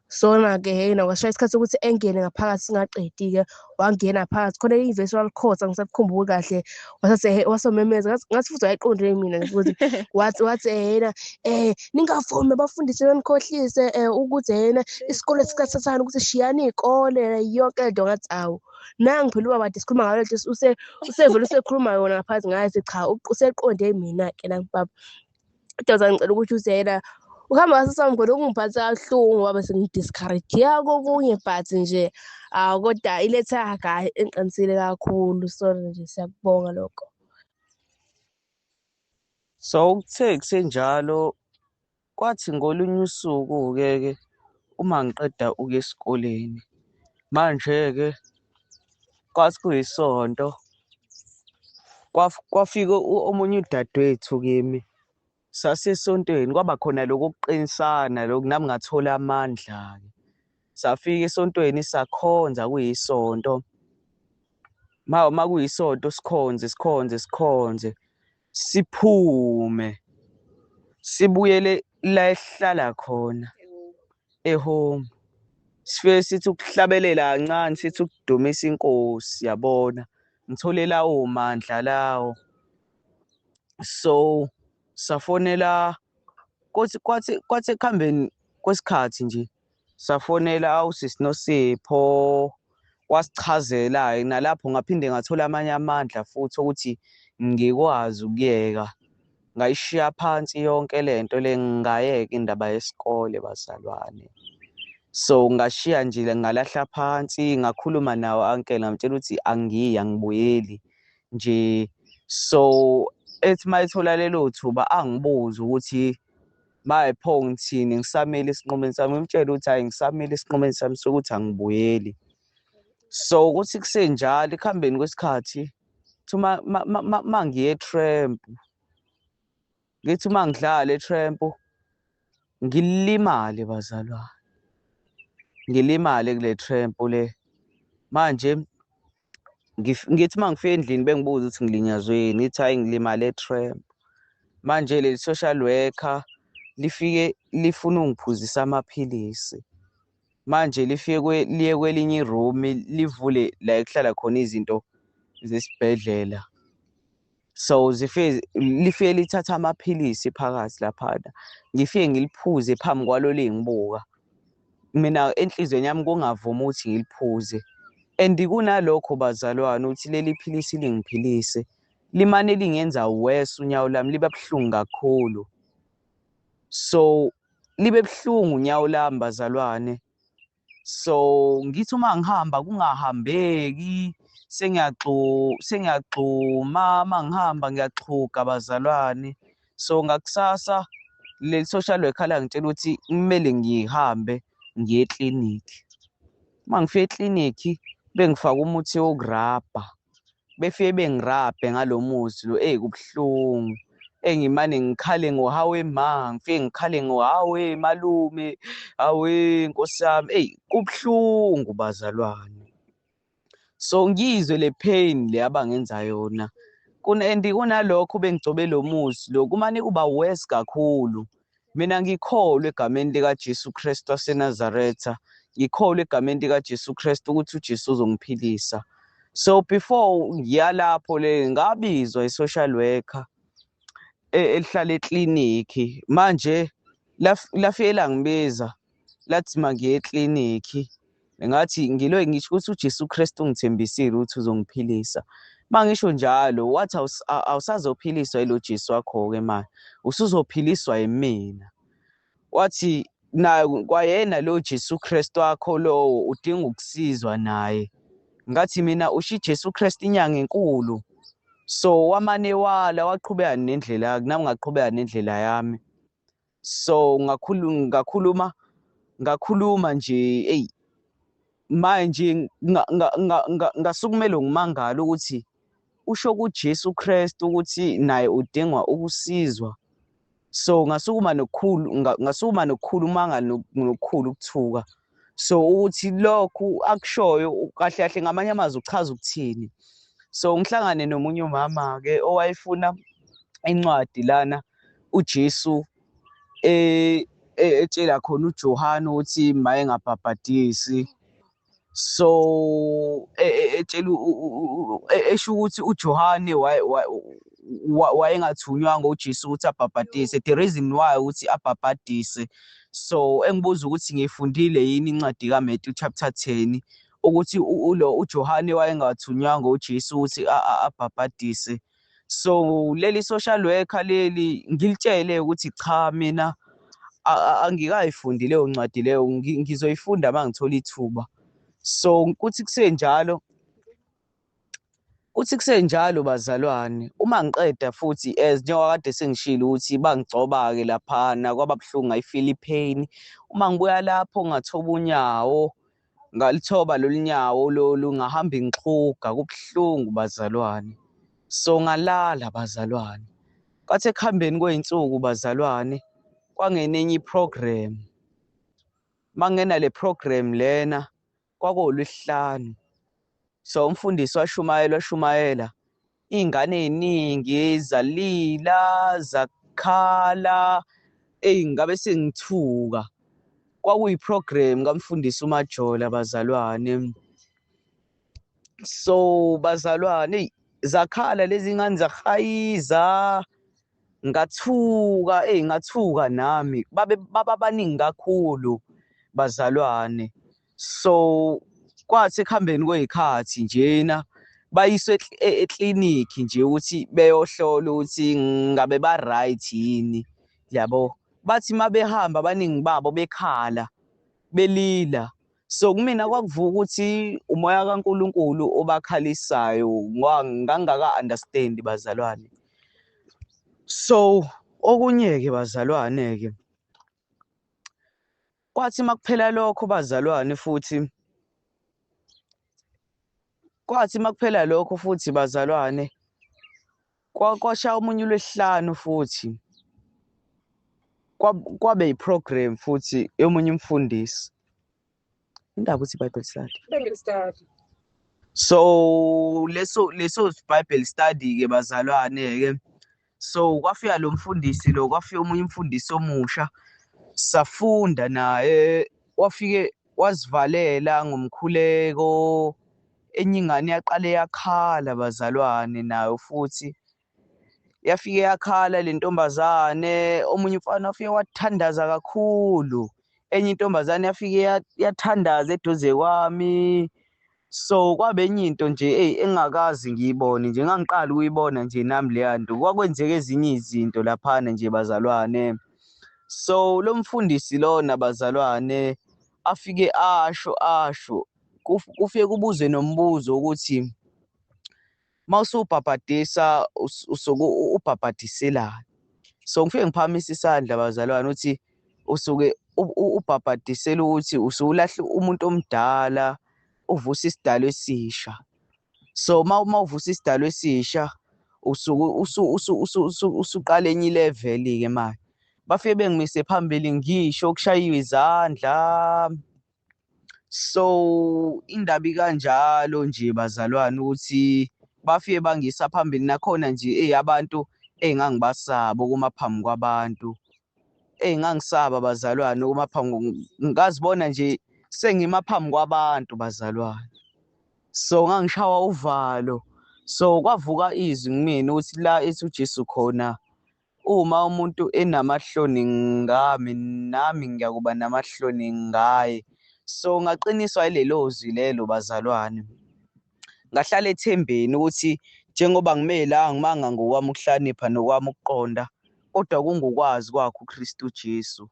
Sona-ke yena kwashaya isikhathi sokuthi engene ngaphakathi singaqedi-ke, wangena phakathi. Khona ivesi walikhotha angisakukhumbuli kahle. Wasethi wasememeza ngathi futhi wayeqonde mina nje futhi. Wathi wathi yena ningavumi abafundisi banikhohlise ukuthi yena isikole sikasathane ukuthi shiyani iy'kole yonke lento. Ngathi awu nangu phela ubaba kade sikhuluma ngayo lento usevele usekhuluma yona ngaphansi ngathi cha useqonde mina-ke nangu baba. Kodwa ngicela ukuthi uze yena ukuhamba kwasesami khona okungiphatha kabuhlungu ngoba sengi-discourage-eka kokunye but nje awu kodwa iletha hhayi ingiqinisile kakhulu. So nje siyakubonga lokho. So kuthe kusenjalo kwathi ngolunye usuku-ke ke uma ngiqeda ukuya esikoleni manje-ke kwathi kuyisonto kwafika omunye udadewethu kimi. Sasesontweni kwaba khona lokhu ukuqinisana lokhu nami ngathola amandla-ke. Safika esontweni sakhonza kuyisonto. Ma kuyisonto sikhonze sikhonze sikhonze siphume sibuyele la esihlala khona e-home. Sifike sithi ukuhlabelela kancane sithi ukudumisa inkosi yabona. Ngithole lawo mandla lawo. So safonela kwathi kwathi kwathi ekuhambeni kwesikhathi nje safonela usisi Nosipho wasichazela nalapho ngaphinde ngathola amanye amandla futhi ukuthi ngikwazi ukuyeka. Ngayishiya phansi yonke lento le ngayeka indaba yesikole bazalwane. So ngashiya nje ngalahla phansi ngakhuluma nawo uncle ngamtshela ukuthi angiyi angibuyeli nje. So ethi mayethola lelo thuba angibuze ukuthi maye pho ngithini ngisamile esinqumeni sami, ngimtshele ukuthi hhayi ngisamile esinqumeni sami sokuthi angibuyeli. So ukuthi kusenjalo ekuhambeni kwesikhathi kuthi uma ngiye e-tramp, ngithi uma ngidlala e-tramp ngilimale bazalwane, ngilimale kule tramp le. Manje ngithi uma ngifika endlini bengibuza ukuthi ngilinyazwe yini, ngithi hhayi ngilimale e-tramp. Manje leli social worker lifike lifuna ungiphuzisa amaphilisi. Manje lifike liye kwelinye i-room livule la ekuhlala khona izinto zesibhedlela. So zifike lifike lithatha amaphilisi phakathi laphana, ngifike ngiliphuze phambi kwalo lingibuka. Mina enhliziyweni yami kungavumi ukuthi ngiliphuze. And kunalokho bazalwane ukuthi leli philisi lingiphilise, limane lingenza worse unyawo lami liba buhlungu kakhulu. So libe buhlungu unyawo lami bazalwane. So ngithi uma ngihamba kungahambeki, sengiyagxuma, uma ngihamba ngiyaxhuga bazalwane. So ngakusasa leli social worker langitshela ukuthi kumele ngihambe ngiye eklinikhi. Uma ngifika eklinikhi bengifake umuthi wokurabha, befike bengirabhe ngalo muthi lo, eyi kubuhlungu. Engimane ngikhale ngo-hawe ma, ngifike ngikhale ngo-hawe malume, hawe nkosi yami, eyi kubuhlungu bazalwane. So ngiyizwe le pain le abangenza yona. And kunalokho bengigcobe lo muthi lo, kumane kuba worse kakhulu. Mina ngikholwa egameni likaJesu Kristu waseNazaretha, ngikholwa egameni likaJesu Kristu ukuthi uJesu uzongiphilisa. So before ngiya lapho le ngabizwa i-social worker elihlala eklinikhi. Manje lafike langibiza lathi mangiye eklinikhi. Ngathi ngilo ngisho ukuthi uJesu Kristu ungithembisile ukuthi uzongiphilisa. Mangisho njalo wathi awusazophiliswa yilo Jesu wakho-ke manje, usuzophiliswa yimina. Wathi naye kwayena lo Jesu Kristu wakho lowo udinga ukusizwa naye. Ngathi mina usho uJesu Kristu inyanga enkulu. So wamane wala waqhubeka nendlela yakhe, nami ngaqhubeka nendlela yami. So ngakhuluma nje, eyi manje ngasukumela ngimangala ukuthi usho kuJesu Kristu ukuthi naye udingwa ukusizwa. So ngasukuma nokukhulu, ngasukuma nokukhulu umangala nokukhulu ukuthuka. So ukuthi lokhu akushoyo kahle kahle ngamanye amazwi uchaza ukuthini. So ngihlangane nomunye umama-ke owayefuna incwadi lana uJesu etshela khona uJohane ukuthi maye ngabhabhadisi. So etshela esho ukuthi uJohane wayengathunywanga uJesu ukuthi abhabhadise, the reason why ukuthi abhabhadise. So engibuza ukuthi ngiyifundile yini incwadi kaMatthew chapter 10 ukuthi ulo uJohane wayengathunywanga uJesu ukuthi abhabhadise. So leli social worker leli ngilitshele ukuthi cha, mina angikayifundi leyo ncwadi leyo, ngizoyifunda uma ngithola ithuba. So kuthi kusenjalo bazalwane, uma ngiqeda futhi as njengoba kade sengishilo ukuthi bangigcoba-ke laphana, kwaba buhlungu ngayifeel i-pain. Uma ngibuya lapho ngathoba unyawo, ngalithoba lolu nyawo lolu, ngahamba ngixhuga, kubuhlungu bazalwane. So ngalala bazalwane. Kwathi ekuhambeni kwey'nsuku bazalwane, kwangena enye i-program. Mangena le program lena kwakuwuLwesihlanu. So umfundisi washumayela, washumayela, iy'ngane ey'ningi zalila, zakhala, eyi ngabe sengithuka. Kwakuyi-program kamfundisi uMajola bazalwane. So bazalwane, eyi zakhala lezi ngane zahayiza, ngathuka, eyi ngathuka nami. Babe baba baningi kakhulu bazalwane. So kwathi ekuhambeni kwey'khathi njena bayiswe eklinikhi nje ukuthi beyohlola ukuthi ngabe ba-right yini, yabo. Bathi uma behamba abaningi babo bekhala, belila. So kumina kwakuvuka ukuthi umoya kaNkulunkulu obakhalisayo, ngangingaka-understand bazalwane. So okunye-ke bazalwane-ke, kwathi makuphela lokho bazalwane futhi, kwathi makuphela lokho futhi bazalwane, kwashaya omunye uLwesihlanu futhi, kwabe yi-program futhi yomunye umfundisi. Indaba uthi Bible study. Bible study. So leso Bible study ke bazalwane ke. So kwafika lo mfundisi lo, kwafika omunye umfundisi omusha, safunda naye, wafike wazivalela ngomkhuleko. Enye ingane yaqale yakhala bazalwane nayo futhi. Yafike yakhala le ntombazane, omunye umfana wafike wathandaza kakhulu, enye intombazane yafike yathandaza eduze kwami. So kwabe enye into nje eyi engingakaze ngiyibone nje, ngangiqala ukuyibona nje nami leya nto. Kwakwenzeka ezinye izinto laphana nje bazalwane. So lo mfundisi lona bazalwane afike asho asho kufike kubuzwe nombuzo ukuthi mawusubhabhadisa usuke ubhabhadiselani. So ngifike ngiphakamisa isandla bazalwane ukuthi usuke ubhabhadisela ukuthi usuwulahla umuntu omdala uvusa isidalwa esisha. So uma uvusa isidalwa esisha usuke usuqala enye ilevel-ke manje. Bafike bengimise phambili ngisho kushayiwe izandla. So indaba ikanjalo nje bazalwane ukuthi bafike bangisa phambili nakhona nje eyi abantu engangibasaba ukuma phambi kwabantu. Eyi ngangisaba bazalwane ukuma phambi, ngazibona nje sengima phambi kwabantu bazalwane. So ngangishawa uvalo. So kwavuka izwi kumina ukuthi la ethi uJesu khona, uma umuntu enamahloni ngami, nami ngiyakuba namahloni ngaye. So ngaqiniswa yilelo zwi lelo bazalwane. Ngahlala ethembeni ukuthi njengoba ngime la, angimanga ngokwami ukuhlakanipha nokwami ukuqonda, kodwa kungukwazi kwakhe uKristu Jesu.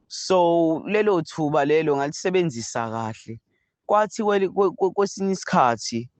So lelo thuba lelo ngalisebenzisa kahle. Kwathi kwesinye isikhathi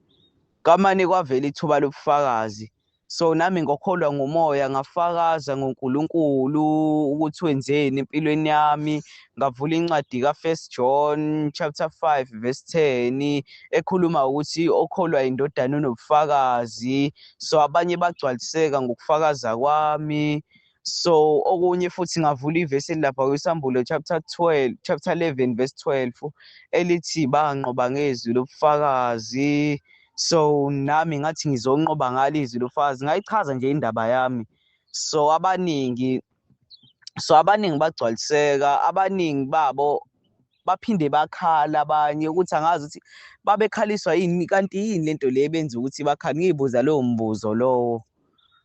kamane kwavela ithuba lobufakazi. So nami ngokholwa ngomoya ngafakaza ngoNkulunkulu ukuthi wenzeni empilweni yami. Ngavula incwadi ka-First John chapter 5 verse 10 ekhuluma ukuthi okholwa indodana unobufakazi. So abanye bagcwaliseka ngokufakaza kwami. So okunye futhi ngavula ivesi elilapha kwiSambulo chapter 12 chapter 11 verse 12 elithi banqoba ngezwi lobufakazi. So nami ngathi ngizonqoba ngalo izwi lobufakazi, ngayichaza nje indaba yami. So abaningi bagcwaliseka, abaningi babo baphinde bakhala abanye ukuthi angazi ukuthi babekhaliswa yini, kanti yini lento le ebenza ukuthi bakhale. Ngiyibuza lowo mbuzo lowo.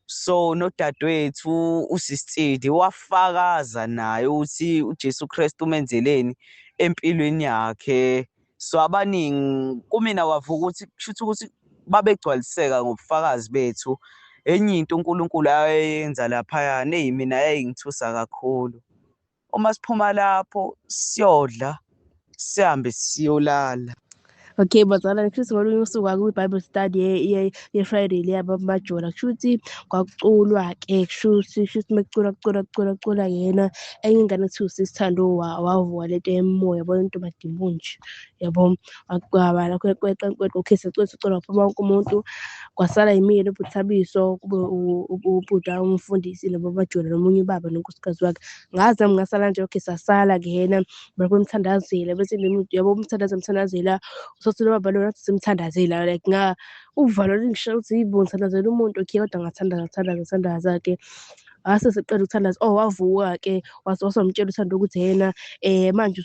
So nodadewethu uSisitsidi wafakaza naye ukuthi uJesu Kristu umenzeleni empilweni yakhe. So abaningi kumina kwavuka ukuthi kushuthi ukuthi babegcwaliseka ngobufakazi bethu. Enye into uNkulunkulu ayeyenza laphayana, eyi mina yayingithusa kakhulu. Uma siphuma lapho siyodla, sihambe siyolala. Okay, bazalwane, kushuthi ngolunye usuku kwakuyi-Bible study ye-Friday le yabaMajola. Kushuthi kwakuculwa-ke, kushuthi kushuthi mekuculwa kuculwa kuculwa kuculwa yena. Enye ingane ekuthiwa uSisithando wavuka lento yemoya, yabo into madimoni yabo. Kwaba kweqa kweqa, okay, sicela sicela waphuma wonke umuntu. Kwasala yimina noBhuti kube ubhuti umfundisi nobabaJola nomunye ubaba nonkosikazi wakhe. Ngazi nami ngasala nje, okay, sasala-ke yena balokhu bemthandazela bese yabo umthandazo emthandazela usathule ubaba lona athi simthandazela like nga uvalo lingishaya ukuthi yibo ngithandazela umuntu, okay, kodwa ngathandaza ngathandaza ngathandaza-ke. Wase seqeda ukuthandaza, oh wavuka-ke wasemtshela uThando ukuthi yena manje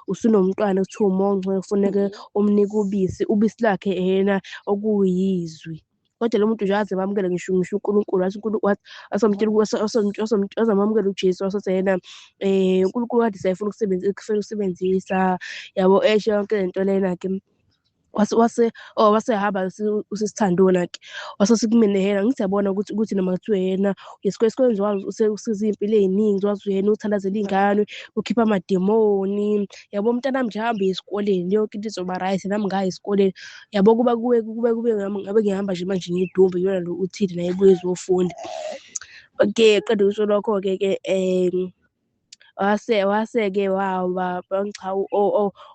usunomntwana ekuthiwa uMongcwe, kufuneke umnike ubisi, ubisi lakhe yena okuyizwi. Kodwa lo muntu nje aze bamukele ngisho ngisho uNkulunkulu, wathi uNkulunkulu wasemtshela wazamamukela uJesu, wasethi yena uNkulunkulu kade sayifuna ukusebenzisa yabo, esho yonke lento lena-ke. Wase oh wasehamba uSisithandona-ke, wase kumina yena ngithi yabona ukuthi ukuthi noma kuthiwa yena esikoleni wazi usiza iy'mpilo ey'ningi, wazi yena uthandazela iy'ngane, ukhipha amadimoni yabo. Mntanami nje hamba uye esikoleni yonke into izoba right, nami ngaya esikoleni yabo. Kuba kuwe kube kube ngabe ngihamba nje manje ngidumbe ngiyona lo uthile naye ebuye ezofunda. Okay, qeda ukusho lokho-ke ke wase wase-ke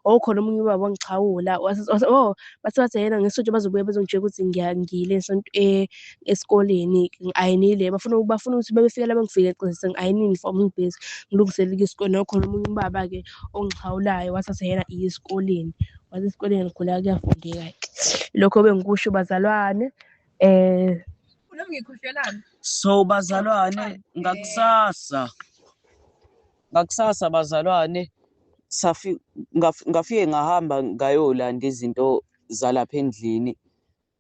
okhona omunye ubaba wangixhawula oh base bathi yena ngesonto bazobuya bazongitshela ukuthi ngiyile esikoleni ngi-ayinile, bafuna bafuna ukuthi bebefika la bengifike sengi-ayinile uniform ngibhizi ngilungiselela ukuya esikoleni. Nakhona omunye ubaba-ke ongixhawulayo wathi yena iya esikoleni, wathi esikoleni ngikhuleka kuyafundeka-ke. Lokho bengikusho bazalwane. So bazalwane ngakusasa ngakusasa bazalwane ngafike ngahamba ngayolanda izinto zalapha endlini.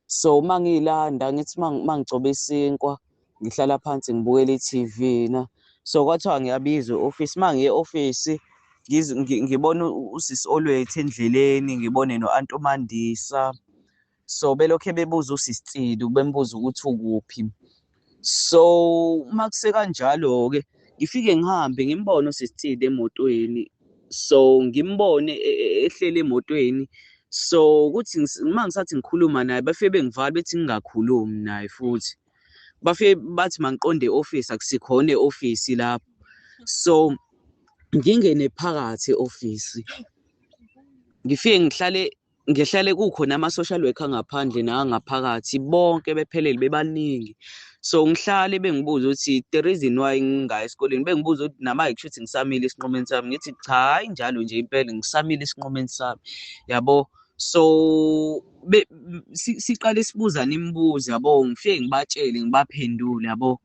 So uma ngiyilanda ngithi uma ngigcoba isinkwa Ngihlala phansi ngibukele i-T_V na. So kwathiwa ngiyabizwa e-ofisi, uma ngiya e-ofisi ngibona usisi Olwethu endleleni, ngibone no-anti uMandisa. So belokhe bebuza usisi Tsidi, bembuza ukuthi ukuphi. So uma kusekanjalo-ke ngifike ngihambe ngimbone usisi Tsidi emotweni. So ngimbone ehleli emotweni. So kuthi uma ngisathi ngikhuluma naye bafike bengivala bethi ngingakhulumi naye futhi. Bafike bathi mangiqonde e-ofisi, akusikhona e-ofisi lapho. So ngingene phakathi e-ofisi, ngifike ngihlale ngihlale kukhona ama-social worker ngaphandle nangaphakathi bonke bephelele bebaningi. So ngihlale bengibuza ukuthi the reason why ngingayi esikoleni, bengibuza ukuthi namanje kushuthi ngisamile esinqumeni sami. Ngithi cha, hhayi njalo nje impela ngisamile esinqumeni sami, yabo. So siqale sibuzane imibuzo, yabo, ngifike ngibatshele ngibaphendule, yabo.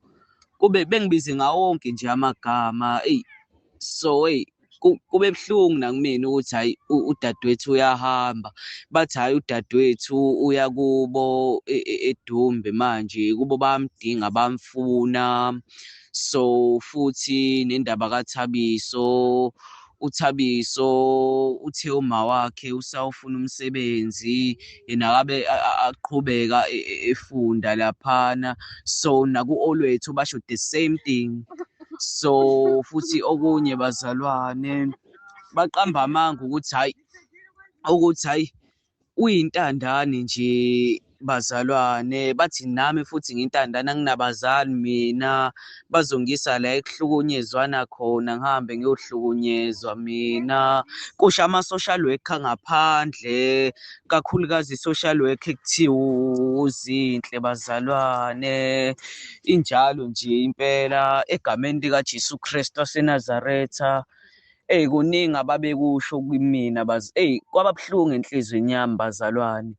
Kube bengibize ngawo wonke nje amagama, eyi so eyi kube buhlungu nakumina ukuthi hhayi udadewethu uyahamba. Bathi hhayi udadewethu uya kubo eDumbe manje, kubo bayamdinga bamfuna. So futhi nendaba kaThabiso, uThabiso uthe uma wakhe usawufuna umsebenzi, yena akabe aqhubeka efunda laphana. So naku-Olwethu basho the same thing. So futhi okunye bazalwane baqamba amanga ukuthi hhayi, ukuthi hhayi uyintandane nje bazalwane, bathi nami futhi ngiyintandane anginabazali mina, bazongisa la ekuhlukunyezwana khona ngihambe ngiyohlukunyezwa mina. Kusho ama-social worker ngaphandle, kakhulukazi i-social worker ekuthiwa uZinhle bazalwane. Injalo nje impela egameni likaJesu Kristu waseNazaretha. Eyi kuningi ababekusho kimina eyi kwaba buhlungu enhliziyweni yami bazalwane.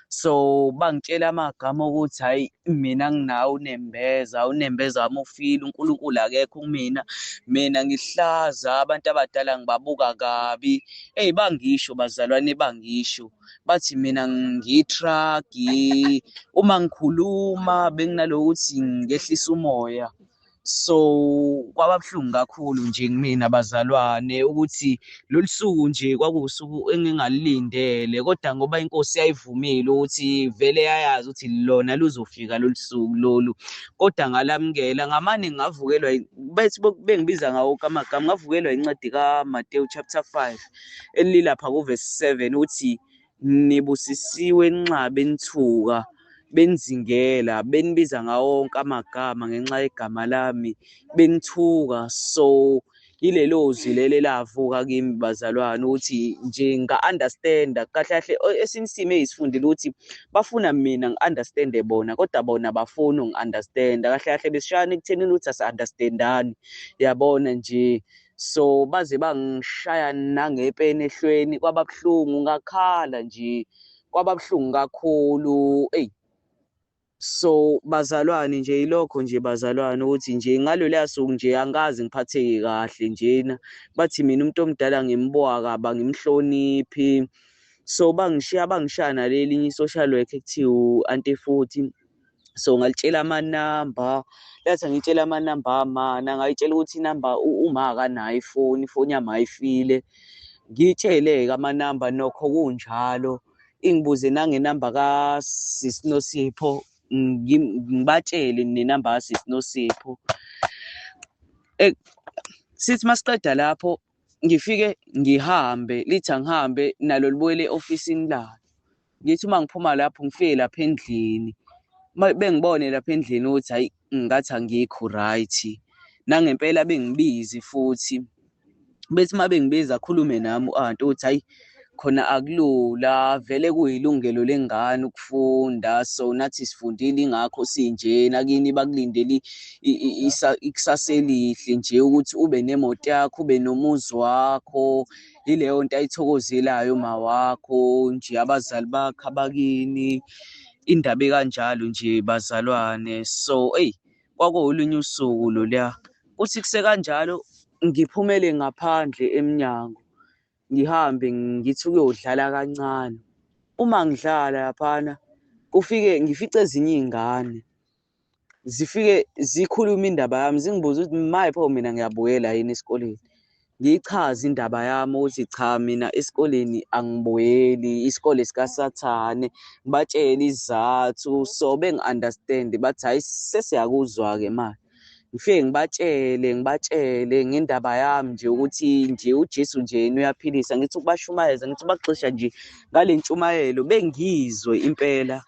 So bangitshela amagama okuthi hhayi mina anginawo unembeza, unembeza wami ufile, uNkulunkulu akekho kumina, mina ngihlaza, abantu abadala ngibabuka kabi. Eyi bangisho bazalwane, bangisho bathi mina ngiyithragi, uma ngikhuluma benginalokuthi ngehlisa umoya. So kwaba buhlungu kakhulu nje kumina bazalwane ukuthi lolu suku nje kwakuwusuku engingalilindele, kodwa ngoba inkosi yayivumile ukuthi vele yayazi ukuthi lona luzofika lolu suku lolu, kodwa ngalamukela ngamane ngavukelwa bethi bengibiza ngawo wonke amagama, ngavukelwa incwadi kaMateyu chapter 5 elilapha ku-verse 7 ukuthi nibusisiwe nxa benithuka, benizingela, benibiza ngawo wonke amagama ngenxa yegama lami, benithuka. So yilelo zwi leli elavuka kimi bazalwane ukuthi nje nga-understand-a kahle kahle. Esinye isimo eyisifundile ukuthi bafuna mina ngi-understand-e bona, kodwa bona abafuni ukungi-understand-a. Kahle kahle besishayana ekuthenini ukuthi asi-understand-ani, yabona nje. So baze bangishaya nangepeni ehlweni, kwaba buhlungu, ngakhala nje, kwaba buhlungu kakhulu. Eyi so bazalwane nje yilokho nje bazalwane ukuthi nje ngaloluya suku nje angikaze ngiphatheke kahle njena. Bathi mina umuntu omdala ngimbuka kabi, angimhloniphi. So bangishiya, bangishaya nalelinye i-social worker ekuthiwa u-anti futhi. So ngalitshela amanamba, lathi angitshele amanamba amana, ngayitshela ukuthi inamba uma akanayo ifoni, ifoni yami ayifile. Ngiyitshele-ke amanamba nokho kunjalo, ingibuze nangenamba kasisi Nosipho, ngibatshele nenamba kasisi Nosipho. Sithi masiqeda lapho ngifike ngihambe, lithi angihambe nalo libuyele e-ofisini lalo. Ngithi uma ngiphuma lapho ngifike lapha endlini, bengibone lapha endlini ukuthi hhayi ngathi angikho right. Nangempela bengibizi futhi, bethi uma bengibiza akhulume nami u-anti ukuthi hhayi khona akulula, vele kuyilungelo lengane ukufunda, so nathi sifundile ingakho sinjena, kini bakulindele ikusasa elihle nje ukuthi ube nemoto yakho, ube nomuzi wakho. Yileyo nto ayithokozelayo uma wakho nje, abazali bakho abakini, indaba ekanjalo nje bazalwane. So eyi kwakuwolunye usuku loluya, kuthi kusekanjalo ngiphumele ngaphandle emnyango, ngihambe ngithi ukuyodlala kancane. Uma ngidlala laphana kufike ngifice ezinye iy'ngane, Zifike zikhulume indaba yami, zingibuze ukuthi maye pho mina ngiyabuyela yini esikoleni. Ngiyichaze indaba yami ukuthi cha, mina esikoleni angibuyeli, isikole sikaSathane. Ngibatshele isizathu, so bengi-understand-e bathi hhayi, sesiyakuzwa-ke manje. Ngifike ngibatshele, ngibatshele ngendaba yami nje ukuthi nje uJesu nje yena uyaphilisa. Ngithi ukubashumayeza, ngithi ukubagxisha nje ngale ntshumayelo, bengizwe impela.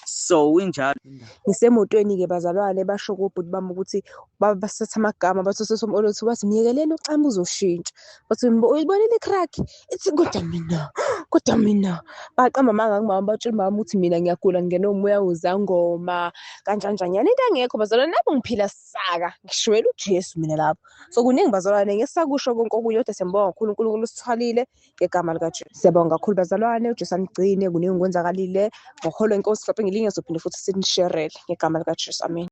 So injalo. Ngisemotweni-ke bazalwane, basho kobhuti bami ukuthi basatha amagama, bathi usesomolothu, bathi myekeleni uxamu uzoshintsha. Bathi uyibonile i-crack? Ithi kodwa mina, kodwa mina. Baqamba amanga kumama, batshela umama ukuthi mina ngiyagula, ngingenwe umoya wezangoma, kanjani njani. Into engekho bazalwane, lapho ngiphila saka, ngishwela uJesu mina lapho. So kuningi bazalwane, ngeke sakusho konke okunye, kodwa siyambonga kakhulu uNkulunkulu usithwalile ngegama likaJesu. Siyabonga kakhulu bazalwane, uJesu anigcine, kuningi okwenzakalile. Ngokholo inkosi, mhlawumbe ngelinye sophinde futhi sinisherele ngegama likaJesu. Amen.